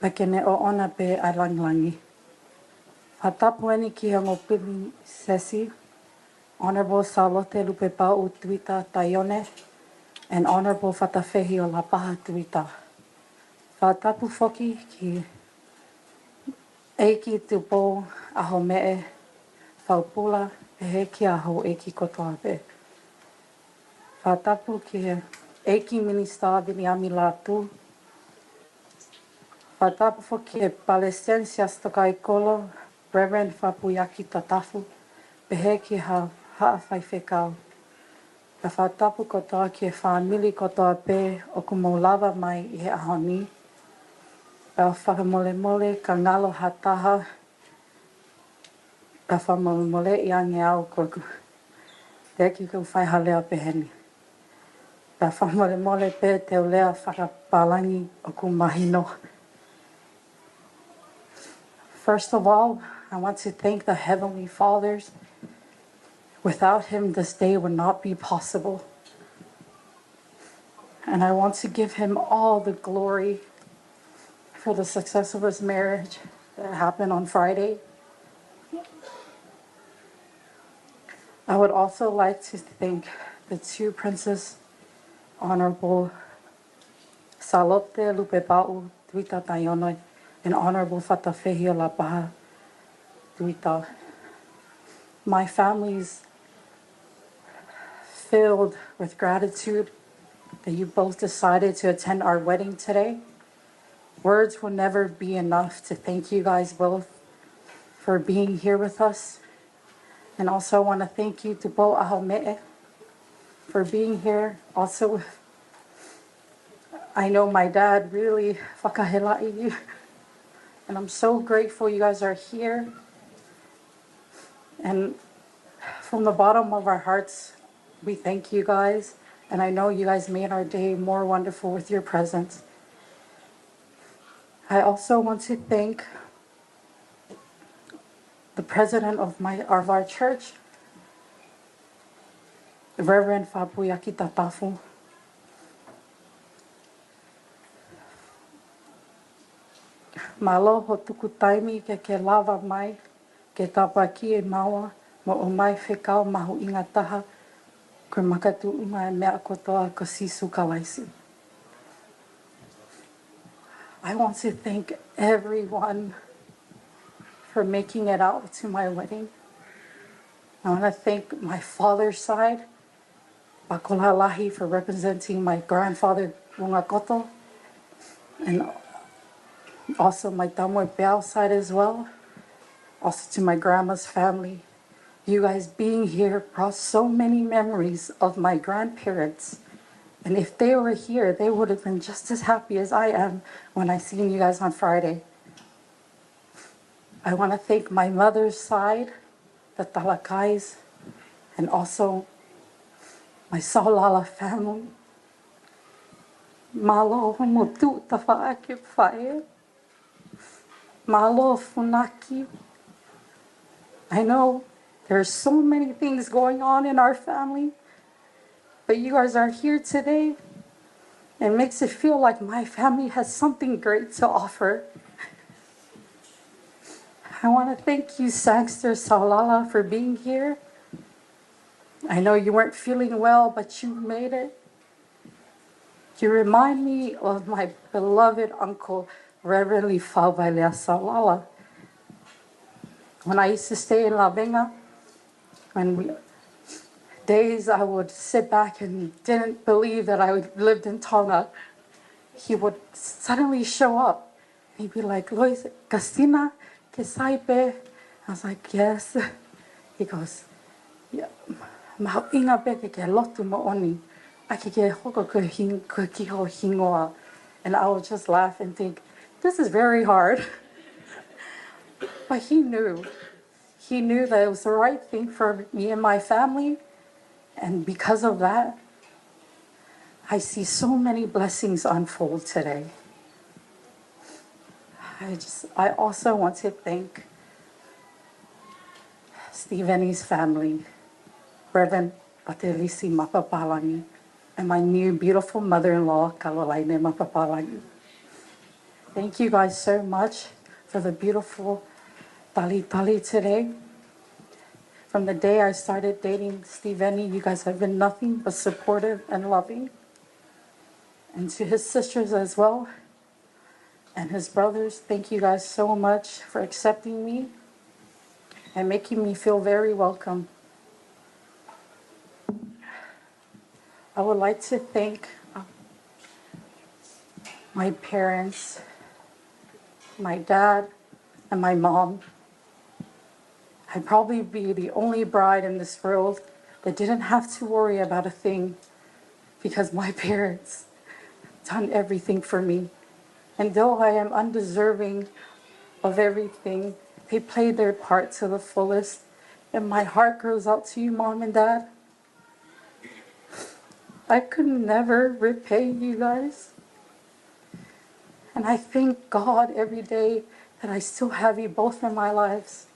pea ke ne ʻoʻona pē ʻa e langilangi. Fakatapu eni ki he ongo Pilinisesi, Honourable Sālote Lupepauʻu Tuita Taione, and Honourable Fatafehi ʻo Lapaha Tuita. Fakatapu foki ki he ʻEiki Tupou ʻAhomeʻe Faupula, pehē ki he houʻeiki kotoa pē. Fakatapu ki he ʻEiki Minisitā Viliami Lātū. Fakatapu foki ki he Palesiteni Siasi Tokaikoló, Reverend Fapuiaki Tatafu, pehē ki he Haʻa Faifekau. Pea fakatapu kotoa ki he fāmili kotoa pē ʻoku mou lava mai ʻi he ʻaho ni. Pea fakamolemole ka ngalo ha taha, pea fakamolemoleʻi ange au ko ʻeku teʻeki ke u fai ha lea peheni. Pea fakamolemole pē te u lea fakapālangi ʻoku mahino. First of all, I want to thank the Heavenly Fathers. Without him, this day would not be possible. And I want to give him all the glory for the success of his marriage that happened on Friday. I would also like to thank the two princes, Honorable Sālote Lupepauʻu Tuita Taione and Honorable Fatafehi ʻo Lapaha Tuita. My family's filled with gratitude that you both decided to attend our wedding today. Words will never be enough to thank you guys both for being here with us. And also, I want to thank you, Tupou ʻAhomeʻe, for being here. Also, I know my dad really fakahelaʻi you. And I'm so grateful you guys are here. And from the bottom of our hearts, we thank you guys. And I know you guys made our day more wonderful with your presence. I also want to thank the president of my, of our church, Reverend Fapuiaki Tatafu. Mālō hoʻo tuku taimi ke ke lava mai ke tāpuakiʻi maua mo ʻomai fekau mahuʻinga taha ko e makatuʻunga ʻo e meʻa kotoa ko Sīsū Kalaisi. I want to thank everyone for making it out to my wedding. I want to thank my father's side, Pakolalahi, for representing my grandfather, Rungakoto, and also my Tamoepeau side as well. Also to my grandma's family. You guys being here brought so many memories of my grandparents. And if they were here, they would have been just as happy as I am when I seen you guys on Friday. I want to thank my mother's side, the Talakais, and also my Saulala family. Mālō hoʻomo tuʻu tafaʻaki faʻē. Mālō Funaki. I know there's so many things going on in our family, but you guys are here today. It makes it feel like my family has something great to offer. I want to thank you, Sangster Saulala, for being here. I know you weren't feeling well, but you made it. You remind me of my beloved uncle, Reverend Lifau Vailea Saulala. When I used to stay in Lavenga, when we, days I would sit back and didn't believe that I lived in Tonga, he would suddenly show up. He'd be like, "Lois, Kasina, ke sai pē?" I was like, "Yes." He goes, "Yeah, mahuʻinga pē ke ke lotu moʻoni, ʻai ke ke hoko ko e hing-, ko e kiʻi hingoa." And I would just laugh and think, "This is very hard." But he knew. He knew that it was the right thing for me and my family. And because of that, I see so many blessings unfold today. I just, I also want to thank Steveni's family, Reverend Patelisi Mapapalagi, and my new beautiful mother-in-law, Caroline Mapapalagi. Thank you guys so much for the beautiful talitali today. From the day I started dating Steveni, you guys have been nothing but supportive and loving. And to his sisters as well, and his brothers, thank you guys so much for accepting me and making me feel very welcome. I would like to thank, um, my parents, my dad, and my mom. I'd probably be the only bride in this world that didn't have to worry about a thing because my parents done everything for me. And though I am undeserving of everything, they played their part to the fullest. And my heart goes out to you, Mom and Dad. I could never repay you guys. And I thank God every day that I still have you both in my lives.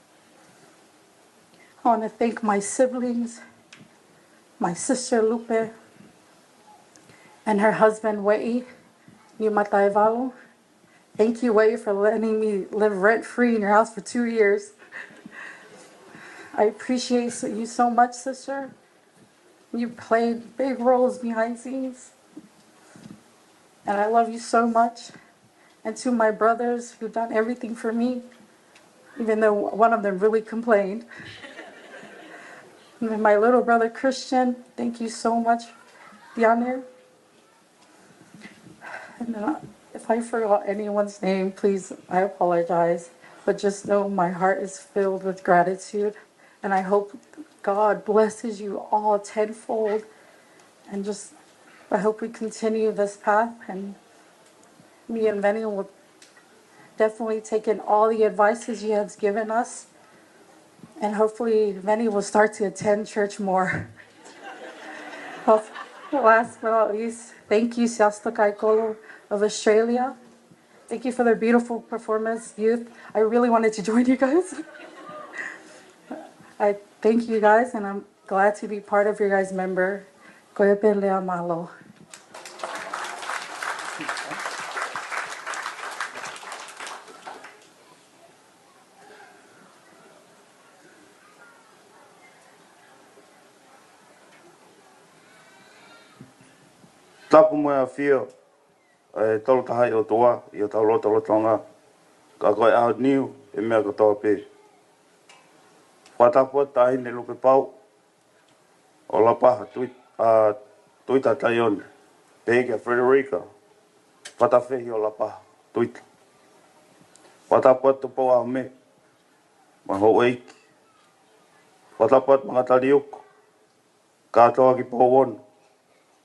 I want to thank my siblings, my sister Lupe, and her husband Wei Niumataevalu. Thank you, Wei, for letting me live rent-free in your house for two years. I appreciate so- you so much, sister. You played big roles behind scenes. And I love you so much. And to my brothers who done everything for me, even though one of them really complained. And my little brother Christian, thank you so much, Tiane. And then, uh, if I forgot anyone's name, please, I apologize. But just know my heart is filled with gratitude. And I hope God blesses you all tenfold. And just, I hope we continue this path. And me and Veni will definitely take in all the advices you have given us. And hopefully, Veni will start to attend church more. Well, last but not least, thank you, Siaosi Tokaikolou of Australia. Thank you for the beautiful performance, youth. I really wanted to join you guys. I thank you guys, and I'm glad to be part of your guys' member. Ko ia pē, lea mālō. Tapu mo e ʻafio ʻa e Tolu Tahaʻi ʻOtua ʻi hotau lotolotonga, ka ko e ʻaho ni ʻe meʻa kotoa pē. Fakatapu atu Taʻahine Lupe Pau ʻo Lapaha Tuita, ʻa, Tuita Taione, pehē kia Frederica Fatafehi ʻo Lapaha Tuita. Fakatapu atu Tupou ʻAho Mē mo e houʻeiki. Fakatapu atu Makataliuku, kātoa ki Pouono,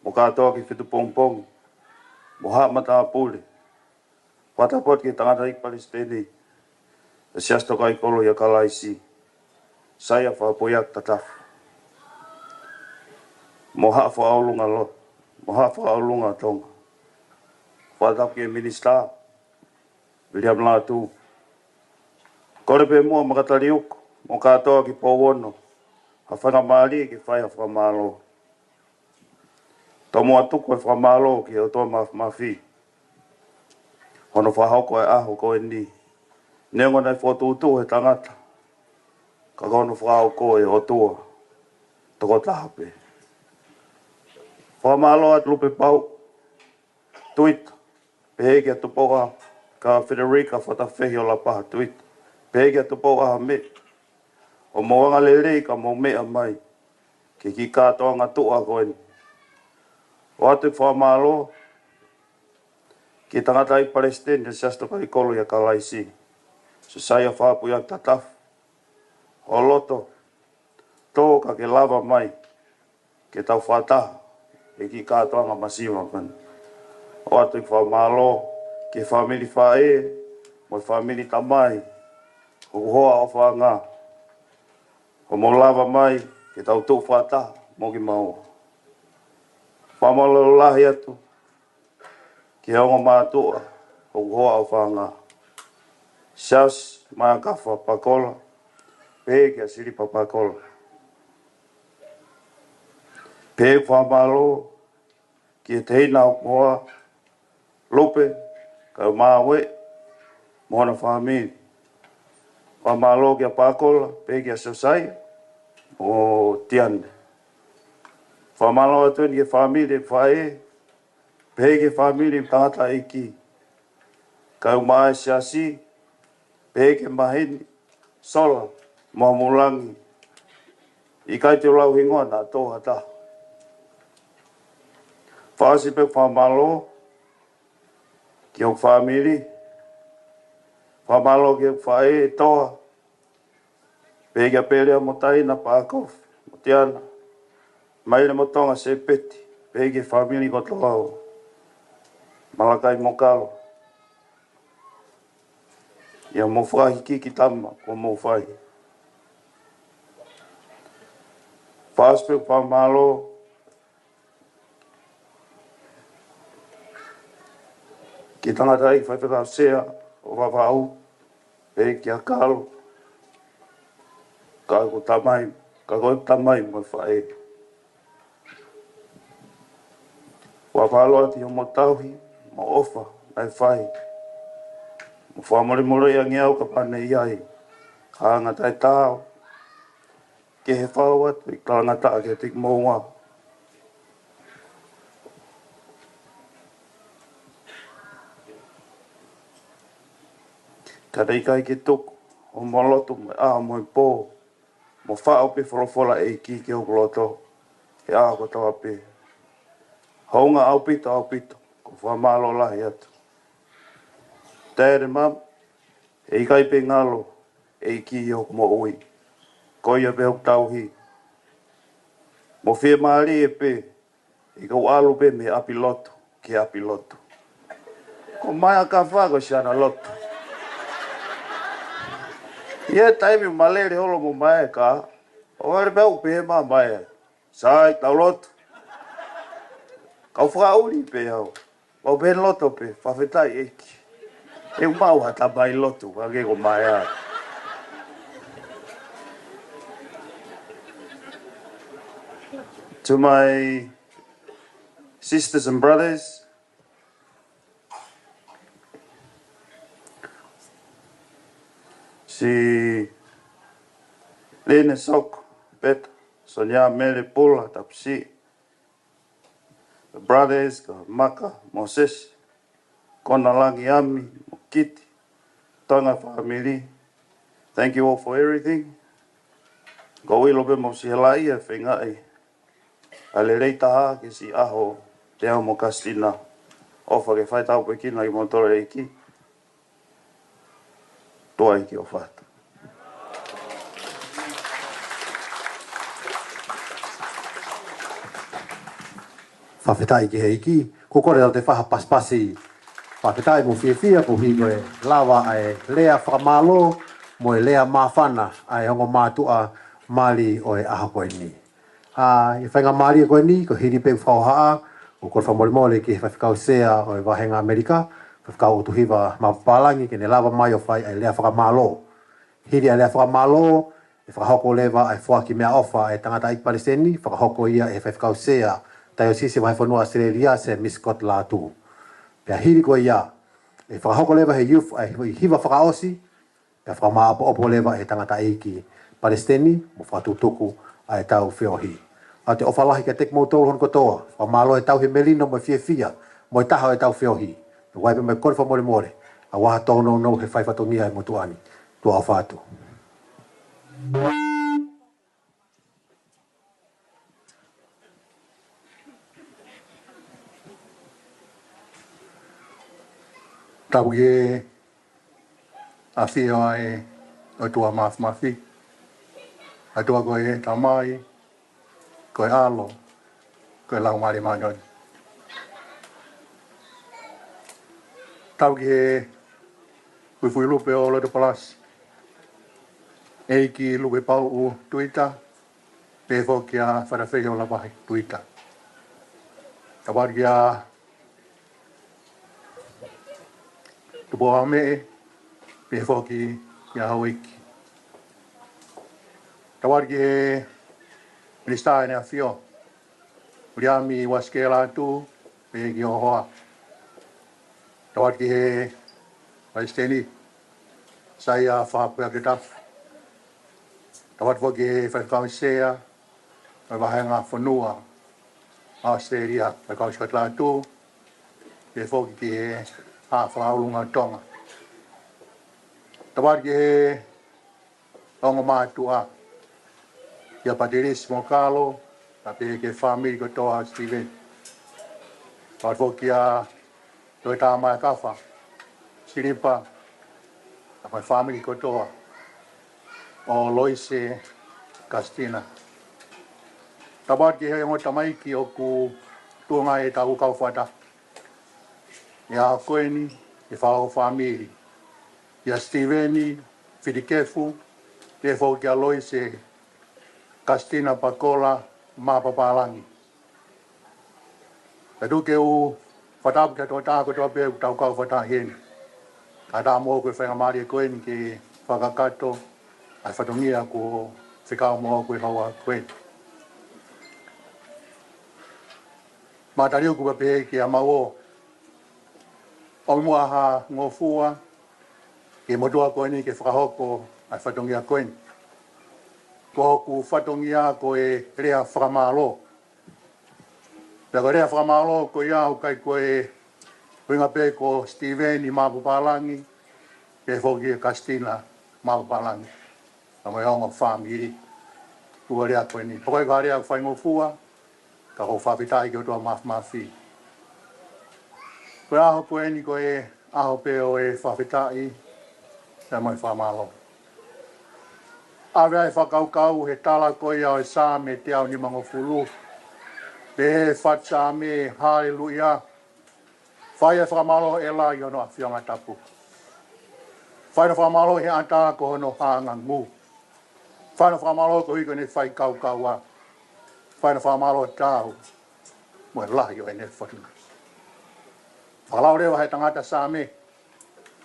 mo kātoa ki Fitupongipongi, mo haʻa matāpule. Fakatapu atu ki he tangataʻeiki palesiteni ʻo e Siasi Tokaikolou ʻia Kalaisi, Saia Fakapuiaki Tatafu, mo haʻa fakaʻolunga lo-, mo haʻa fakaʻolunga Tonga. Fakatapu ki he minisitā, Viliami Lātū. Kole pē muʻa Makataliuku mo kātoa ki Pouono ha faingamālie ke fai ha fakamālō. Tomuʻa tuku e fakamālō ki he ʻOtua Māfimafi hono fakahoko e ʻaho ko eni. Neongo naʻe fokotuʻutuʻu he tangata, ka ko hono fakahoko e ʻOtua tokotaha pē. Fakamālō atu Lupe Pau Tuita, pehē kia Tupou ʻa, kia Frederica Fatafehi ʻo Lapaha Tuita, pehē kia Tupou ʻAho Mē, ʻoku mou angalelei ka mou meʻa mai ki he kiʻi kātoanga tuʻa ko eni. ʻOatu e fakamālō ki he tangataʻeiki palesiteni ʻo e Siasi Tokaikolou ʻia Kalaisi, Siosiua Fakapuiaki Tatafu, hoʻo loto tō ka ke lava mai ke tau fakataha he kiʻi kātoanga masiva ko eni. ʻO ʻOatu ʻeku fakamālō ki he fāmili faʻē mo e fāmili tamai ʻoku hoa ʻofaʻanga, ʻo mou lava mai ke tau tuʻu fakataha mo kimaua. Fakamālō lahi atu ki he ongo mātuʻa ʻoku hoa ʻofaʻanga, Siaosi Maakafa Pakola, pehē kia Silipa Pakola. Pehē ʻeku fakamālō ki he tehina ʻoku hoa, Lupe Kaumāue, mo hona fāmili. Fakamālō kia Pakola, pehē kia Siosaia mo Tiane. Fakamālō atu eni ki he fāmili faʻē, pehē ki he fāmili tangataʻeiki, Kaumaʻa e Siasi, pehē ki he maheni, Sola mo Mulangi. ʻIkai te u lau hingoa, naʻa tō ha taha. Fakaʻosi pē fakamālō ki hoku fāmili. Fakamālō ki hoku faʻē Toa, pehē kia Pelea mo Taina, Pakofi mo Tiana, Maile mo Tonga, Sepeti, pehē ki he fāmili kotoa ʻo Malakai mo Kalo. ʻIo, mou fakahikihiki tama kuo mou fai. Fakaʻosi pē fakamālō ki he tangataʻeiki faifekau sea ʻo Vavaʻu, pehē kia Kalo, ka ko e tamai, ka ko e tamai mo e faʻē. Fakamālō atu ʻi hoʻomou tauhi mo e ʻofa naʻe fai, mo fakamolemoleʻi ange au kapau naʻe ʻi ai ha anga taʻetaau kehe, fau atu ʻeku talangataʻa kiate kimoua. Ka naʻe ʻikai ke tuku hoʻomou lotu mo e ʻaho mo e pō, mo faʻo pē folofola ʻa e ʻEiki ki hoku loto he ʻaho kotoa pē. Hounga ʻaupito, ʻaupito, ʻoku ou fakamālō lahi atu. Tere mam, he ʻikai pē ngalo e ʻEiki ʻi hoku moʻui, ko ia pē hoku tauhi. Mo fiemālie pē ʻi heʻeku ʻalu pē mei he ʻapi lotu ki he ʻapi lotu. Ko Maea Kafa ko siana lotu. ʻI he taimi ʻoku ma lele holo mo Maea ka, ʻohovale pē au pē ma Maea, sai, tau lotu. Kau fakaʻuli pē au. Mau pē loto pē, fakafetaʻi ʻEiki. ʻE maʻu ha tamai lotu hangē ko Maea. To my sisters and brothers, si Lene, Sok, Peta, Sonia, Mele, Pula, Tapisi, the brothers, ka Maka, Moses, Kona, Langi, Ami, mo Kiti, Tonga family. Thank you all for everything. Ko ilo pē mo si hela ia fengaʻi a lelei taha ke si aho te au mo Kasina. ʻOfa ke fai tau pē kina i motore ʻEiki. Tuai ki ʻofa atu. Fakafetaʻi ki he ʻEiki, ko kore au te faha pasipasi. Fakafetaʻi mo fiefia ko hiko e lava ʻa e lea fakamālō mo e lea māfana ʻa e ongo mātuʻa mali ʻo e ʻaho ko eni. ʻA, ʻi he faingamālie ko eni, ko hili pē fakahohaʻa, ʻoku ou fakamolemole ki he faifekau sea ʻo e vahenga ʻAmelika, faifekau ʻUtuhiva Mapapālangi, ke ne lava mai ʻo fai ʻa e lea fakamālō. Hili ʻa e lea fakamālō, ʻe fakahoko leva ʻa e foaki meʻaʻofa ʻa e tangataʻeiki palesiteni, fakahoko ia ʻe he faifekau sea Taiosisi Vahefonua ʻAositelēlia, Sir Miss Scott Lātū. Pea hili ko ia, ʻe fakahoko leva ʻe he youth ʻa e hiva fakaʻosi, pea fakamāʻopoʻopo leva ʻe he tangataʻeiki palesiteni mo fakatutuku ʻa e tau feohi. ʻOatu e ʻofa lahi kiate kimoutolu hono kotoa, fakamālō e tauhi melino mo e fiefia mo e taha ʻo e tau feohi. Pea ʻoku ʻi ai pē mo e kole fakamolemole, ʻa e ʻofa tōnounou he fai fatongia ʻa e motuʻa ni. Tuʻa ʻofa atu. Tapu ki he ʻafio ʻa e ʻOtua Māfimafi, ʻOtua ko e Tamai, ko e ʻAlo, ko e Laumālie Māʻoniʻoni. Tau ki he Fuifui Lupe ʻo Lotopalasi, ʻEiki Lupe Pauʻu Tuita, pehē foki kia Fatafehi ʻo Lapahi Tuita. Tau atu kia Tupou Ameʻe, pehē foki kia Houʻeiki. Tau atu ki he Minisitā ʻEne ʻAfio, Viliami Uasikē Lātū, pehē ki ho hoa. Tau atu ki he Palesiteni, Saia Faʻapukeaketafu. Tau atu foki ki he Faifekau Sea ʻo e Vāhenga Fonua ʻAositelēlia, Faifekau Scott Lātū, pehē foki ki he Haʻa Fakaʻulunga Tonga. Tau atu ki he ongo mātuʻa, kia Patilisi mo Kalo, pea pehē ki he fāmili kotoa ʻo Sitiveni. Tau atu foki kia Toe Tamaekafa, Silipa, pea mo e fāmili kotoa ʻo Loise Kasitina. Tau atu ki he ongo tamaiki ʻoku tuʻunga ʻi he taʻu kau fakataha ʻi he ʻaho ko eni, ʻi he fā ʻo e fāmili, kia Sitiveni Filikefu, pehē foki kia Loise Kasitina Pakola Mapapālangi. Pea tuku ke u fakatapu ki he tokotaha kotoa pē ʻoku tau kau fakataha heni. Kae ʻatā moʻoku e faingamālie ko eni ke fakakakato ʻa e fatongia kuo fekau moʻoku he houa ko eni. Mataliu kuo pehē kia Mauo, ʻomi muʻa ha ngofua ki he motuʻa ko eni ke fakahoko ʻa e fatongia ko eni. Ko hoku fatongia ko e lea fakamālō. Pea ko e lea fakamālō ko ia ʻoku ʻikai ko e ʻuhinga pē ko Sitiveni Mapapālangi, pehē foki kia Kasitina Mapapālangi, pea mo e ongo fāmili, ko e lea ko eni. Pea ko e ka lea faingofua, ka ko e fakafetaʻi ki he ʻOtua Māfimafi. Ko e ʻaho ko eni ko e ʻaho pē ʻo e fakafetaʻi pea mo e fakamālō. ʻAve ʻa e fakakaukau he tala ko ia ʻo e Saame teau nimangofulu, pehē ʻe he fatu Saame, Haleluia, fai ʻa e fakamālō ʻe la ʻi hono ʻafioʻanga tapu. Fai ʻa e fakamālō ʻi he ʻatā ko hono hāngangū. Fai ʻa e fakamālō koeʻuhi ko ʻene faikaukaua. Fai ʻa e fakamālō taau mo e lahi ʻo ʻene fotuna. Fakalau leva ʻe he tangata Saame,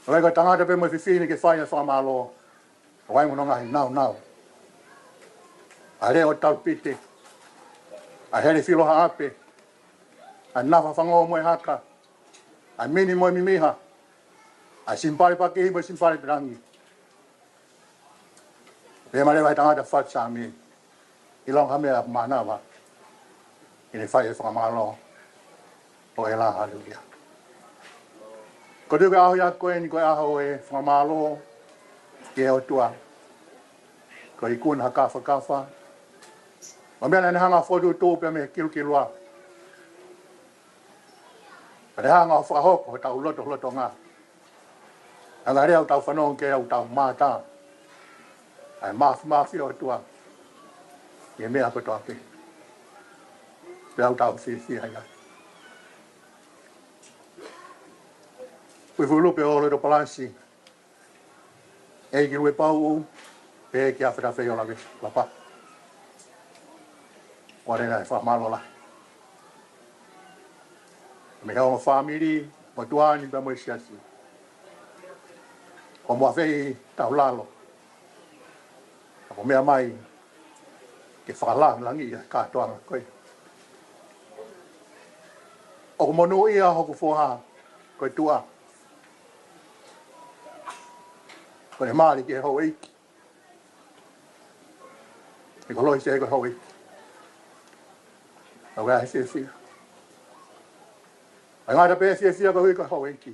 ʻoku ʻikai ko e tangata pē mo e fefine ke fai ʻa e fakamālō, ʻoku ʻi ai mo hono ngaahi naunau. ʻA e leʻo talupite, ʻa e hele filo haʻape, ʻa e nafa fangō mo e haka, ʻa e mini mo e mimiha, ʻa e simipale pakihi mo e simipale langi. Pehē mai leva ʻe he tangata fatu Saame, ʻilonga ha meʻa ʻoku mānava, ke ne fai ʻa e fakamālō ʻo e la Haleluia. Ko e tuʻu ko e ʻaho ia ko eni ko e ʻaho ʻo e fakamālō ki he ʻOtua. Ko e ikuna ha kafakafa, mo e meʻa naʻa ne hanga ʻo fokotuʻutuʻu pea mei he kilukilua, pea ne hanga ʻo fakahoko hotau lotolotonga. Hangē ko e lea ʻoku tau fanongo ki ai, ʻoku tau mātā ʻa e māfimafi ʻo e ʻOtua ʻi he meʻa kotoa pē. Pea ʻoku tau fiefia ai. Fuifui Lupe ʻo Lotopalasi, ʻEiki Lupe Pauʻu, pehē kia Fatafehi ʻo Lapahi, ʻoku ʻi ai ʻa e fakamālō lahi mei he ongo fāmili, motuʻa ni pea mo e siasi. Ko Moafehi Taulalo, ʻoku meʻa mai ke fakalangilangiʻi ʻa e kātoanga ko ē. ʻOku monūʻia hoku foha ko e tuʻa, ko ʻene mali ki he houʻeiki. He ko Loise ko e houʻeiki. ʻOku ʻi ai e fiefia. ʻIkai ngata pē he fiefia koeʻuhi ko e houʻeiki,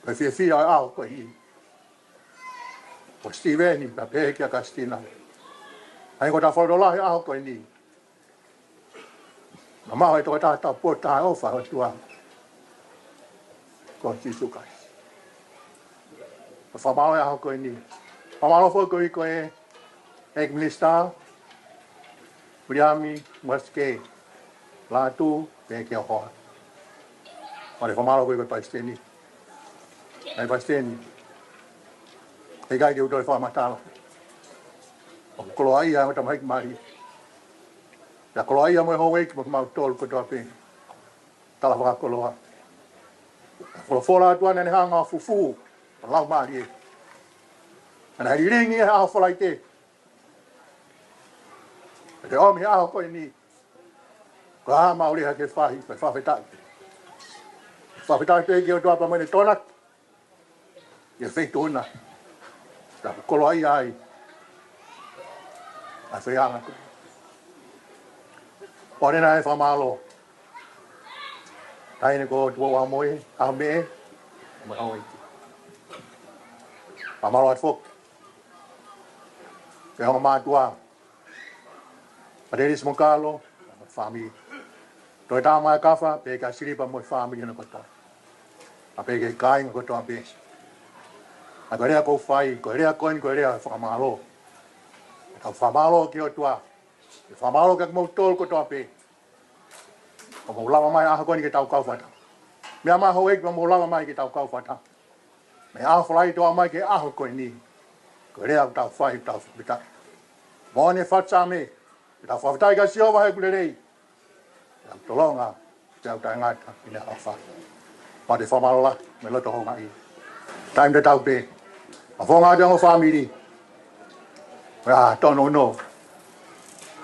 ko e fiefia ʻo e ʻaho ko eni, ko Sitiveni pea pehē kia Kasitina. ʻA ia ko ʻetau fakalotolahi he ʻaho ko eni, naʻa mau ʻi he tokotaha tapu ʻo e ʻofa ʻa e ʻOtua ko Sīsū Kalaisi. Ko e fakamālō he ʻaho ko eni. Fakamālō foki koeʻuhi ko e ʻEiki Minisitā, Viliami Uasikē Lātū, pehē ki ho hoa. Mālō e fakamālō ko e palesiteni. ʻE palesiteni, ʻikai ke u toe fakamatala. ʻOku koloaʻia ʻa e tamaiki mālie. Pea koloaʻia mo e houʻeiki mo kimautolu kotoa pē. Tala fakakoloa. Folofola ʻa e ʻOtua naʻa ne hanga ʻo fufū ʻa e laumālie. Naʻe lilingi he ʻaho Falaite. Pea ʻomi he ʻaho ko eni. Ko e hā ʻoku mau lea ke fai, ko e fakafetaʻi. Fakafetaʻi pē ki he ʻOtua pea mo ʻene tokonaki ʻi he feituʻu na. Pea ʻoku koloaʻia ai ʻa e faiʻanga ko ē. ʻOku ou ʻoatu ʻa e fakamālō. Taʻahine ko Tuʻuʻamoe, ʻa e meʻa, mo e houʻeiki. Fakamālō atu foki ki he ongo mātuʻa, Patilisi mo Kalo, mo e fāmili. Toe tā mai e kafa pē kia Silipa mo e fāmili ʻana kotoa. ʻA pē ki he kāinga kotoa pē. ʻA ko e lea ʻoku ou fai, ko e lea ko eni, ko e lea fakamālō. Tau fakamālō ki he ʻOtua. Fakamālō kia kimoutolu kotoa pē. Kuo mou lava mai he ʻaho ko eni ke tau kau fakataha. Meʻa mai houʻeiki, kuo mou lava mai ke tau kau fakataha. Mei he ʻaho Falaite ʻo aʻu mai ki he ʻaho ko eni. Ko e lea ʻoku tau fai, tau fakafetaʻi. Moʻoni e fatu Saame, ke tau fakafetaʻi kia Sihova he ʻoku lelei. Tau tolonga, tau taʻengata, ʻi he ʻofa. Pea te fakamālō lahi, mo e loto houngaʻia. Taimi tatau pē. ʻOfa ange atu ki he ongo fāmili. Pea tonu no.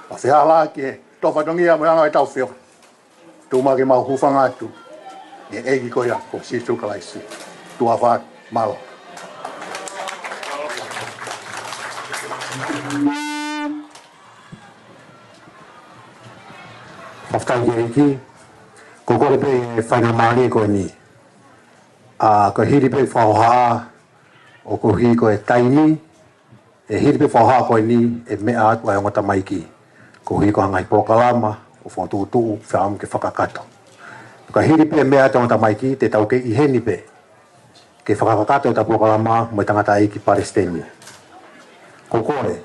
Pea fehālaaki e tō fatongia mo e anga ʻetau feohi. Tuku muʻa ke mau hūfanga atu ʻi he ʻEiki ko ia ko Sīsū Kalaisi. Tuʻa ʻofa atu, mālō. Fakafetaʻi ki he ʻEiki. Ko e kole pē ʻi he faingamālie ko eni. ʻA, ko e hili pē fakahohaʻa, ʻoku hili ko e taimi, ʻe hili pē fakahohaʻa ko eni, ʻe meʻa atu ʻa e ongo tamaiki. Ko e hili ko e ngaahi polokalama ʻoku fokotuʻutuʻu, fakaʻamu ke fakakakato. Ka hili pē meʻa atu ongo tamaiki, te tau kei ʻi heni pē ke fakakakato ʻetau polokalama mo e tangataʻeiki palesiteni. Ko e kole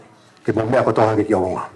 ke mou meʻa kotoa hake ki ʻolunga.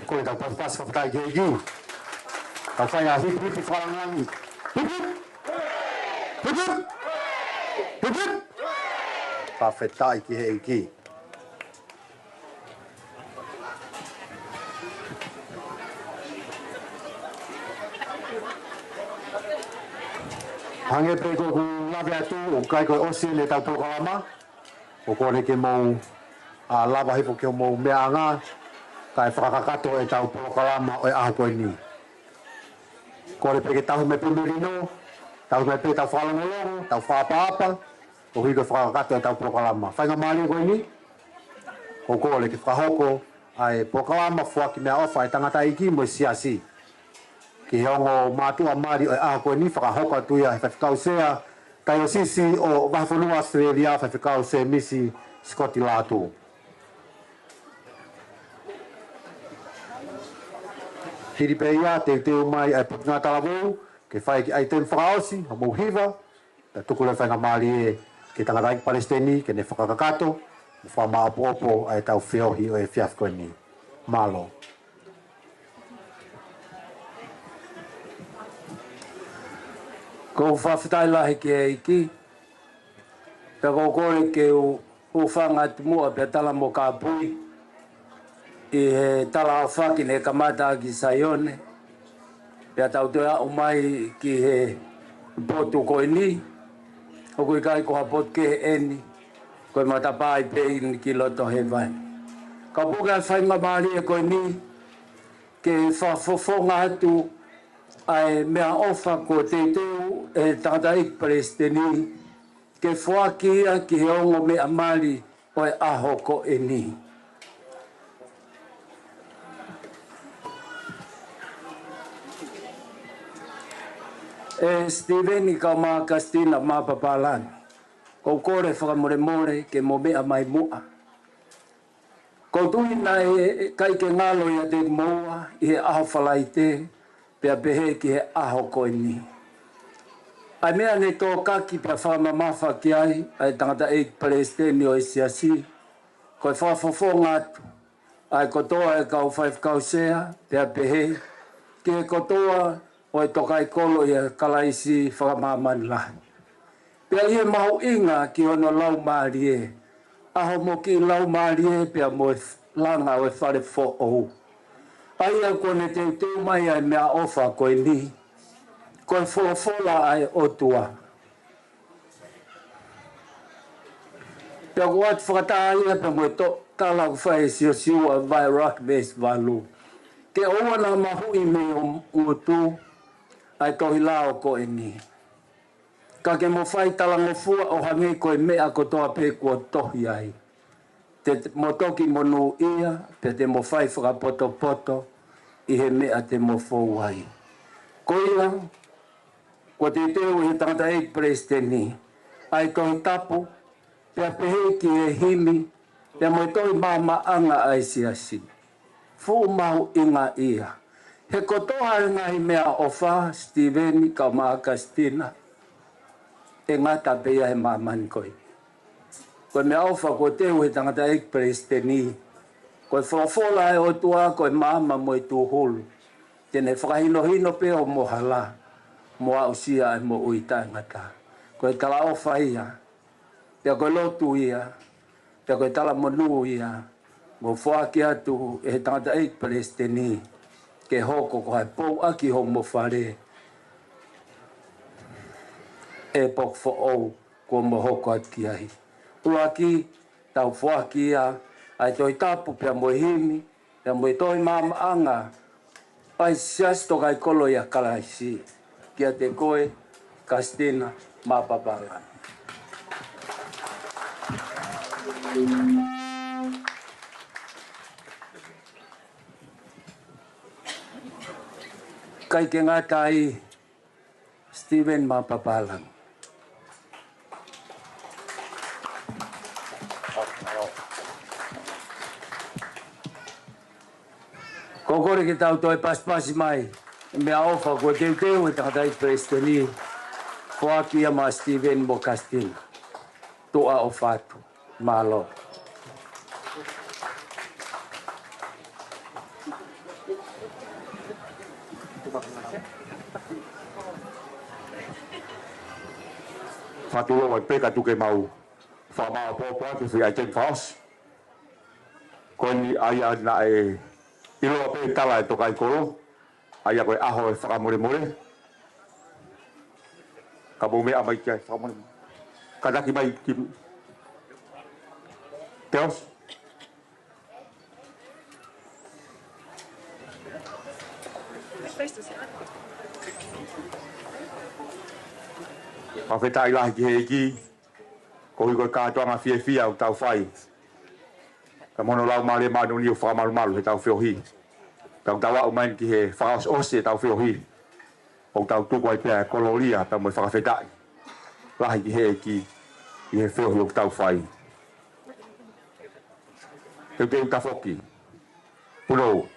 Ko e tau pasipasi fakafetaʻi ki he ʻEiki. Tau fai ʻa e hipihipi fakalangi. Hip, hip. Hip, hip. Hip, hip. Fakafetaʻi ki he ʻEiki. Hangē pē ko ʻeku lave atu, ʻoku ʻikai ko e ʻosi eni ʻetau polokalama. ʻOku ou kole ke mou, ʻa, lava hifo ki homou meʻaʻanga, kae fakakakato ʻetau polokalama ʻo e ʻaho ko eni. Kole pē ke tauhi mai pē melino, tauhi mai pē ʻetau fakalongolongo, ʻetau fakaʻapaʻapa, koeʻuhi ko e fakakakato ʻetau polokalama. Faingamālie ko eni, ʻoku ou kole ke fakahoko ʻa e polokalama foaki meʻaʻofa ʻa e tangataʻeiki mo e siasi ki he ongo mātuʻa mali ʻo e ʻaho ko eni, fakahoko atu ia ʻe he faifekau sea, Taiosisi ʻo Vahefonua ʻAositelēlia, Faifekau Sēmisi Sikoti Lātū. Hili pē ia, teuteu mai ʻa e Potungāue Talavou ke fai e kiʻi ʻaitemi fakaʻosi, hoʻomou hiva, pea tuku leva e faingamālie ki he tangataʻeiki palesiteni ke ne fakakakato mo fakamāʻopoʻopo ʻa ʻetau feohi ʻo e efiafi ko eni. Mālō. ʻOku ou fakafetaʻi lahi ki he ʻEiki, pea ʻoku ou kole ke u hūfanga atu muʻa pea tala mo kāpui ʻi he talaʻofa ki he kamataʻaki ʻa Saione, pea tau toe aʻu mai ki he potu ko eni, ʻoku ʻikai ko ha potu kehe eni, ko e matapā pē eni ki loto hēvani. Ka ʻoku ʻi ai e faingamālie ko eni ke fakafofonga atu ʻa e meʻaʻofa kuo teuteu ʻe he tangataʻeiki palesiteni, ke foaki ia ki he ongo meʻa mali ʻo e ʻaho ko eni. ʻE Sitīveni kae ʻumaʻā Kasitina Mapapalani, ʻoku ou kole fakamolemole ke mo meʻa mai muʻa. ʻOku ou tui naʻe ʻikai ke ngalo ʻiate kimoua ʻi he ʻaho Falaite, pea pehē ki he ʻaho ko eni. ʻA e meʻa ne tōkaki pea fakamamafa ki ai ʻa e tangataʻeiki palesiteni ʻo e Siasi, ko e fakafofonga atu ʻa e kotoa e kau faifekau sea, pea pehē ki he kotoa ʻo e tokāikolo ʻia Kalaisi fakamāmani lahi. Pea ʻi he mahuʻinga ki hono laumālie, ʻa hoʻomo kiʻi laumālie pea mo e langa ʻo e fale foʻou, ʻa ia kuo ne teuteu mai ʻa e meʻaʻofa ko eni, ko e folofola ʻa e ʻOtua. Pea ʻoku ʻoatu fakataha ia pea mo e to-, tala ʻoku fai ʻe Siosiua vahe ʻuluaki veesi valu, ke ʻoua naʻa mahuʻi mei ho ngutu ʻa e tohi lao ko eni, ka ke mo fai talangofua ʻo hangē ko e meʻa kotoa pē kuo tohi ai. Te mo toki monūʻia, pea te mo fai fakapotopoto ʻi he meʻa te mo fou ai. Ko ia, kuo teuteu ʻe he tangataʻeiki palesiteni ʻa e Tohi Tapu, pea pehē ki he himi, pea mo e tohi maamaʻanga ʻa e Siasi. Fuʻu mahuʻinga ia. He kotoa e ngaahi meʻaʻofa, Sitīveni kae ʻumaʻā Kasitina, ʻe ngata pē ia he māmani ko eni. Ko e meʻaʻofa kuo teu ʻe he tangataʻeiki palesiteni, ko e folofola ʻa e ʻOtua ko e maama mo e tūhulu, te ne fakahinohino pē hoʻomo hala, mo aʻusia ʻa e moʻui taʻengata. Ko e talaʻofa ia, pea ko e lotu ia, pea ko e talamonū ia, mo foaki atu ʻe he tangataʻeiki palesiteni ke hoko ko ha pouaki hoʻomo fale ʻi he pō foʻou kuo mo hoko atu ki ai. ʻUluaki, tau foaki ia ʻa e Tohi Tapu pea mo e himi, pea mo e tohi maamaʻanga ʻa e Siasi Tokāikolo ʻia Kalaisi, kiate koe, Kasitina Mapapalani. ʻIkai ke ngata ai, Sitīveni Mapapalani. ʻOku ou kole ke tau toe pasipasi mai e meʻaʻofa kuo teuteu ʻe he tangataʻeiki palesiteni, foaki ia maʻa Sitīveni mo Kasitina. Tuʻa ʻofa atu. Mālō. Fakatulou ai pē ka tuku ke mau fakamāʻopoʻopo atu e foʻi ʻaitemi fakaʻosi. Ko eni ʻa ia naʻe ʻiloa pē tala e tokāikolo, ʻa ia ko e ʻaho e fakamolemole. Ka mou meʻa mai ki ai fakamolemole. Kātaki mai ki Teos. Fakafetaʻi lahi ki he ʻEiki, koeʻuhi ko e kātoanga fiefia ʻoku tau fai. Ka mo hono Laumālie Māʻoniʻoni ʻoku fakamalumalu heʻetau feohi. Tau tau aʻu mai ki he fakaʻosiʻosi ʻetau feohi. ʻOku tau tuku ai pē ʻa e kolōlia pea mo e fakafetaʻi. lahi ki he ʻEiki ʻi he feohi ʻoku tau fai. Teuteu Tafoki. Pulou.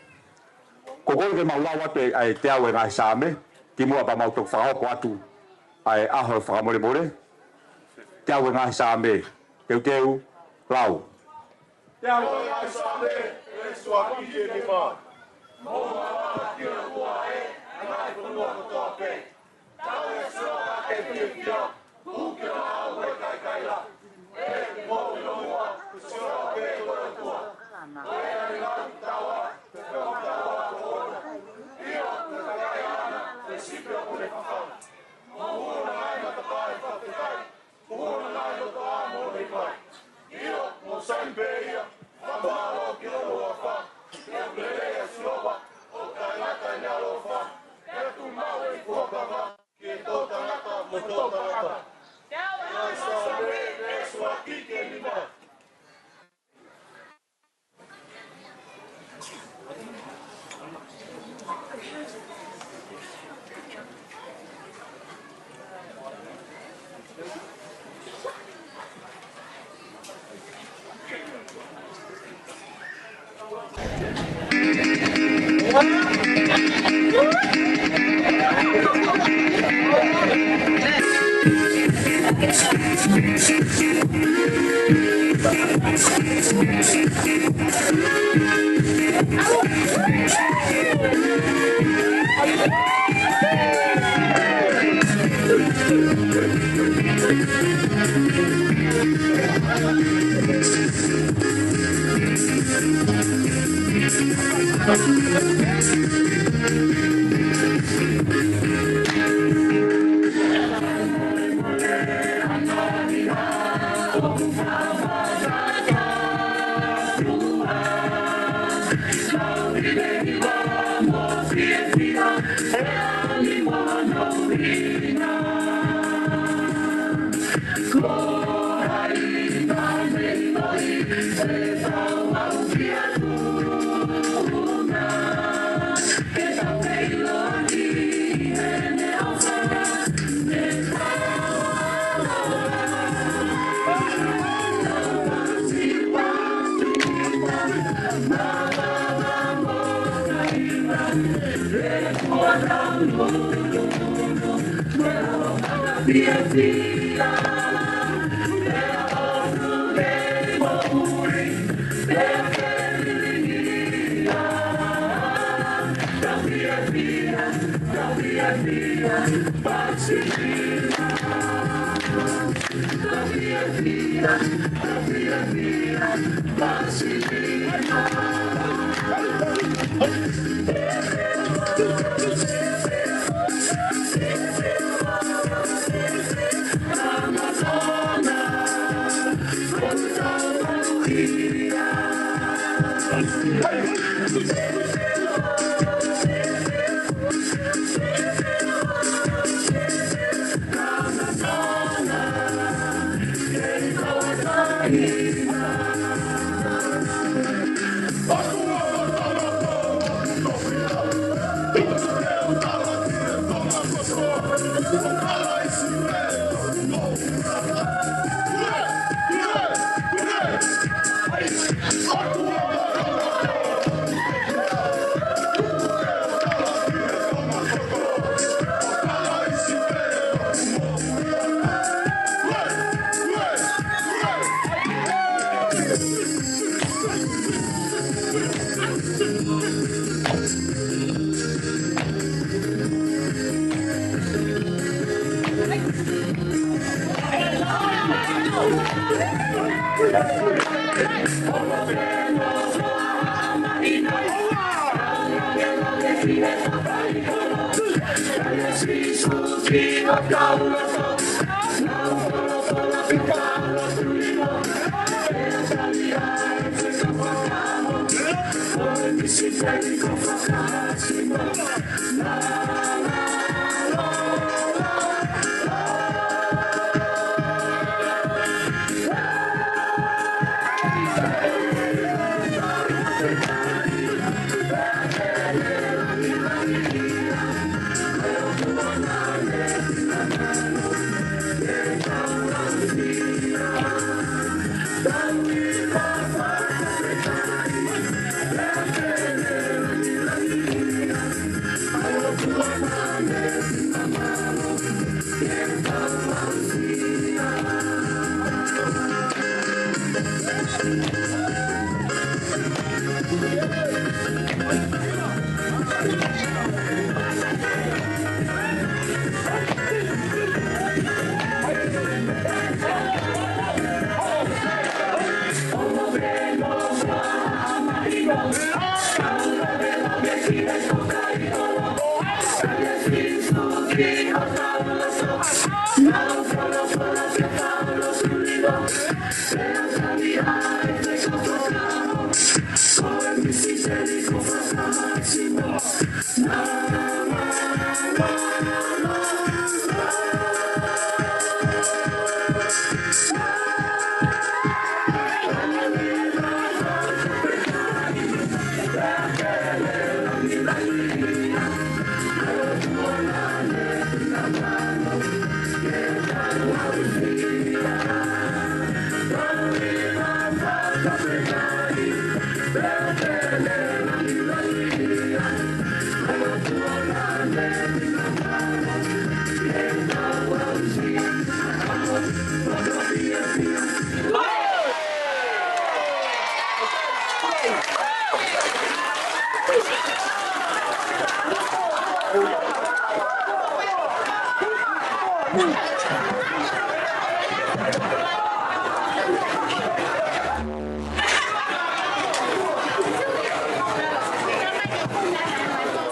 Ko e kole ke mau lau atu ʻa e teau ʻo e ngaahi Saame, kimuʻa pea mau toki fakahoko atu ʻa e ʻaho ʻo e fakamolemole. Teau ʻo e ngaahi Saame. Teuteu, lau. Teau ʻo e ngaahi Saame, veesi ua ki he nima. Mou maʻu ki he ʻOtua ʻa e ngaahi fonua kotoa pē. Tau ʻi he siʻi ʻaho ʻo e fiefia, hū ki he ʻaho ʻo e kaikaila. ʻE mou ʻilo muʻa, ko e siʻi ʻaho pē ko e ʻOtua. Ko e ʻaho ʻe ngāue taua, ko e ʻaho taua ko ʻona. ʻIo, ko e kakai ʻaʻana, ko e sipi ʻoku ne fafanga. Mou hū ʻo ngaahi matapā ʻi he fakafetaʻi. Mou hū ʻo ngaahi lotoʻā mo e ʻomai. ʻIo, mou sai pē ia, fakamālō ki hono huafa. He ʻoku lelei ʻa Sihova, ʻoku taʻengata ʻene ʻaloʻofa. He ʻoku tuʻumaʻu ʻene fuakava ki he toʻutangata mo e toʻutangata. Teau ʻo e ngaahi Saame, veesi ua ki he nima.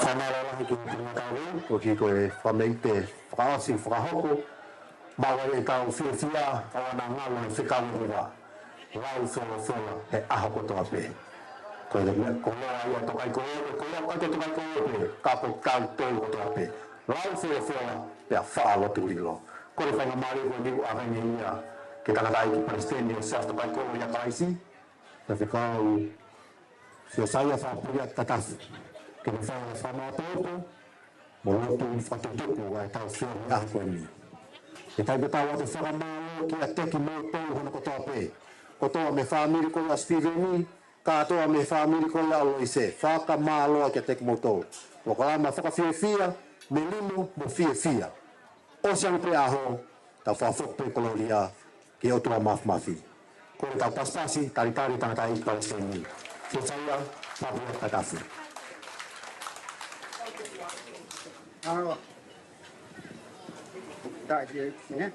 Fakamālō lahi ki he Puleʻanga Tauhi, ko e kiʻi ko e fakameʻite fakaʻosi fakahoko, maʻu ai ʻetau fiefia, ʻo ʻoua naʻa ngalo e fekau ʻo e hiva. Lau folofola he ʻaho kotoa pē. Ko e meʻa, ko e lau ia ʻa e Tokaikolo, ko e lau ʻa e Tokaikolo pē, ka ko kitautolu kotoa pē. Lau folofola, pea faʻa lotu lilo. Ko e faingamālie ko eni ʻoku ʻave ʻeni ia, ki he tangataʻeiki Palesiteni ʻo e Siasi Tokaikolo ʻia Kalaisi, Faifekau Siosaia Faʻapuia Tatafu, ke ne fai ha fakamaʻopoʻopo mo lotu fakatutuku ʻa ʻetau feohi ʻaho ko eni. ʻE taimi tatau atu e fakamālō kiate kimoutolu hono kotoa pē. Kotoa mei he fāmili ko ia ʻa Sitiveni, kātoa mei he fāmili ko ia ʻa Loise. Fakamālō kiate kimoutolu. Polokalama fakafiefia, melino mo fiefia. ʻOsi ange pē ʻaho, tau fakafoki pē kolōlia ki he ʻOtua Māfimafi. Kole tau pasipasi, talitali tangataʻeiki Palesiteni. Siosaia Faʻapuia Tatafu. Alo. Taʻe, eh?